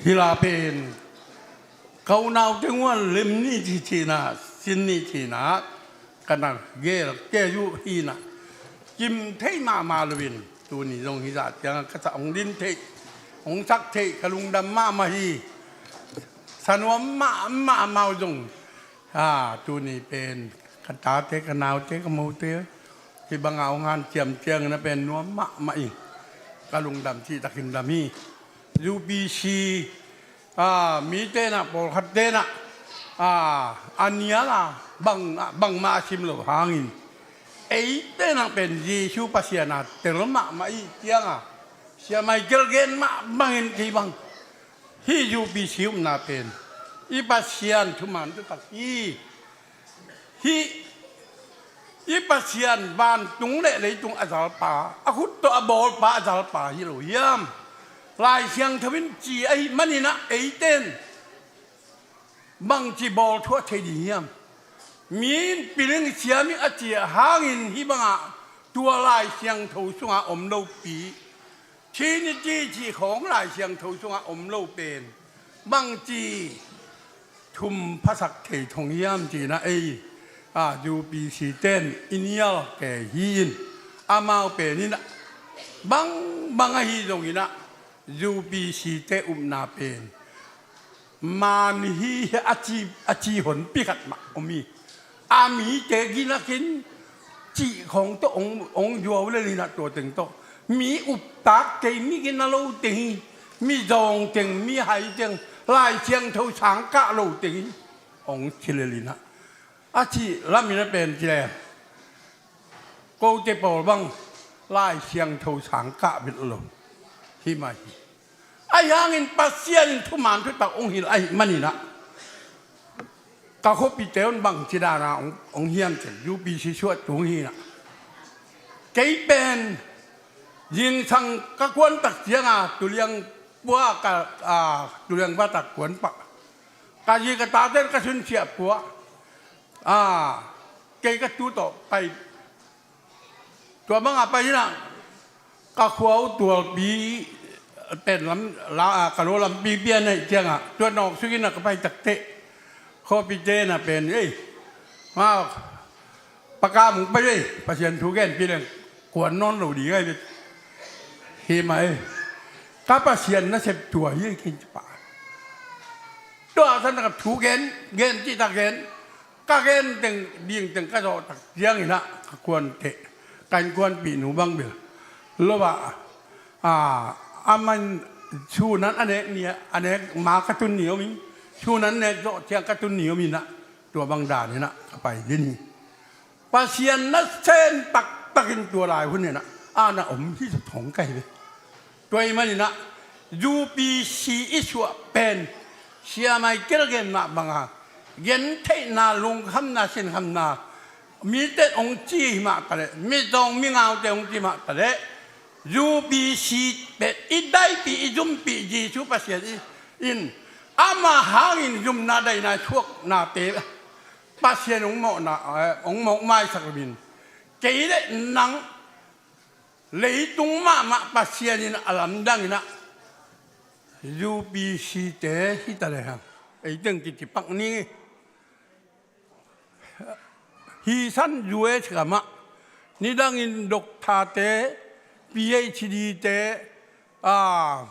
Hih la pen ka unaute nguan lem ni ci, cihna, sin ni cihna ka na gel kei uh hi na, kim thei mahmah loin tuni zong hih zah ciangah ka sa hong din theih, hong sak theih ka lungdam mahmah hi. Sa nuam mahmah amau zong. A, tuni pen ka tate, ka naute, ka mote hih bangah hong hanciam ciangin a pen nuam mahmah ing. Ka lungdam cihtakin dam hi. U P C, a, mite nah, pawlkhat te nah, a, a nial a, bang, bangmah a sim lo hangin, eite nah pen Jesu Pasian a tel mahmah ih cianga, Sia Michael gen mah bangin kei bang hih U P C upna pen i Pasian thuman thutak hi. Hih i Pasian vantung le leitung a zalpa, a khut tawh a bawlpa, a zalpa hi lo hiam? Lai Siangtho in ci ahih maninah eiten bangci bawl thu a thei ding hiam? Mi in piling siam ing a cih hangin hih bangah tua Lai Siangtho sungah om lopi, Trinity cih khawng Lai Siangtho sungah om lo pen bangci thum phasak thei thong hiam cinah ei, a, U P C ten i nial kei hi in, amau peninah bangbang ahi zonginah U P C te upna pen man hi a ci, a ci honpi khat mah om hi. A mite ginakin cih khawng tawh ong, ong zuau lelinah tua teng tawh mi uptak kei, mi gina lo teng hi, mi zawng teng, mi hai teng, Lai Siangtho sangkah lo teng hi, ong ci lelinah a cih lamin a pen ci le. Kote pawl bang Lai Siangtho sangkah vet lo hi mah hi. Ahi hangin Pasian in thuman thutak ong hilh ahih maninah ka khuapite un bangci dana ong, ong hiam cin U P C suah tung hinah. Kei pen zingsang ka kuantak cianga tuliang pua ka, a, tuliang vatak kuanpah. Ka zi ka taten ka sunsiah pua. A, kei ka tu tawh pai. Tua bangah pai inah ka khua uh Tualpi pen lam, la, a, ka lo lampi pian aih ciangah tua nawk sukinah ka pai takteh khuapite na pen, ei, ma, pakam ung pai ei, Pasian thu genpi leng kuan nawn lo ding ai vet. Hi mah ei. Ka Pasian nasep tua hi ei, kei ci pah. Tua san ka thu gen, gen cihtak gen. Ka gen teng, ding teng ka zawhtak cianginah ka kuante, ka innkuanpihnu bang bel lo ah, a, aman sunan a nek ni, a nek ma ka tun ni om in, sunan nek zawh ciang ka tun ni om inah, tua bang daninah ka pai din hi. Pasian nasem taktakin tua lai hun inah ana om hi thong ka hi ve. Tua ahih maninah U P C i suah pen Sia Michael gen mah banga gentheihna, lungkhamna, sinkhamna, mite ong ci hi mah taleh, mi zawng mi ngaute ong ci mah taleh, U P C pen i daipih, i zumpih Jesu Pasian i, in ama hangin zumna daina suaknate Pasian ong mawhna, eh, ong mawh maisak loin, kei le nang leitung mahmah Pasian in a lamdanginah U P C te hi ta lehang, ei teng kicipak ni. Hi san U S gamah nidangin doctor te, P H D te, a,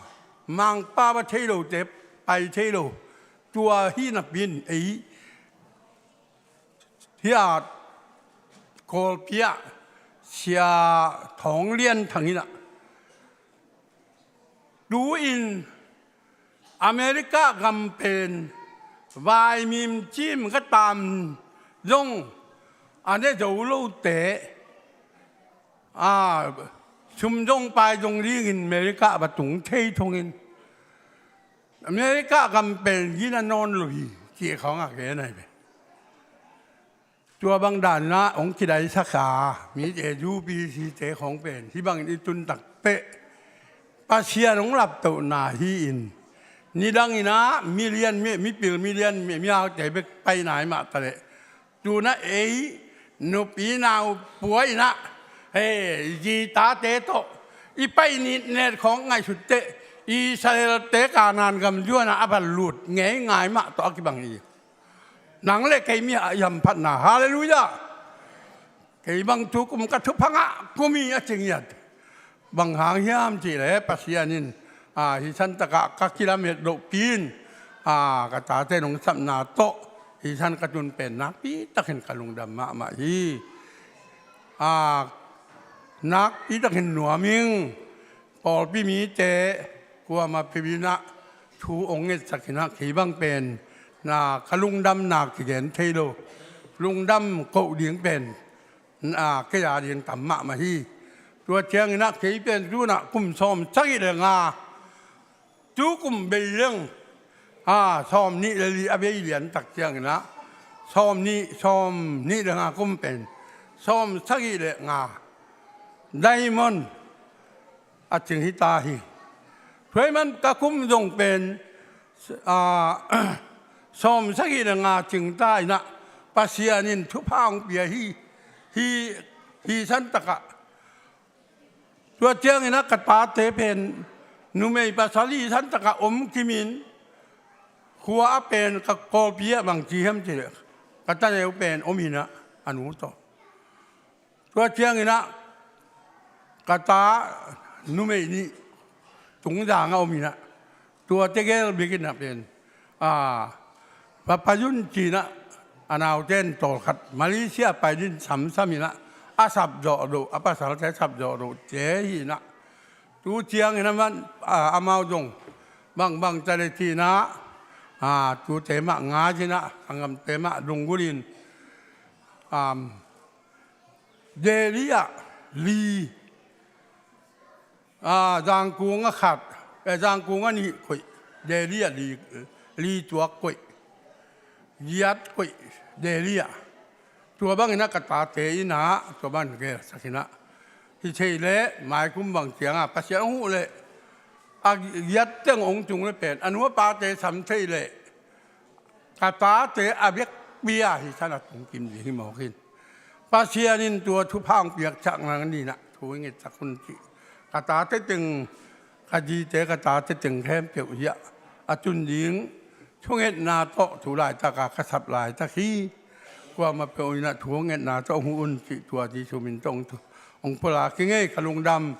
mangpa va thei lote pai thei lo. Tua hi napin ei hia Kawlpi ah Sia Thawng Lian Thang inah, tu-in America gam pen vaimim cim ka tam zong a ne zo lote, a, sum zong pai zong dingin America va tung thei thongin, America gam pen gina nawn lo hi, cih khawngah gen ahi ve. Tua bang danah hong kidaisak a, mite U P C te khawng pen hih bangin i tuntak peh Pasian hong laptohna hi-in, nidanginah million mi, mipil million mi, miaute bek pai nai mah taleh, tunah ei nupi nau pua inah, hei, zi tate tawh i pai nitnet khawng ngaihsut teh, Israel-te Kanaan gam zuanah a va lut ngeingai mah tawh a kibang hi. Nang le kei mi a i hamphatna. Halleluiah. Kei bang tu kum ka thupha ngah kum hi a ci ngiat. Bang hang hiam cih leh Pasian in, a, hih santakah ka kilamet lohpi-in, a, ka tate nong sapna tawh hih san ka tun pen nakpi takin ka lungdam mahmah hi. A, nakpi takin nuam ing. Pawlpi mite kuamah peuh in ah thu hong ngetsak in ah kei bang pen na ka lungdamna kigen thei lo. Lungdam koh ding pen na kei a ding tam mahmah hi. Tua ciangin ah kei pen tu-in ah kum sawm sagih le nga, tu kum bei leng, a, sawm nih le li a bei liantak ciangin ah sawm nih, sawm nih le nga kum pen sawm sagih le nga diamond a cing hi ta hi. Tua ahih man ka kum zong pen, a, sawm sagih le nga cing ta in ah Pasian in thupha hong pia hi. Hi, hih santakah. Tua ciangin ah ka tate pen numei pasal hih santakah om kimin khua a pen ka kawlpi ah bang ci hiam cih leh ka taneu pen om in ah a nu tawh. Tua ciangin ah ka ta numei nih Tungzang a om in ah tua tegel bek in ah pen, a, va pai un ci-in ah a naute in tawlkhat Malaysia pai ding samsam in ah a sapzawh loh, a pasalte sapzawh loh te hi in ah tu ciangin ah man, a, amau zong bangbang ta le ci-in ah, a, tute mah ngai in ah sanggamte mah lunggulh in, um, Delhi ah li, a, Zangkong ah khat, eh, Zangkong ah nih koih, Delhi ah li, li tuak koih, giat koih Delhi ah. Tua bangin ah ka tate in ah tua bang gelsak in ah hi thei leh maikum bang ciangah Pasian hong huh leh a giat teng hong tung leh pen a nu a pate sam thei leh ka tate a biakpi-a hih sanah tung kim ding hi mawk in. Pasian in tua thupha hong piaksak nang ni-in ah thu i ngetsak un cih ka tate teng, ka zite ka tate teng khempeuh hi-ah a tun ding thungetna tawh tu laitak a ka sap laitak hi. Kuamah peuh in ah thu hong ngetna tawh hong huh un cih tua Jesu min tawh hong thu, hong pulak hi ing ei, ka lungdam.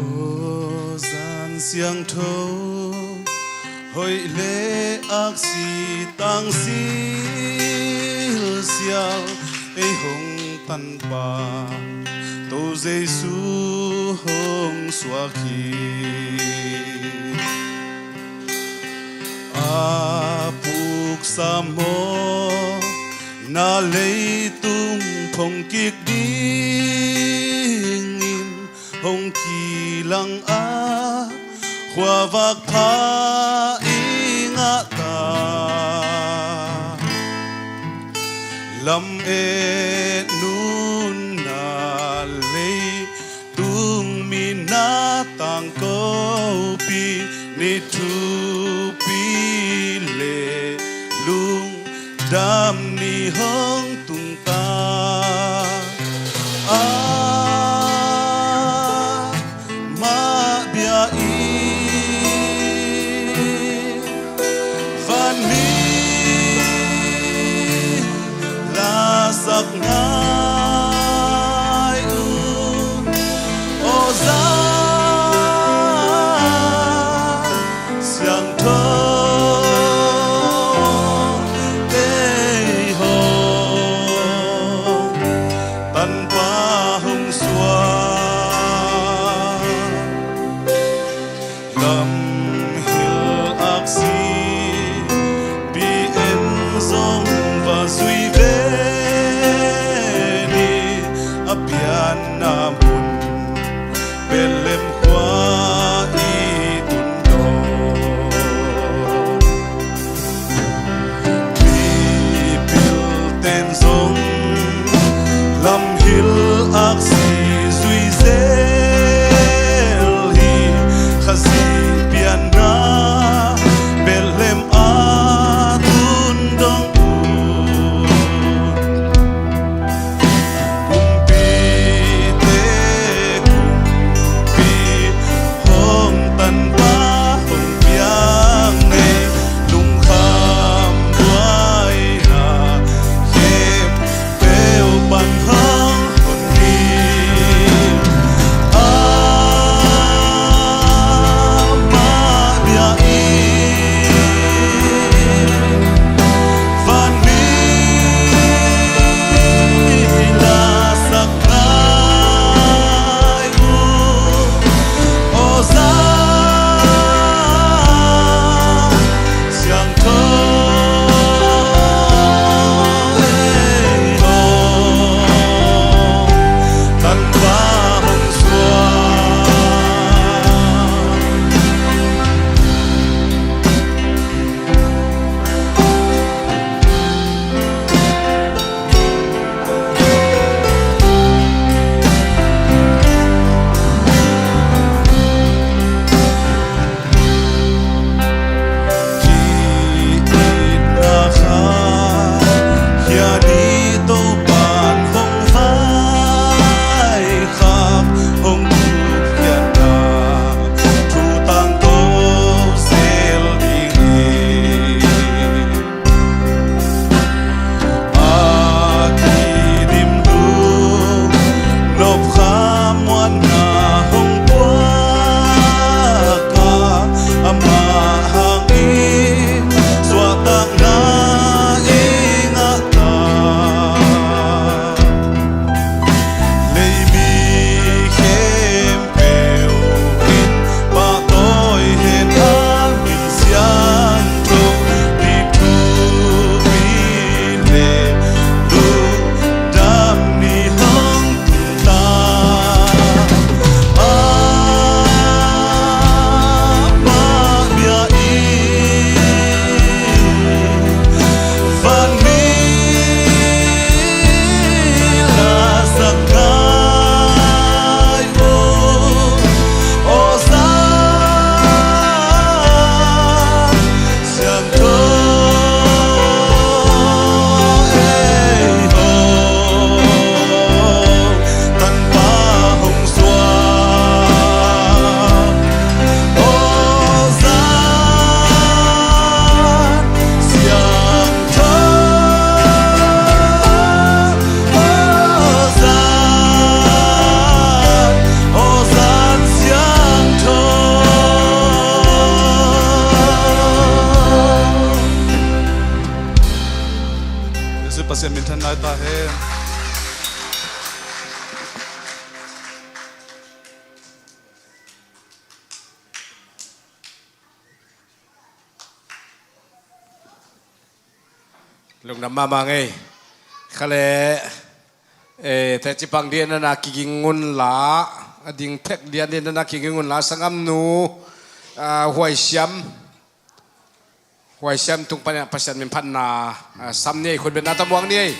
Aw Zan Siangtho, hoih le aksi tangsil sial ei hong tanpa To Jesu hong suak hi. A puksa mawhna leitung phongkik dingin hong kilang a, khuavak pha i ngah ta. Lamet nunna leitung mina tangkopi ni thupi le lungdam ni hong tung ta. Amah bia in van mi lasak ngai un, aw Zan ten zong lamhil aksi zui zel hi. Khazih pianna Bethlehem a tun dong uh, kumpite kumpi hong tanpa hong piang ngei, lungkham buaina khempeuh pan hong hun hi. Amah bia in vanmi lasak ngai uh, aw Zan Siangtho ei aw, Tanpa hong suak. Ki-itna kha hia ni Topa'n hong vaikhak, hong thukkhiatna thu tangko zel ding hi. A kidim lung nop kha muanna hong puak a, amah hangin suahtakna i ngah ta. Leimi khempeuh in pahtawi hen, a min siangtho ni, thupi ni le lungdam ni hong tun ta. Amah bia in vanmi lasak ngai uh, aw Zan Siangtho ei aw, Tanpa hong suak. Aw Zan Siangtho, aw Zan, aw Zan Siangtho. Jesuh Pasian minthanna hi ta hen. Lungdam mahmah ngei. Khale, eh, teci pang dian na kiging un la, a ding thek dian dian na kiging un la, sangam nu, ah, Huai Siam, Huai Siam tung pan Pasian min phatna, ah, sam ni ei, khut beng na ta buang ni ei.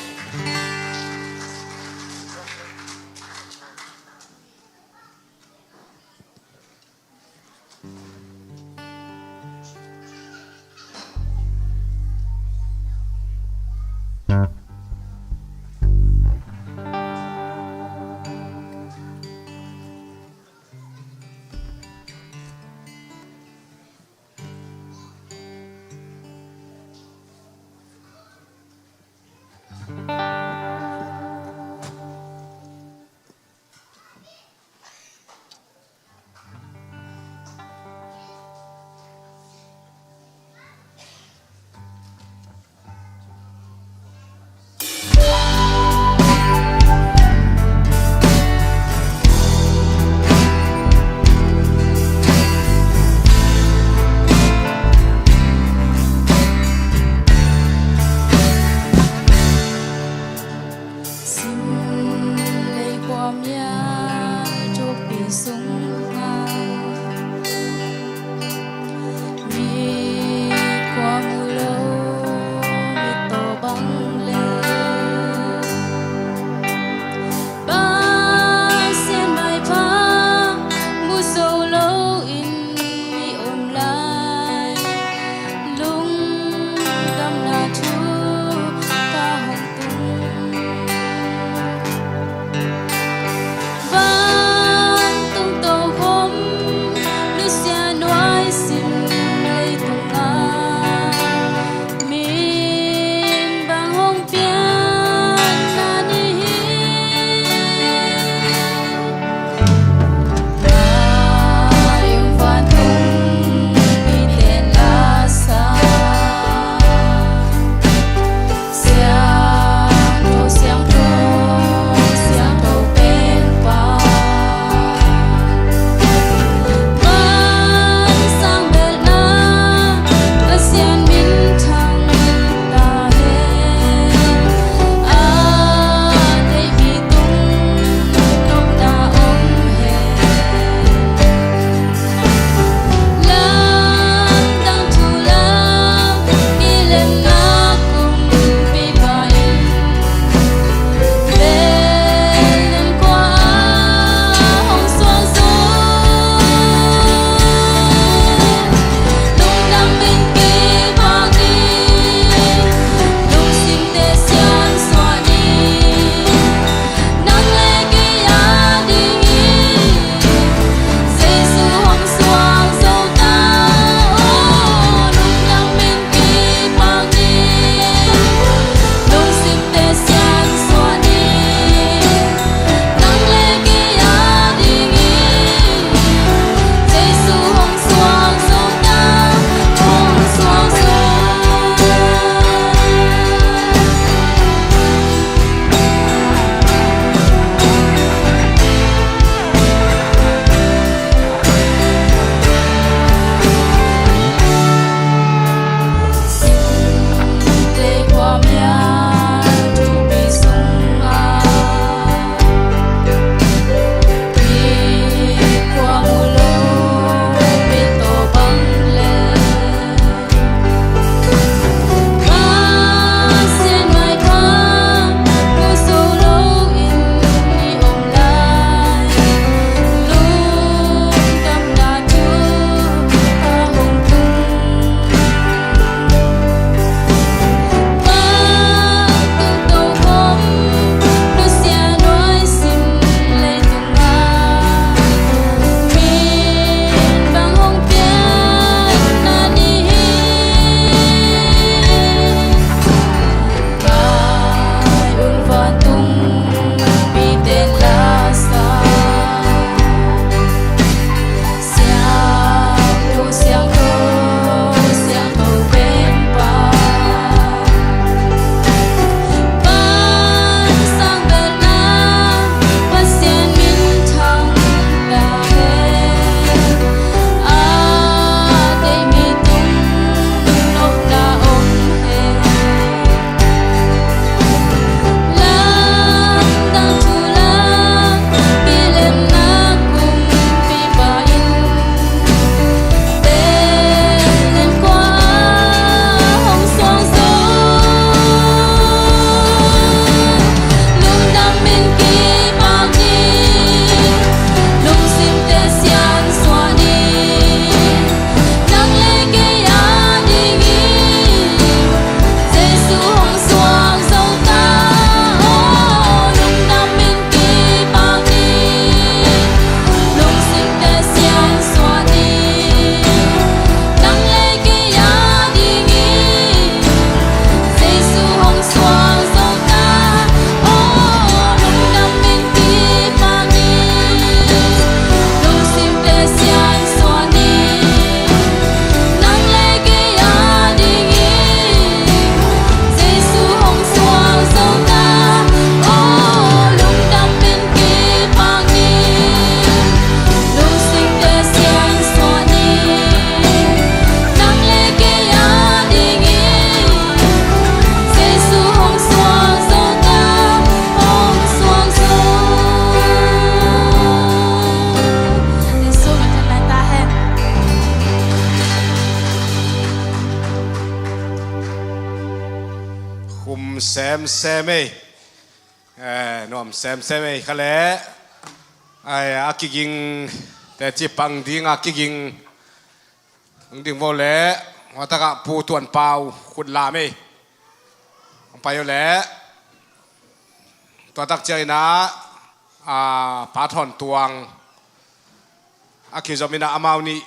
Sim lei kua mia cukpi sungah, mit kua mu lo, mit tawh bang lei Semsem ei. Eh, nuam semsem ei kha le. Ai, a kiging teci pang ding a kiging ding vo le. Tua takah Pu Tuan Pau khut lam ei. Hong pai uh le. Tua tak ciang inah, ah, Pa Thawn Tuang a kizom inah amau nih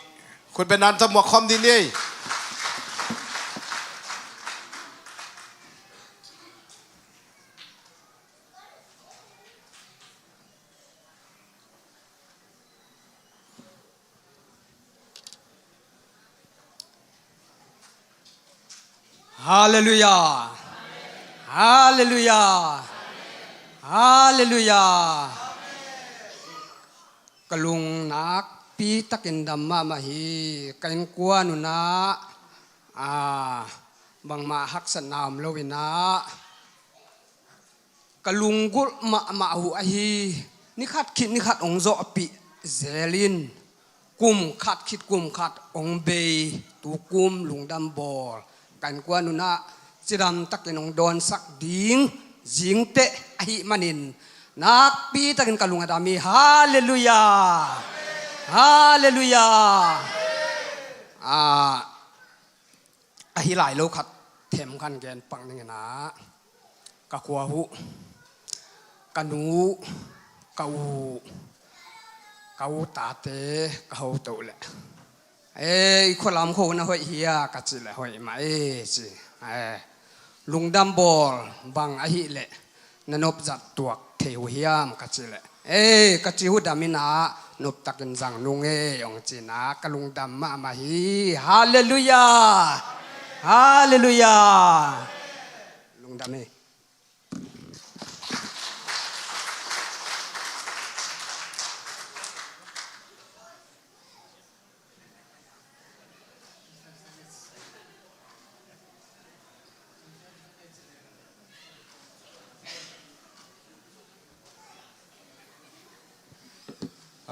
khut beng nan tawh muak khawm dih ni ei. Halleluiah. Halleluiah. Halleluiah. Ka lung nakpi takin dam mahmah hi. Ka innkuan unah, ah, bangmah haksatna om lo inah, ka lunggulh mahmah uh ahi. Ni khat khit ni khat hong zawhpih zelin, kum khat khit kum khat hong bei, tu kum lungdam bawl. Ka innkuan unah cidam takin hong dawnsak ding zingteh ahih manin, nakpi takin ka lung a dam hi. Halleluiah. Halleluiah. Ah, ahi lai lo khat them khan gen pak ning inah, ka khua uh, ka nu, ka u, ka u tate ka hotoh le, ei, khualam kho na hoih hia ka cih le, hoih mah ei ci. Eh, lungdam bawl bang ahih leh na nopzat tuak thei uh hiam ka cih leh, ei, ka cih uh dam inah, nop takin zang nung ei hong ci inah, ka lungdam mahmah hi. Halleluiah. Halleluiah. Lungdam ei.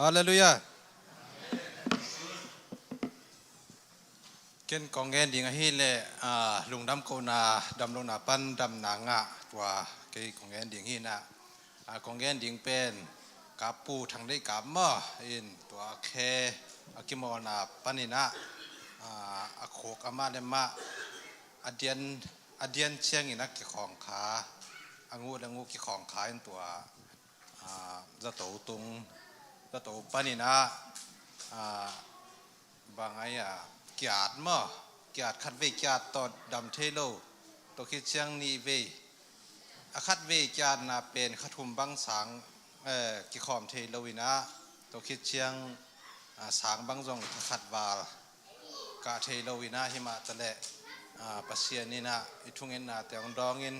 Halleluiah. Ken kong gen ding ahih leh, ah, lungdam kohna, damlohna pan damna ngah, tua kei kong gen ding hi inah, ah, kong gen ding pen ka Pu Thang Deih Kap maw in, tua khe a kimawlna pan inah, ah, a khuk amah le mah a dian, a dian ciangin a kikhawng kha, a nguh le nguh kikhawng kha in tua, ah, zato tung, zato pan inah, ah, bang ai a, kiat maw, kiat khat vei kiat tawh dam thei lo, tua khit ciang nih vei, a khat vei kiatna pen kha thum bang sang, eh, kikhawm thei lo inah, tua khit ciang, ah, sang bang zong kha khat val kah thei lo inah, himah taleh, ah, Pasian inah i thungetnate hong dawngin,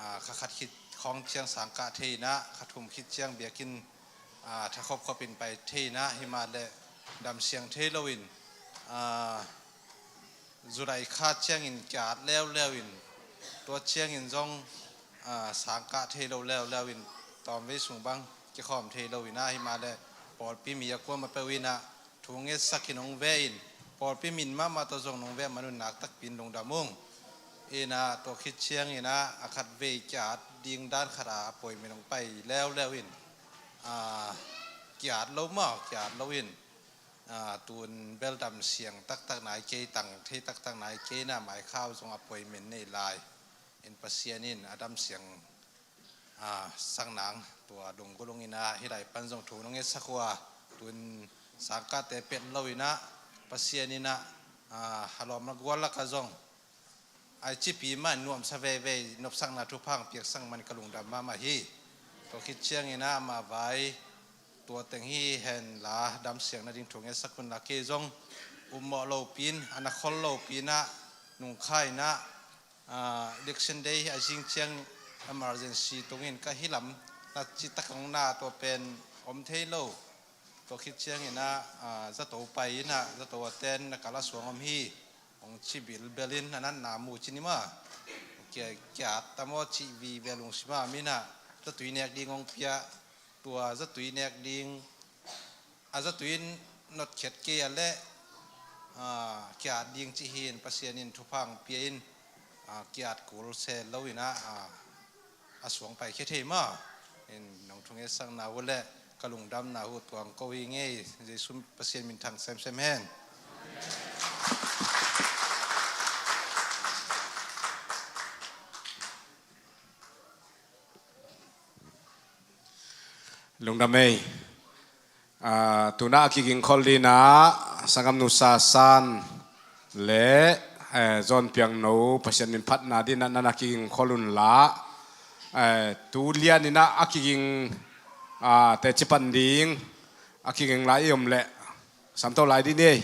ah, kha khat khit khawng ciang sang kah thei inah, kha thum khit ciang biakinn, ah, tha khopkhop in pai thei inah, himah leh damsiang thei loin, ah, July kha ciangin kiat leuleu in, tua ciangin zong, ah, sang kah thei lo leuleu in, tawmvei sung bang kikhawm thei lo inah, himah leh pawlpi mi a kuamah peuh inah thu ngetsakin hong ve in, pawlpi min mahmah tawh zong nong ve man un nak takpi in lungdam ung. Inah tua khit ciang inah a khat vei kiat ding dan khat a appointment hong pai leuleu in, ah, kiat lo maw, kiat lo in, ah, tun bel damsiang taktak nai kei, tang thei taktak nai kei inah, mai khau zong appointment nei lai in, Pasian in a damsiang, ah, sak nang tua lunggulh ung inah, hih lai pan zong thu nong ngetsak uh a, tun sangkahte pet lo inah, Pasian inah, ah, a lawm a gual lakah zong ai cipi mah in nuamsa veve, nopsakna thupha hong piaksak man ka lungdam mahmah hi. Tua khit ciang inah amah vai tua teng hi henla, damsiang nading thu ngetsak un la, kei zong ummawh lopi in, a na khol lopi inah, nungkha inah, ah, election day a zing ciang emergency tungin ka hih lam na citak hong na, tua pen om thei lo. Tua khit ciang inah, ah, zato pai inah, zato a ten na kal a suang om hi, hong ci bilbel in, a natna mu ci ni maw. Kia, kiat ta maw cih vive lungsim a om inah, zatui nek ding hong pia, tua zatui nek ding, a zatui in notkhiat kei a leh, ah, kiat ding cih hi in, Pasian in thupha hong pia in, ah, kiat kul se lo inah, ah, a suang paikhia thei maw? In nong thungetsakna uh leh ka lungdamna uh tuang ko hi ngei. Jesu Pasian minthang semsem hen. Lungdam ei. Ah, tuna a kigingkhol dinah sangam nusa san le, eh, John Piangno Pasian min phatna dinah nana kigingkhol unla, eh, tu lianinah a kiging, ah, teci pan ding a kiging lai i om leh samto lai dih ni ei.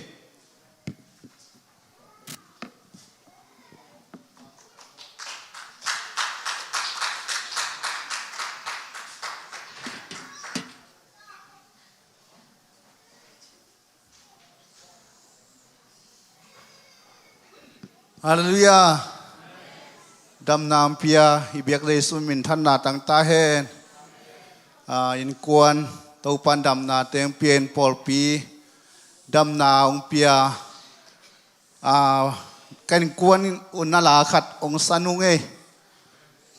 Halleluiah. Damna hong pia i biak Jesu minthanna tangta hen. Ah, innkuan Topan damna teng pia in pawlpi damna hong pia. Ah, kan kuan un na la khat hong san ung ei.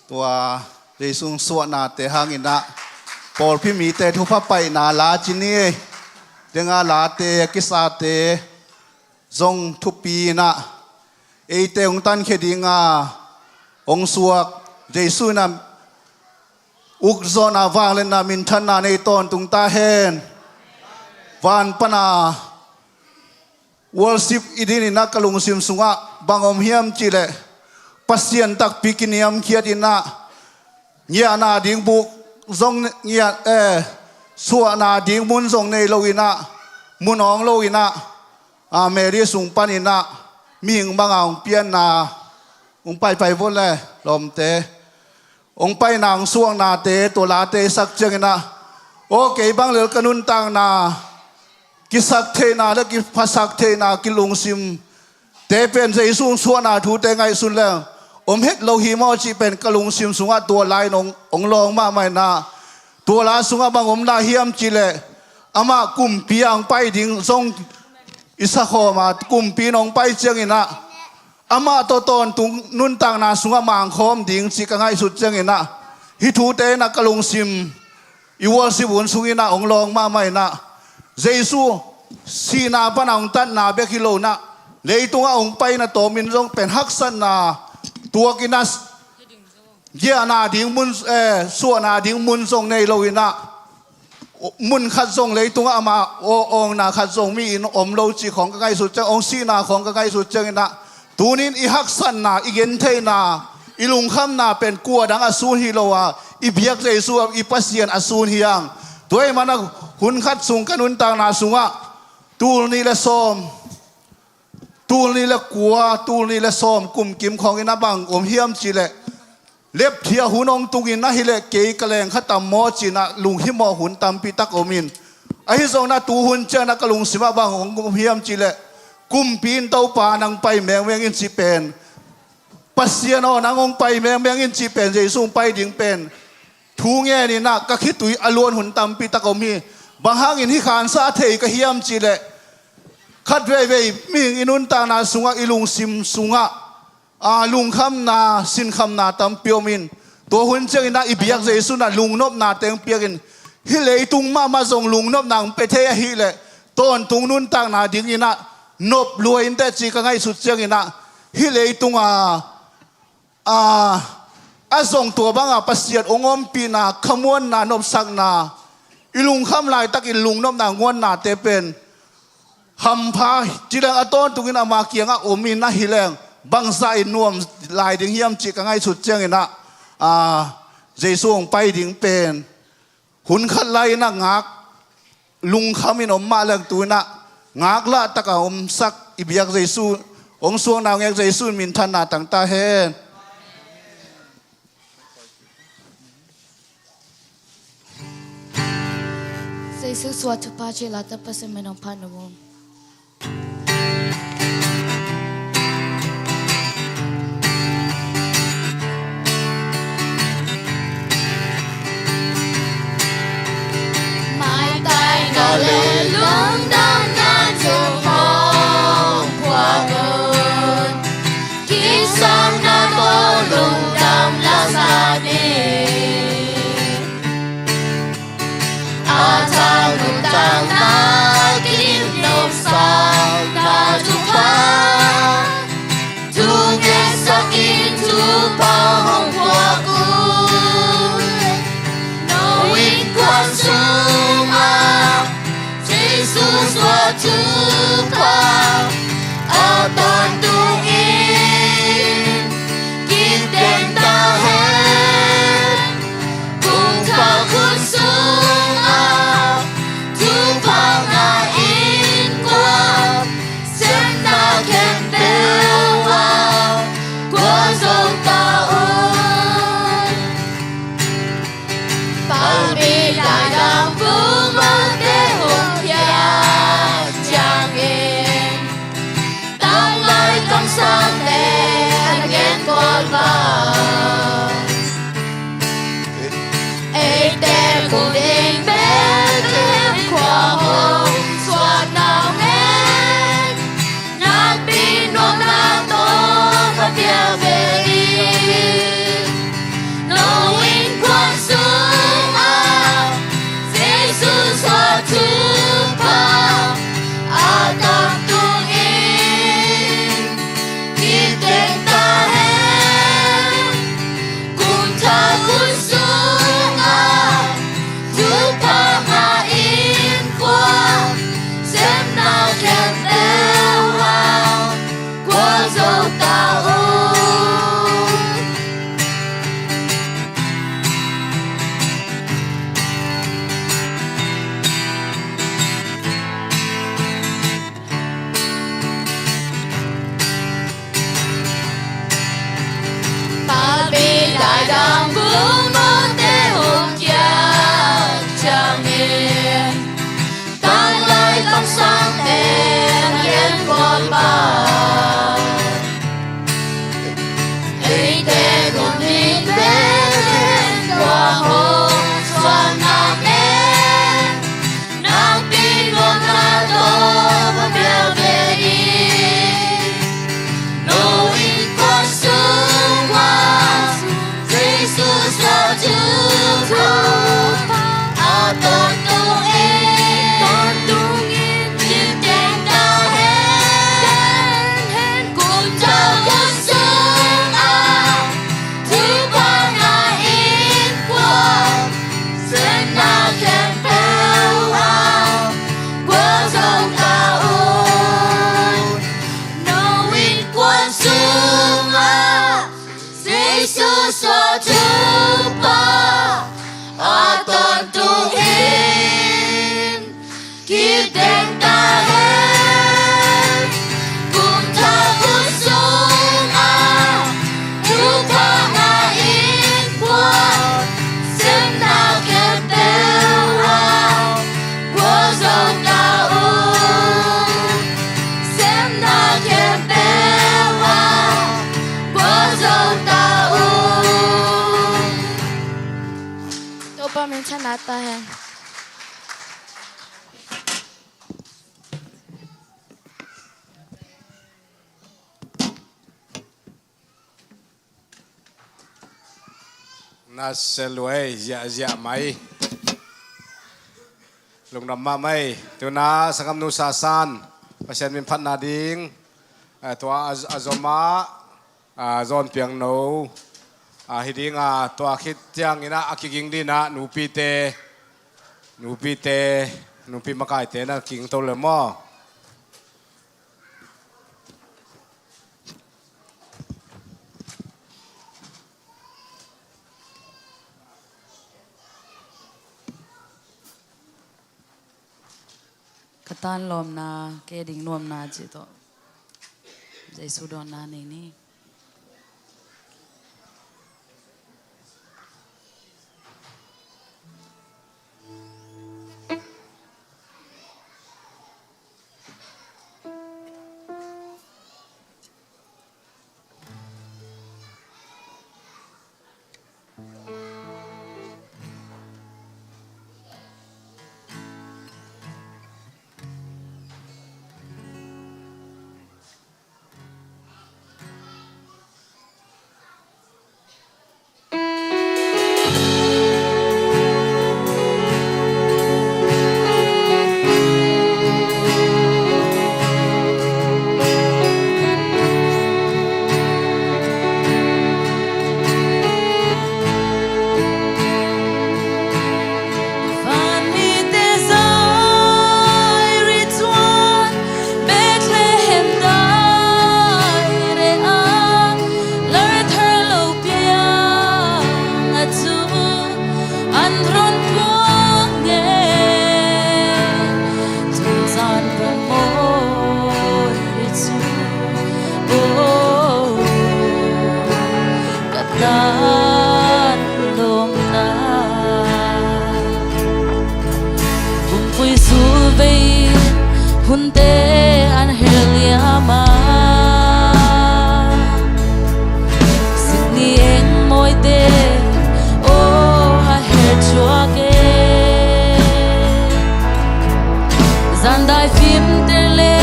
Tua Jesu suahnate hanginah pawlpi mite thupha paihna la ci ni ei. Denga late a kisate zong thupi inah eite hong tankhia dinga hong suak Jesu inah ukzawhna vangliatna minthanna nei tawntung ta hen. Van pana worship i dininah ka lungsim sungah bang om hiam cihleh Pasian takpi kiniamkhiat inah ngiahna ding buk zong ngiah, eh, suahna ding mun zong nei lo inah mun awng lo inah, ah, Mary sung paninah mihing banga hong pianna hong paipai vun le lawmte. Hong paina hong suaknate tua late i sak cianginah aw kei bang lel ka nuntakna kisaktheihna le kiphasak theihna kilungsim te pen Jesu hong suahna thute ngaihsun le om het lo hi maw cih pen ka lungsim sungah tua lai in hong, hong lawng mahmah inah tua la sungah bang om lai hiam cihleh amah kumpi a hong pai ding zong i sakhawm a kumpi in hong pai cianginah amah tawh tawntung nuntakna sungah mangkhawm ding cih ka ngaihsut cianginah hih thute inah ka lungsim i worship hun sunginah hong lawng mahmah inah Jesu sihna pana hong tatna bek hi lo inah leitungah hong paina tawmin zong pen haksatna tuak inah giahna ding mun, eh, suahna ding mun zong nei lo inah mun khat zong leitungah ama aw awngna khat zong mi in om lo cih khawng ka ngaihsut ciang hong sihna khawng ka ngaihsut cianginah tunin i haksatna i gentheihna i lungkhamna pen kua dang a sun hi lo a i biak Jesu a i Pasian a sun hi ang. Tua ahih manah hun khat sung ka nuntakna sungah tul nih le sawm tul nih le kua tul nih le sawm kumkim khawngin a bang om hiam cihleh lepthia hun hong tungin ahileh kei ka leng kha tam maw cinah lunghimawh hun tampi tak omin ahi zongin a tu hun cianah ka lungsimah bang hong um hiam cihleh kumpi in Topa nang pai mengmeng in cih pen Pasian aw nang hong pai mengmeng in cih pen Jesu hong pai ding pen thu ngeninah ka khitui a luan hun tampi tak om hi. Bang hangin hih khansa thei ka hiam cihleh khat veivei mihing i nuntakna sungah i lungsim sungah a lungkhamna sinkhamna tampi omin tua hun cianginah i biak Jesu inah lungnopna teng piakin hih leitung mahmah zong lungnopna hong pia thei ahileh tawntung nuntakna dinginah nop lua inteh ci ka ngaihsut cianginah hih leitunga a, a zong tua banga Pasian hong ompihna khamuanna nopsakna i lungkham laitakin lungnopna nguannate pen hampha cileng a tawntungin ama kiangah omin ahileng bangzah in nuam lai ding hiam cih ka ngaihsut cianginah a, Jesu hong pai ding pen hun khat lai-in a ngak lungkhamin om mah leng tu-in ah ngak lahtaka omsak i biak Jesu hong suakna hong ek Jesu in minthanna tangta hen. Jesu suah thupha cih lata Pasian min hong phat nuam ung. Maitai na le lungdamna zong hong phuak un. Kisamna tawh lungdam la sa ni. Topa min thang na ta hen. Na se luai ziahziah mai. Lungdam mahmah ei. Tuna sanggamnu Sa San, Pasian min phatna ding, eh, tua a, a zom ah, a zawn piangno, a hi ding a, tua khit ciangin ah a kiging ding ah nupite, nupite, nupi makaite na kiging to le maw. Ka tan lawmna, ke ding nuamna cih tawh Jesu dawnna nei ni. Van mite zai rituan Bethlehem dai re a, lalther lo piang a tu an run puang nge. Tuzan pamawh ri cu, oh, ka tan lawmna. Bumpui sulvei hunte an hel liam a, Sydney eng mawite, oh, a her thuak e. Zandai fimte le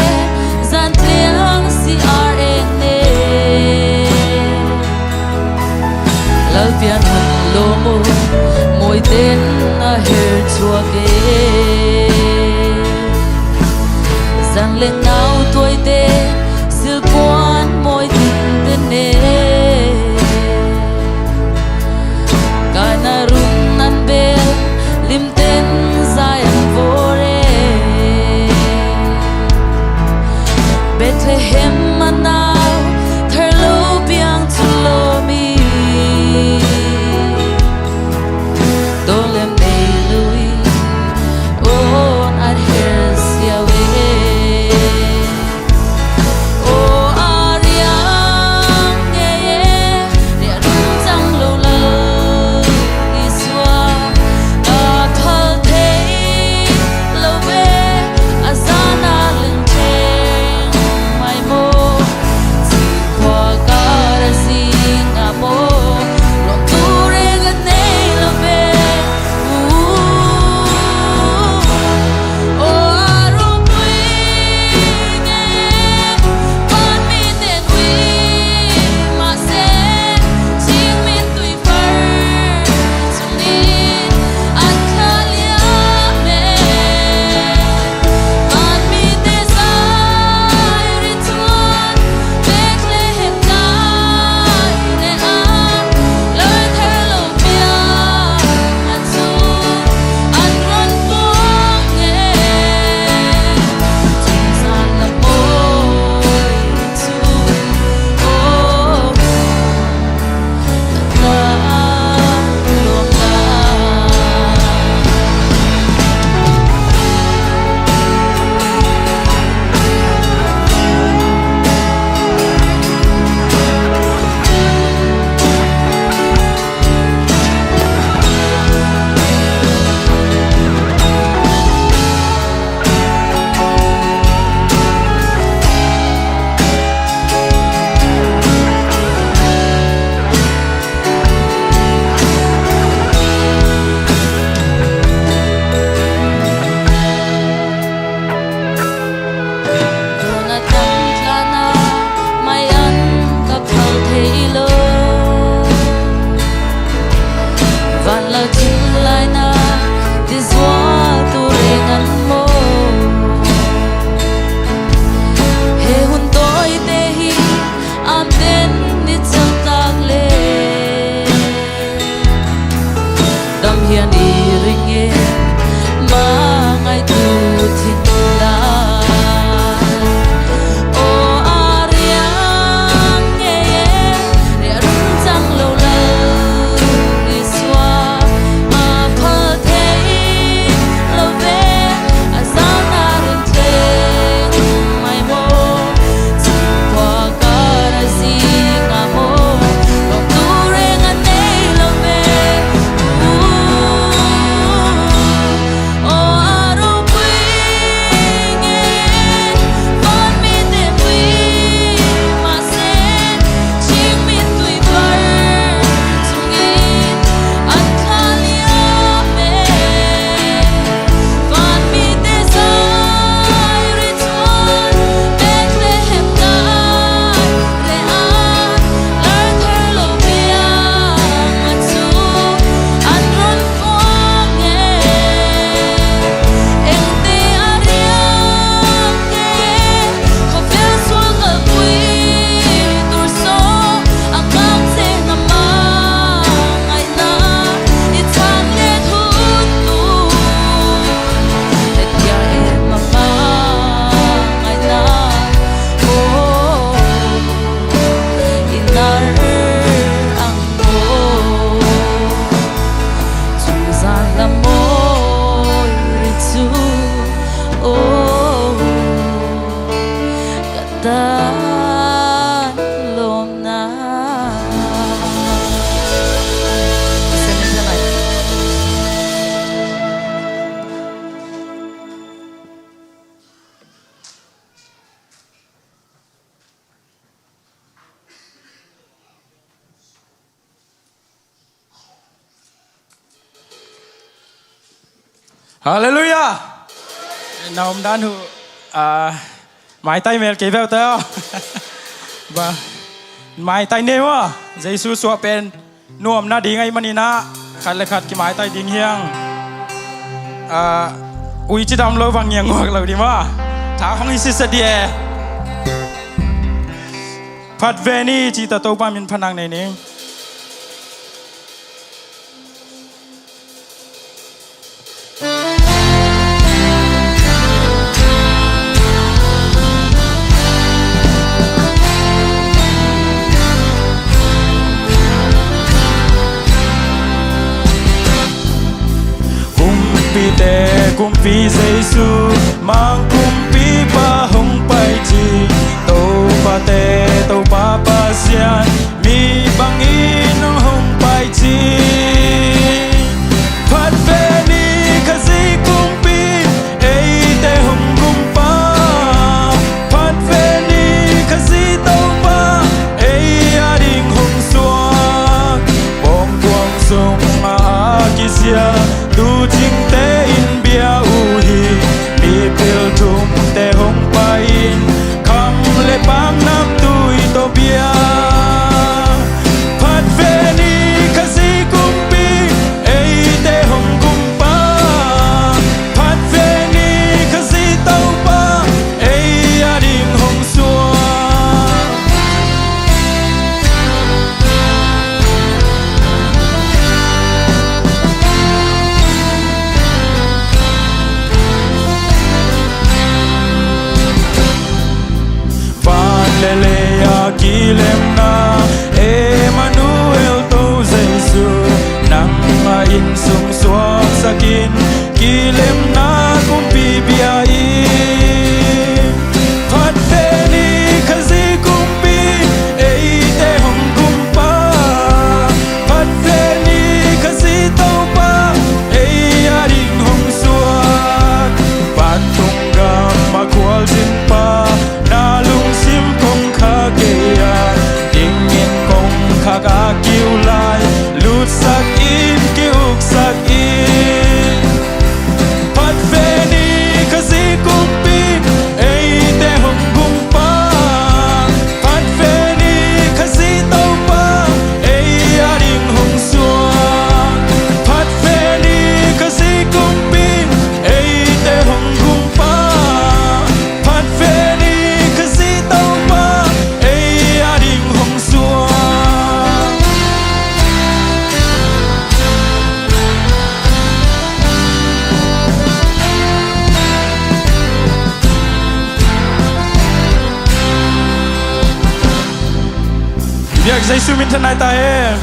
zantliang C R eng ne, Lalpian hun lawm uh mawiten a her thuak e. Zangleng nau tuaite silpuan mawi dingte ne, kaina run an bel limten zai an vawr e. Bethlehem a nau tharlo piang thu lawm i, tawlem nei lui on an her siau e. Pian i ring in ma ngaitu thin lai. Aw a riang ngei e, rian cang lo lal i suak a phal thei lo ve, a zan a rin thei mai maw? Cingkua kar a zing a maw? Lawmtu reng a nei lo ve. Aw a ropui nge, vanmite pui mah se, cingmi tuibar cungin an thlah liam e. Vanmite zai ri thuan Bethlehem gam le an lar thei lo piang a cu an run puang e. Engte a riang nge, khuafel sual kalpui tur sawm a kang cen a ma ngaihna i thang le thut tu. Etia e mama ngaihna, oh, i nar ang aw. Tuzan lam aw i ri cu, oh, ka tan lawmna. Halleluiah. Na om dan uh, ah, maitai mel kei veu teh aw. Ba, maitai ne maw? Jesu suah pen nuam nading ahih manin ah khat le khat kimaitai ding hi hang. Ah, ui cidam lo bang ngiang nguak lo ding maw? Tha hong hi sitset dih e. Phat ve ni, cih tawh Topa min phatna nei ning. Kumpite kumpi Jesu, mang kumpipa hong pai cih, topate Topa Pasian, mi bangin hong pai cih. Phat ve ni Khazih kumpi, eite hong kumpa. Phat ve ni Khazih Topa, ei ading hong suak. Pawngkuang sungah a kizia, tuucingte in bia uh hi. Mipil thumte hong pai in, kham le paak namtui tawh bia. Phat ve ni Khazih kumpi, eite hong kumpa. Phat ve ni Khazih Topa, ei ading hong suak. Jesu min thanai ta hen.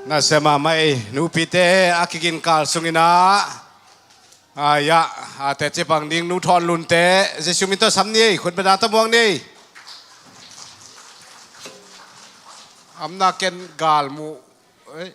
Nasia mahmah ei, nupite a kiginkal sungin ah, ah, ya, ah, teci pang ding Nu Thawn Lunte, Jesu min tawh sam ni ei, khut beng a tawh muak ni ei. Amna ken gal mu. Ei.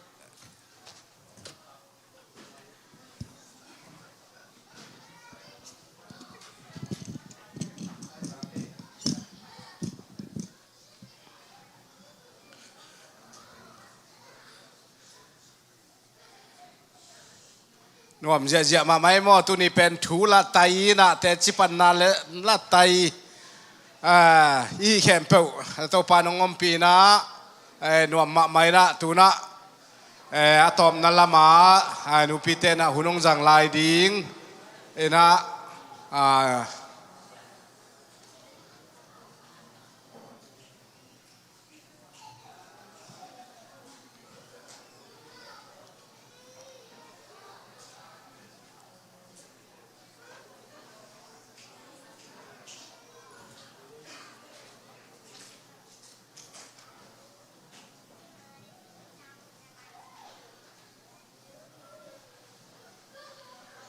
Nuam ziahziah mahmah ei maw, tuni pen thu latai in ah, teci panna le latai, ah, i khempeuh Topa nong ompih in ah, eh, nuam mahmah in ah, tu in ah, eh, a tawpna lamah, ah, nupite in ah hun hong zang lai ding in ah, ah,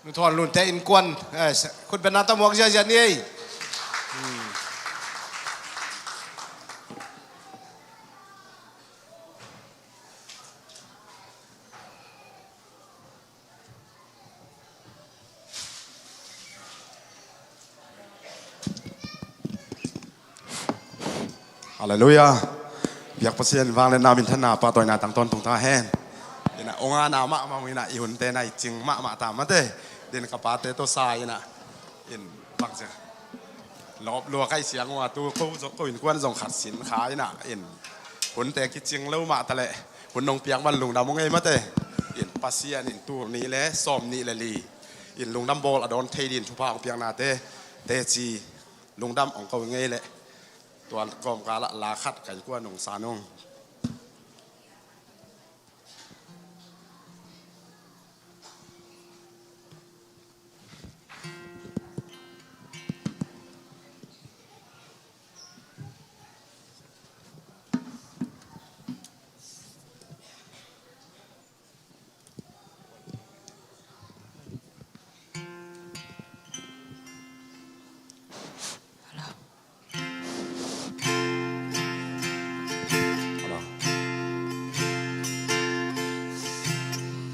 Nu Thawn Lunte innkuan, eh, khut beng a tawh muak ziahziah ni ei. Hmm. Halleluiah. Biak Pasian vangliatna minthanna pahtawina tang tawntung ta hen. In ah, ong a na mahmah ung in ah, i hunte na i cing mahmah ta mate. Din ka pate tawh sa in ah, in bang cia lawp lua kai siang ua, tu ko zong, ko innkuan zong khat sin kha in ah, in hunte kicing lo mah ta leh, hun nong piak man lungdam ung ei mate. In Pasian in tul nih le sawm nih le li in lungdam bawl a dawn thei din thupha hong piaknate teci lungdam hong ko ngei leh, tua kawmkal ah la khat ka innkuan hong san ung.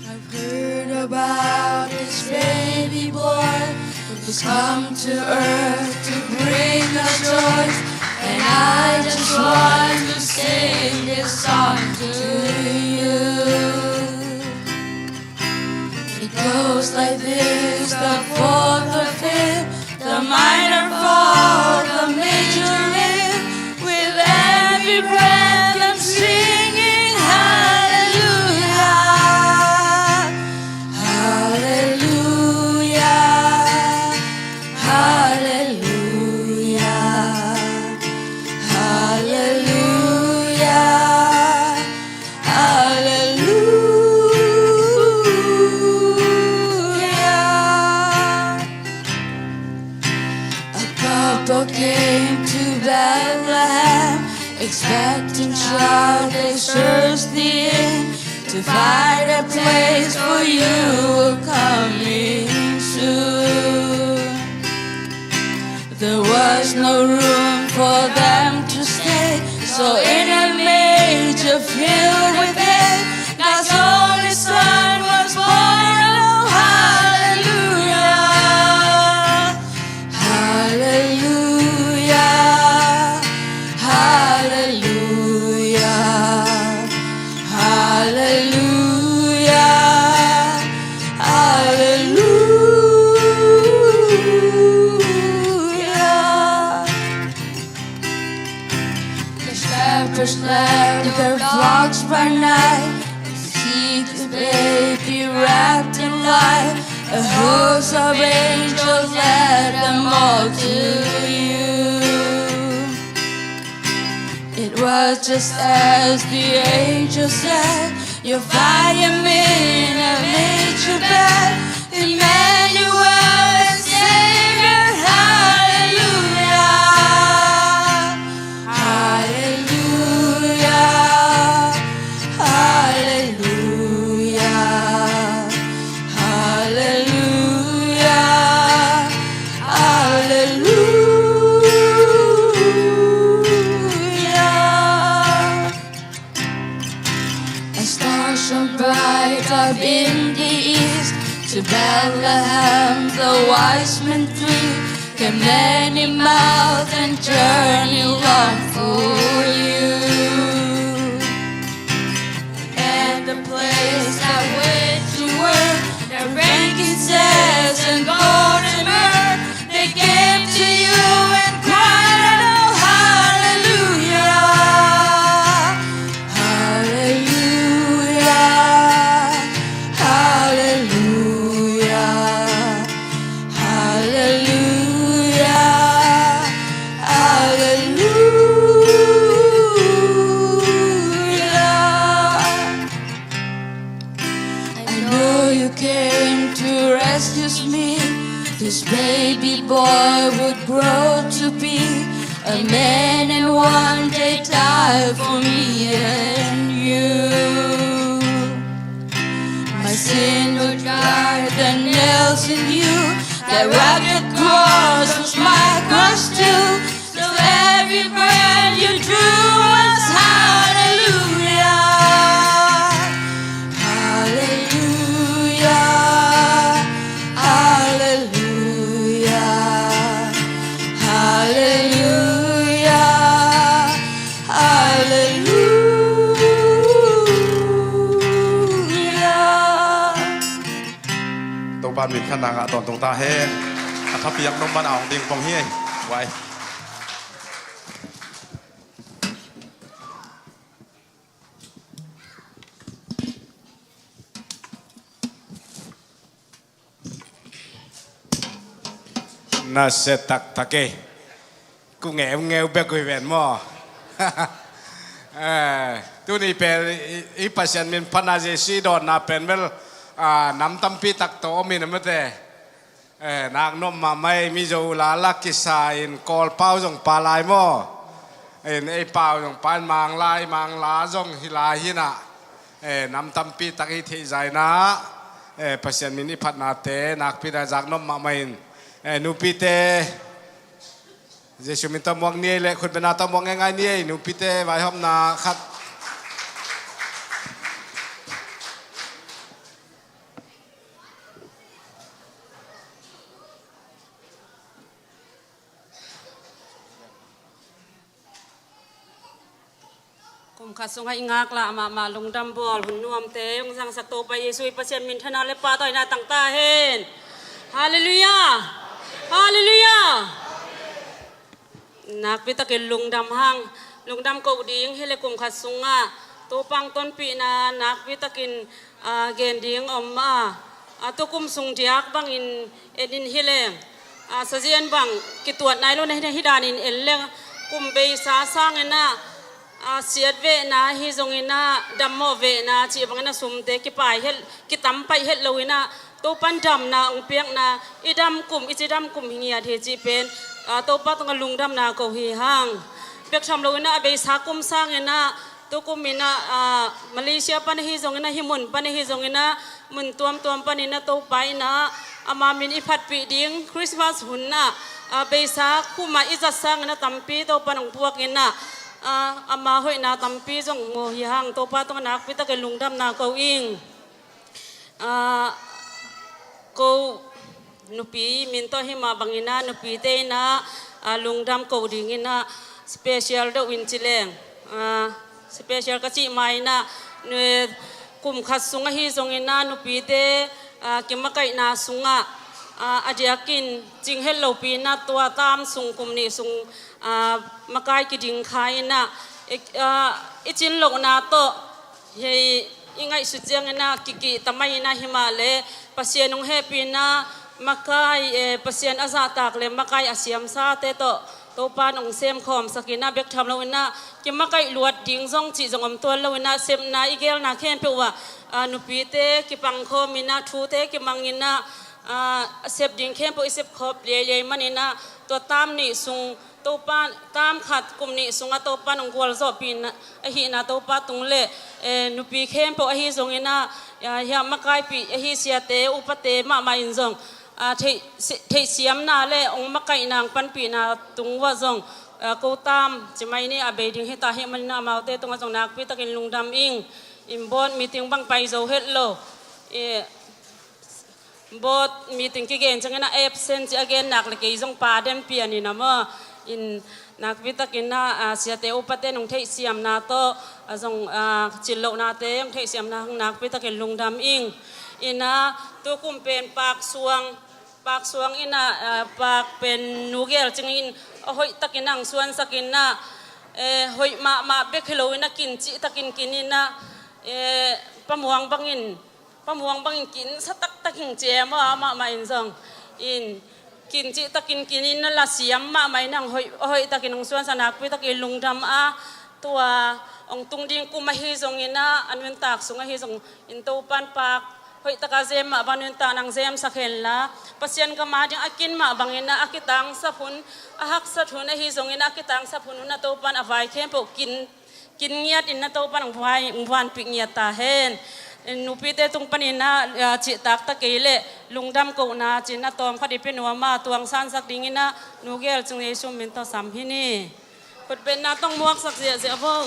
I've heard about this baby boy who's come to earth to bring us joy, and I just want to sing this song to you. It goes like this, the fourth, the fifth, the minor fall, the major lift. With every breath I'm singing hallelujah, hallelujah, hallelujah, hallelujah. Hallelujah. A couple came to Bethlehem, expecting child they searched the inn to find a place for you were coming soon. There was no room for them to stay, so in a manger filled with hay, God's only Son was born. Oh, hallelujah, hallelujah, hallelujah, hallelujah. Hallelujah. The shepherds led their flocks by night to see the baby wrapped in light. A host of angels led them all to you. It was just as the angel said, you'll find him in a manger bed. Emmanuel, Savior, Up in the east to Bethlehem, the wise men three came many miles and journey long for you. And the place that which you were, the frankincense and golden myrrh, they came to you and cried, "Oh, hallelujah, hallelujah, hallelujah, hallelujah, hallelujah." I know you came to rescue me. This baby boy would grow to be a man and one day die for me and you. My sin would drive the nails in you. That rugged cross was my cross too. So every breath you drew was hallelujah, hallelujah, hallelujah, hallelujah, hallelujah. Topa min khan na ngah tawntung ta hen. A thapiak nop man a hong ding pong hi. Wai. Na se taktak e. Ku ngeungeu bek uh hi ven maw? Eh, tuni pen i, i Pasian min phatna Jesu i dawnna pen bel, ah, nam tampi tak tawh om in a mate. Eh, nak nop mahmah ei, Mizo la la kisa in Kawl pau zong pha lai maw? In ei pau zong pha in Manglai, Mangla zong hi lai hi na. Eh, nam tampi tak i theih zai na. Eh, Pasian min i phatnate nakpi tak zak nop mahmah in. Eh, nupite Jesu min tawh muak ni ei le khutbetna tawh muak ngeingai ni ei, nupite vaihawmna khat. Kum khat sungah i ngaklah mahmah lungdam bawl hun nuamte hong zangsak Topa Jesu i Pasian minthanna le pahtawina tang ta hen. Halleluiah. Halleluiah. Nakpi takin lungdam hang, lungdam koh ding hi le kum khat sungah Topa hong tonpihna nakpi takin, ah, gen ding om a, ah, tukum sung diak bangin en in hi leng, ah, sazian bang kituat nai lo na hi, hi danin en leng kum beisa sangin ah, ah, siat vehna hi zongin ah, dammawh vehna cih bangin ah sumte kipai het, kitam paih het loin ah, Topan damna hong piakna, i dam kum, i cidam kum hi ngiat hi cih pen, ah, Topa tungah lungdamna ko hi hang. Bek tham loin ah, a beisa kum sangin ah, tukum in ah, ah, Malaysia pan ahi zongin ah, hih mun pan ahi zongin ah, mun tuamtuam panin ah Topa in ah, ama min i phatpih ding Christmas hun ah, ah, beisa kum ah i zat sangin ah tampi Topan hong puakin ah, ah, ama hoihna tampi zong mu hi hang. Topa tungah nakpi takin lungdamna ko ing. Ah, ko nupi min tawh hi mah bangin ah nupite in ah, ah, lungdam ko dingin ah special deuh in ci leng, ah, special ka cih ma in ah, nu-, kum khat sung ahi zongin ah nupite, ah, kimakaihna sungah, ah, a diakin cing het lopi in ah tua tam sung kum nih sung, ah, makai kiding kha in ah, i, ah, i cin lohna tawh hei i ngaihsut ciangin ah kikih ta mai in ah hi mah leh Pasian hong hehpihna makai, eh, Pasian a zahtak le makai a siamsate tawh Topan hong semkhawmsak in ah bek tham loin ah kimakaih luat ding zong cih zong om tuan loin ah sepna i gelna khempeuh ah, ah, nupite kipangkhawm in ah thute kimang in ah, ah, a sep ding khempeuh i sepkhawm liailiai manin ah tua tam nih sung Topa, tam khat kum nih sungah Topa hong gualzawhpih ahihna Topa tung le, eh, nupi khempeuh ahi zongin ah, ah, hiah makaipih ahi siate, upate mahmah in zong, ah, theih, si-, theihsiamna le hong makaihna hong panpihna tung uah zong, ah, ko tam ci mai ni a bei ding hi ta ahih manin ah amaute tungah zong nakpi takin lungdam ing. In bawt meeting bang pai zo het lo. Eh, board meeting kigen ciangin ah absent ci a gen nak le kei zong pa den pian in a maw. In nakpi takin ah, ah, siate upate nong theihsiamna tawh, ah, zong, ah, cil lohnate hong theihsiamna hang nakpi takin lungdam ing. In ah tukum pen Pak Suang, Pak Suang in ah, ah, Pak pen nu gel cingin a hoih takin ang suansak in ah, eh, hoih mahmah bek hi lo in ah kin cih takin kin in ah, eh, Pa Muang bangin Pa Muang bangin kin sa taktak hing ci e maw, amah mah in zong. In kin cih takin kin in a la siam mahmah in ang hoih, hoih takin hong suansak nakpi takin lungdam a, tua hong tung ding kum ahi zongin ah, a nuntak sung ahi zong in Topan Pak hoih taka zem mah bang nuntak nang zemsak hen la, Pasian gam a ding a kin mah bangin ah a kitangsap hun, a haksat hun ahi zongin ah a kitangsap hun un ah Topan a vai khempeuh kin kin ngiat in na Topan hong vai, hong vanpih ngiat ta hen. Nupite tung panin ah, ah, cihtak ta kei leh lungdam kohna cih na tawm khat i pia nuam a, tuang sansak dingin ah nu gel cung Jesu min tawh sam hi ni. Khutbetna tawh muaksak ziahziah vo.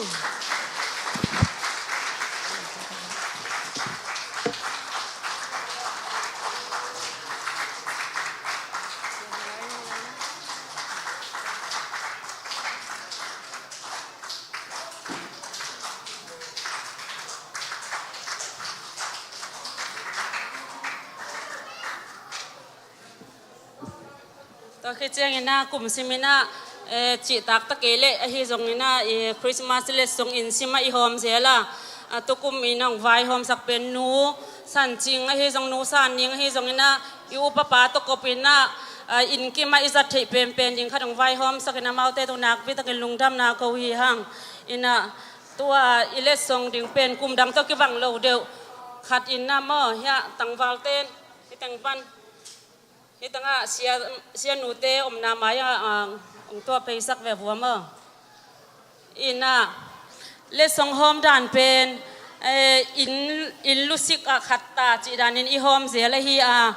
Tua khit ciangin ah kum simin ah, eh, cihtak ta kei leh ahi zongin ah, eh, Christmas letsong in sim ah i hawm zel a, ah, tukum in hong vaihawmsak pen Nu San Cing ahi zong, Nu San Ning ahi zongin ah i upapa tawh kop in ah, ah, inn kim ah i zat theih penpen ding khat hong vaihawmsak in amaute tung nakpi takin lungdamna ko hi hang. In ah tua i letsong ding pen kum dang tawh kibang lo deuh khat in ah maw, hiah tangvalte in hi teng pan, hi teng ah sia, sia nute omna mai ah, ah, hong tuah pheisak ve vua maw. In ah letsong hawm dan pen, eh, inn, inn lusik ah khat ta cih danin i hawm zel ahi a,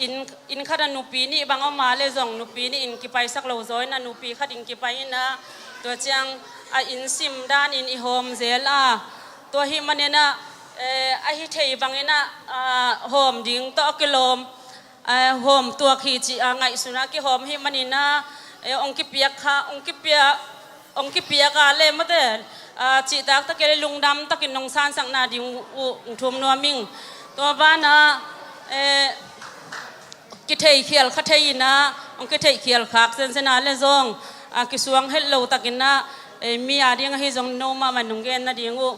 inn, inn khat ah nupi nih bang om a leh zong nupi nih in kipaisak lo zaw in ah nupi khat in kipai in ah, tua ciang a inn sim danin i hawm zel a, tua hi manin ah, eh, ahi thei bangin ah, ah, hawm ding tawh a kilawm, eh, hawm tuak hi cih a ngaihsun a kihawm hi manin ah, eh, hong kipiak kha, hong kipiak, hong kipiak a leh mate, ah, cihtak ta kei leh lungdam takin nong sansakna ding uh hong thum nuam ing. Tua banah, eh, kitheikhial kha thei in ah, hong kitheikhial khak zenzen a leh zong, ah, kisuang het lo takin ah, eh, mi a ding ahi zong no mahmah nong gen nading uh,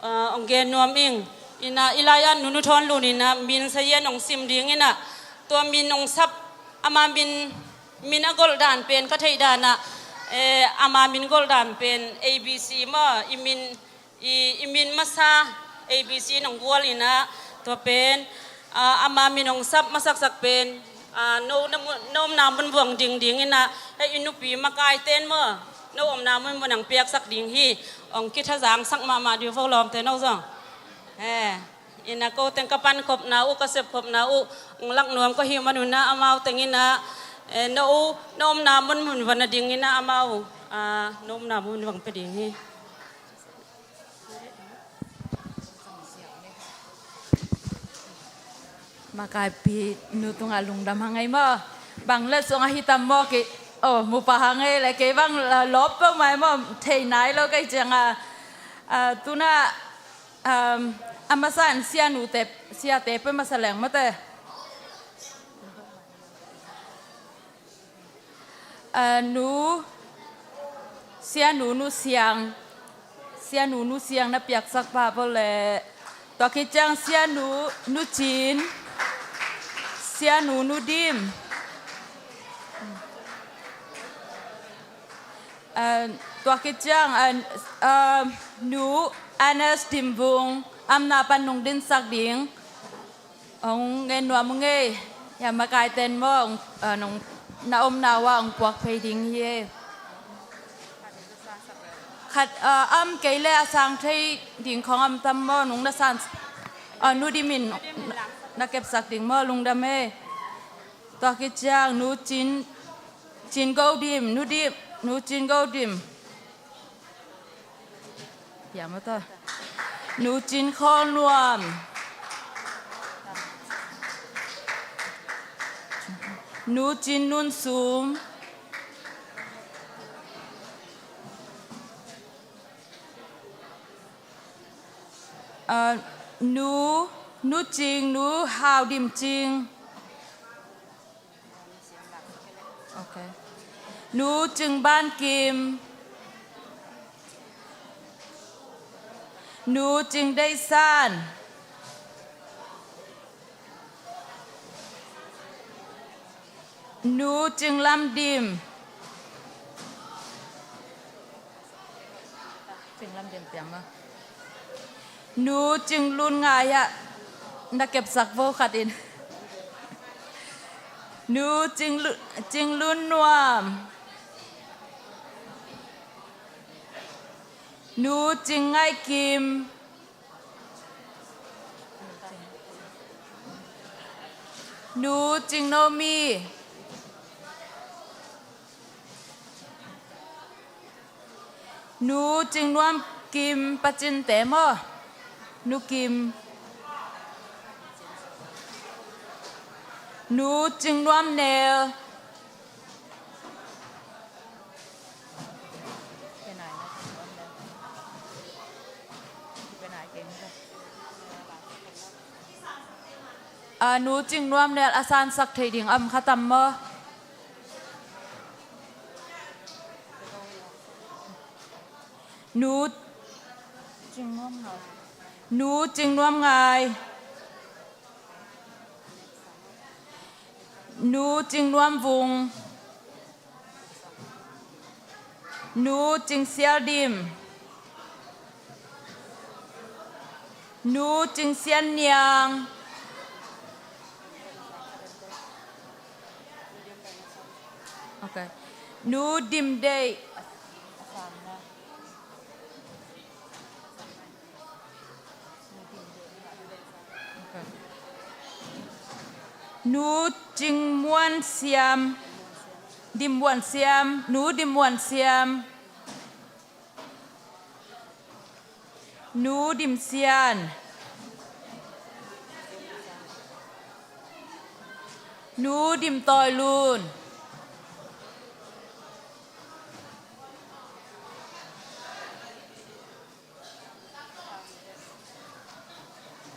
ah, hong gen nuam ing. In ah i lai-at Nu Nu Thawn Lun in ah min sazian hong sim ding in ah, tua min hong sap, ama min, min a golh dan pen ka theih dan ah, eh, ama min golh dan pen A B C maw, i min, i, i min masa A B C nong gual in ah, tua pen, ah, ama min hong sap masaksak pen, ah, no na mun, no omna mun vuang dingding in ah, hei i nupi makaite in maw, no omna mun mun hong piaksak ding hi. Hong kithazangsak mahmah dih vo lawmte no zong. Eh, in ah ko teng ka pankhopna uh, ka sepkhopna uh hong lak nuam ko hi manun ah amau teng in ah, eh, no, no omna mun mun vuang ding in ah amau, ah, no omna mun vuang pia ding hi. Makaipi nu tungah lungdam hang ei maw. Bang letsong ahi tam maw kei, oh, mupa hang ei leh kei bang, ah, lawp peuhmah ei maw, thei nai lo kei ciang a, ah, tu-in ah, um, a masa in sia nute, siate peuh masa leng mate. Ah, nu, sia nu, Nu Siang, sia nu, Nu Siang na piaksak pah vo leh. Tua khit ciang sia nu, Nu Cin, sia nu, Nu Dim. Ah, tua khit ciang, ah, ah, Nu Anes Dim Vung, a omna pan nong dinsak ding. Hong ngen nuam ung ei. Hia makaite in maw, hong, ah, nong, na omna uh ah hong puak phei ding hi ei. Khat, ah, a om kei leh a sang thei ding khawng a om tam maw, nong na san, ah, Nu Dim in na kepsak ding maw, lungdam ei. Tua khit ciang Nu Cin, Cin Go Dim, Nu Dim, Nu Cin Go Dim. Piang mata. Nu Cin Khawl Nuam. Nu Cin Nun Sum. Ah, Nu, Nu Cing, Nu Hau Dim Cing. Ok. Nu Cing Ban Kim. Nu Cing Dei San. Nu Cing Lam Dim. Cing Lam Dim piang maw. Nu Cing Lun Ngai ah, na kepsak vo khat in. Nu Cing Lu-, Cing Lun Nuam. Nu Cing Ngai Kim. Nu Cing No Mi. Nu Cing Nuam Kim, Pa Cin te maw. Nu Kim. Nu Cing Nuam Nel. A, Nu Cing Nuam Nel a sansak thei ding a om kha tam maw? Nu Cing Nuam Ngai. Nu Cing Nuam Ngai. Nu Cing Nuam Vung. Nu Cing Sial Dim. Nu Cing Sian Niang. Ok. Nu Dim Deih. Nu Cing Muan Siam. Dim Muan Siam. Nu Dim Muan Siam. Nu Dim Sian. Nu Dim Tawi Lun.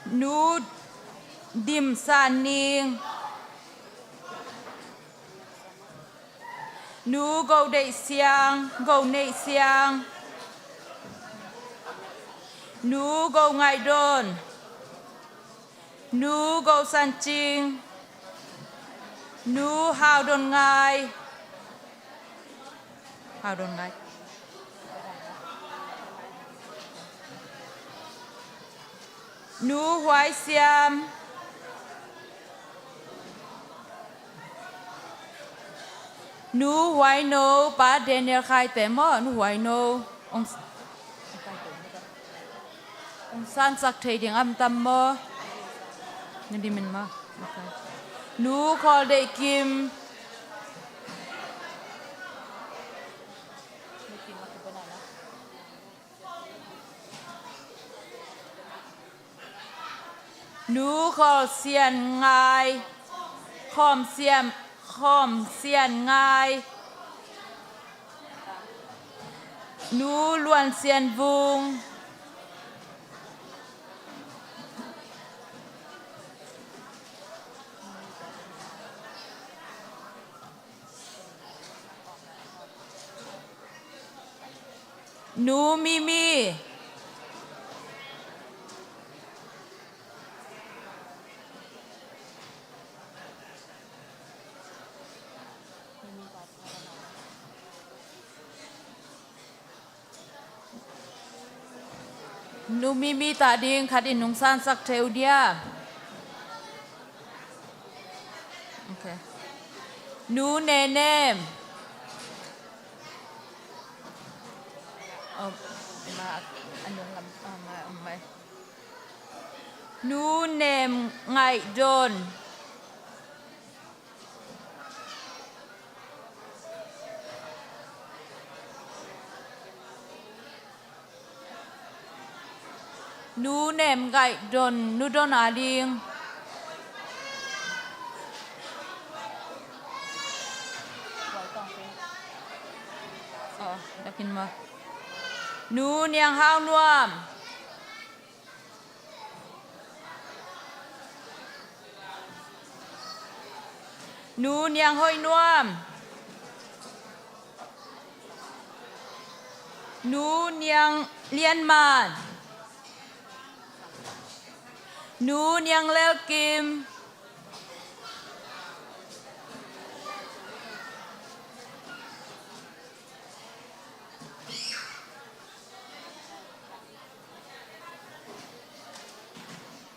Nu Dim San Ning. Nu Go Deih Siang, Go Neih Siang. Nu Go Ngaih Don. Nu Go San Cing. Nu Hau Don Ngai. Hau Don Ngai. Nu Huai Siam. Nu Huai No, Pa Daniel Khai te maw, Nu Huai No. Ong, ong sansak thei ding a om tam maw? Na dim in maw? Ok. Nu Khawl Deih Kim. Nu Khawl Sian Ngai. Khawm Siam, Khawm Sian Ngai. Nu Luan Sian Vung. Nu Mimi. Nu Mimi ta ding khat in nungsan sak theu dia. Ok. Nu Nenem. Oh, ma, anung lam, oh, ma, oh, ma. Nu Nem Ngaih Don. Nu Nem Ngaih Don, Nu Don a ding. Nu Niang Hau Nuam. Nu Niang Hoih Nuam. Nu Niang Lian Man. Nu Niang Lel Kim.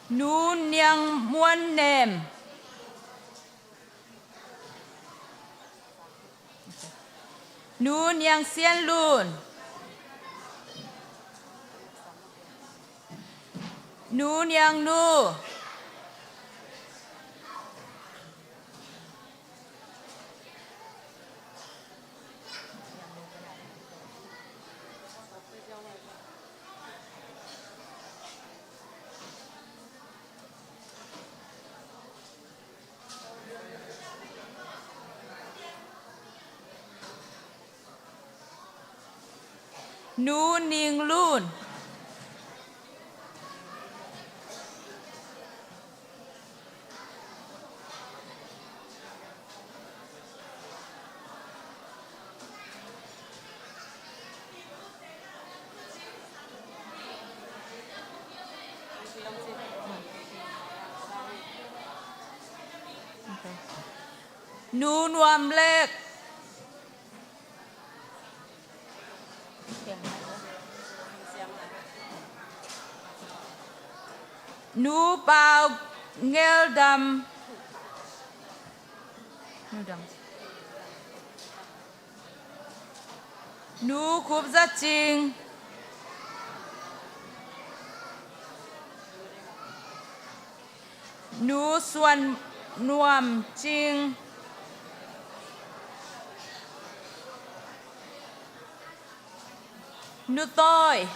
Nu Niang Muan Nem. Nu Niang Sian Lun. Nu Niang Nu. Nu Ning Lun. Nu Nuam Lek. Nu Pau Ngel Dam. Nu Dam. Nu Khup Za Cing. Nu Suan Nuam Cing. Nu Tawi.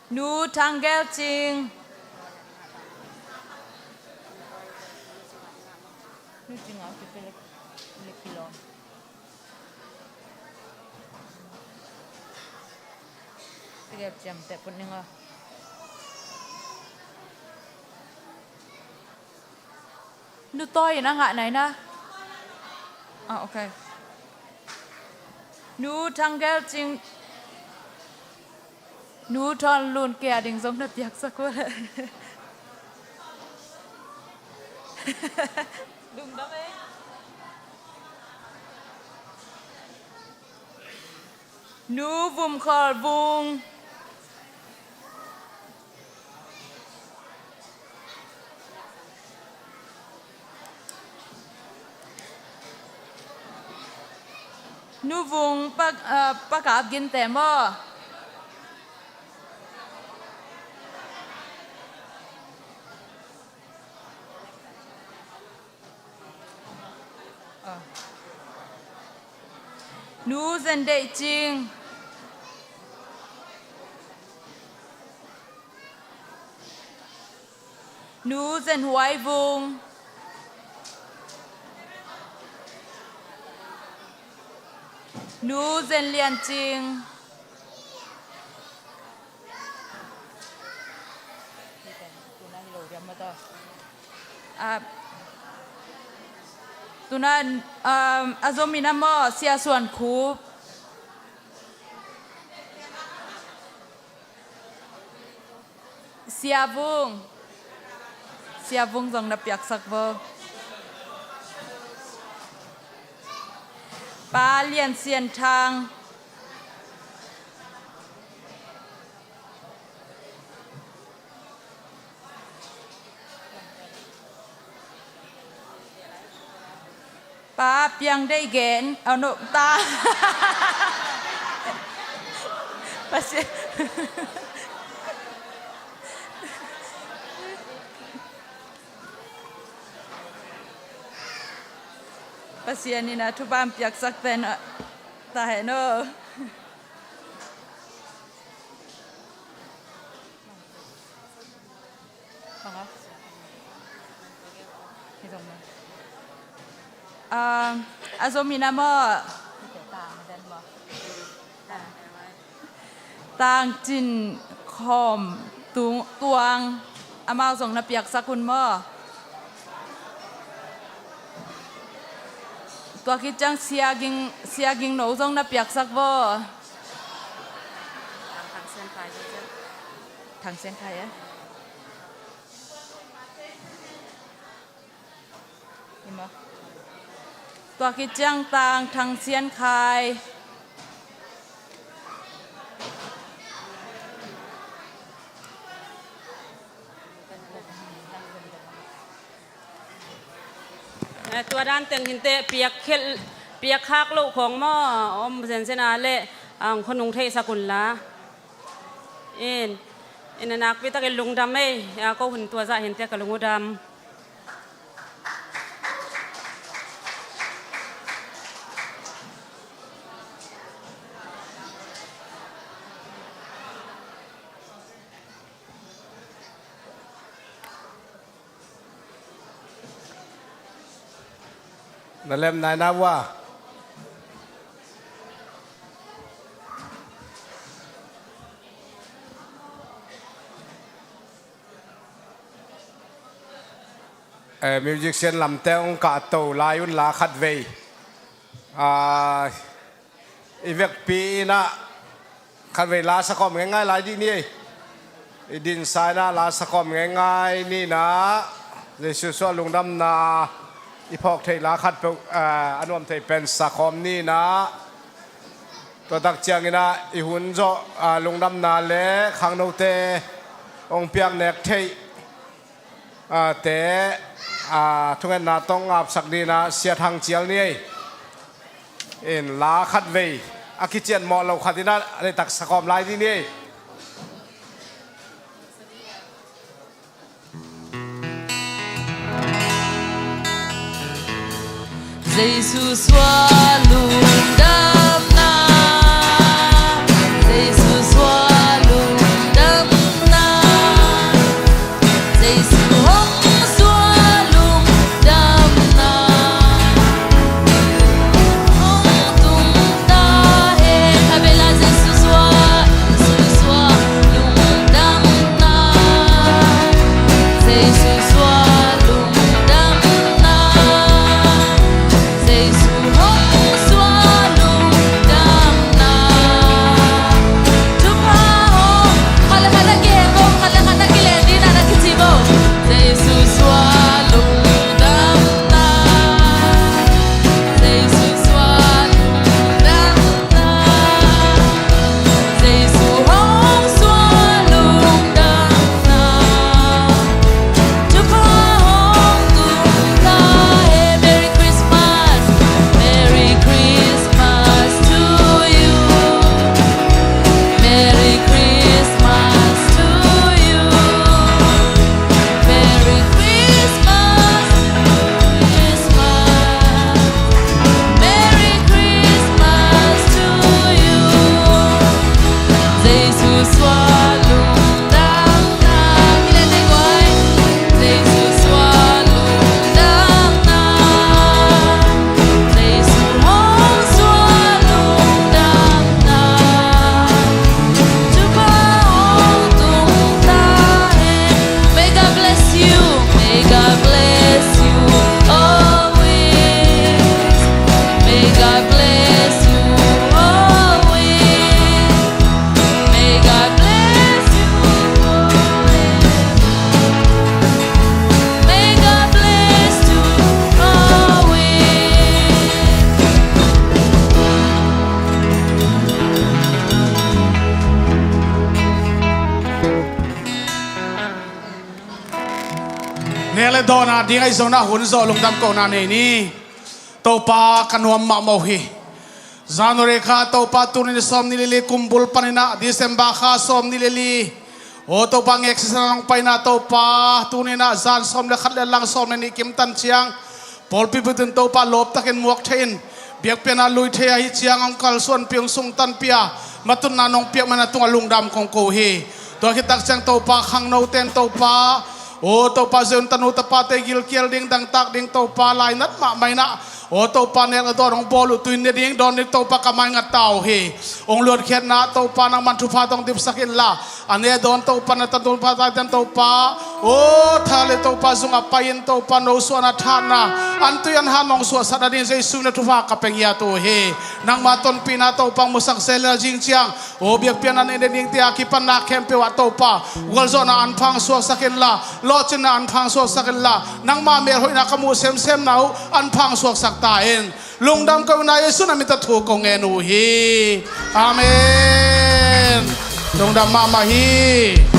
Nu Thang Gel Cing. Nu Cing a kipia le, le kilawm. Sige, ciamteh put ning aw. Nu Tawi in a ngah nai na. Ah, okay. Nu Thang Gel Cing. Nu Thawn Lun kia ding zong na piaksak uh. Lungdam e. Nu Vum Khol Vung. Nu Vung Pa, ah, Pa Kap Ginte maw? Ah. Nu Zen Deih Cing. Nu Zen Huai Vung. Nu Zen Lian Cing. Ah, tuna, um, a zomi na maw, Sia Suan Khup. Sia Vung. Sia Vung zong na piaksak vo. Pa Lian Sian Thang. Pa Piang Deih Gen, oh no, ta. Pasi-, Pasian in a thupha piaksak pen, ah, ta hen aw. Ah, a zom ina maw? Tangcin Khawm Tung Tuang, amau zong na piaksak un maw? Tua khit ciang Sia Ging, Sia Ging No zong na piaksak vaw. Thang Sian Khai, eh? Tua khit ciang Tang Thang Sian Khai. Eh, tua dan teng hinteh piak khel, piak khak loh khawng maw, om zenzen a leh ang khonung theihsak unla. In, in a nakpi takin lungdam ei, a ko hun tua zah hinteh ka lung uh dam. Na lem nai na ua. Eh, musician lamte hong kahto lai unla khatvei. Ah, i vekpi inah khatvei la sakhawm ngeingai lai dih ni ei. I dinsa inah la sakhawm ngeingai ni inah Jesu suah lungdamna i phawk theih la khatpeuh, eh, a nuam thei pen sakhawm ni inah tua tak ciang inah i hun zawh, ah, lungdamna le khangnote hong piak nek theih ah, te, ah, thungetna tawh ngapsak dingin ah Sia Thang Cial ni ei. In la khatvei a kician mawh lo khat in ah a deihtak sakhawm lai ding ni ei. Jesu suah lungdamna, Jesu suah lungdamna, Jesu hong suah lungdamna hong tung ta hen. Khatvei la Jesu suah, Jesu suah lungdamna, Jesu suah lungdamna, Jesu hong suah lungdamna. Thupha hong, khat le khat na kigen bo, khat le khat na kilen ding na na kici bo. Jesu suah lungdamna, Jesu suah lungdamna, Jesu hong suah lungdamna. Thupha hong tung ta hen. Merry Christmas, Merry Christmas to you, Merry Christmas to you, Merry Christmas, Christmas, Merry Christmas to you. Jesu suah lungdamna. Kilen ding guai. Jesu suah lungdamna, Jesu hong suah lungdamna. Thupha hong tung ta hen. May God bless you. May God bless you always. May God bless you always. May God bless you forever. May God bless you always. Nek le dawn a ding ahi zongin ah hun zawh lungdam kohna nei ni. Topa ka nuam mahmah uh hi. January kha Topa tuni in sawm nih le li kum bul panin ah December kha sawm nih le li. Aw Topa ngek sisan hong paina Topa tuni in ah zan sawm le khat le lang sawm le nih kim tan ciang pawlpi butin Topa lawptakin muak thei in biakpiakna lui thei ahi ciang hong kalsuanpih hong sungtanpih a matutna nong piak man a tungah lungdam kong ko hi. Tua khit tak ciang Topa khangnote in Topa Aw Topa, Zion tanu tapate gilkial ding, dangtak ding Topa, lainat mahmah in ah, aw Topa, nek le dawn hong bawl uh, tui-in ne ding, dawn ding Topa, ka maingat ta uh hi. Hong luatkhiatna Topa, nangman thupha tawh hong dipsak inla, a ne dawn Topa, na tanu tapate in Topa, aw tha le Topa, zung a pai-in Topa, no suahna, thahatna, an tui an han hong suahsakna ding Jesu min a thupha ka pia ngiat uh hi. Nangma tonpihna Topa, musak zel inla, zing ciang aw biakpiakna nei dingte a kipanna khempeuh ah Topa, gualzawhna an pha hong suaksak inla, lawhcinna an pha hong suaksak inla, nangma melhoihna ka muh semsemna uh an pha hong suaksak ta in. Lungdam ka uh na, Jesu na min tawh thu kong ngen uh hi. Amen. Lungdam mahmah hi.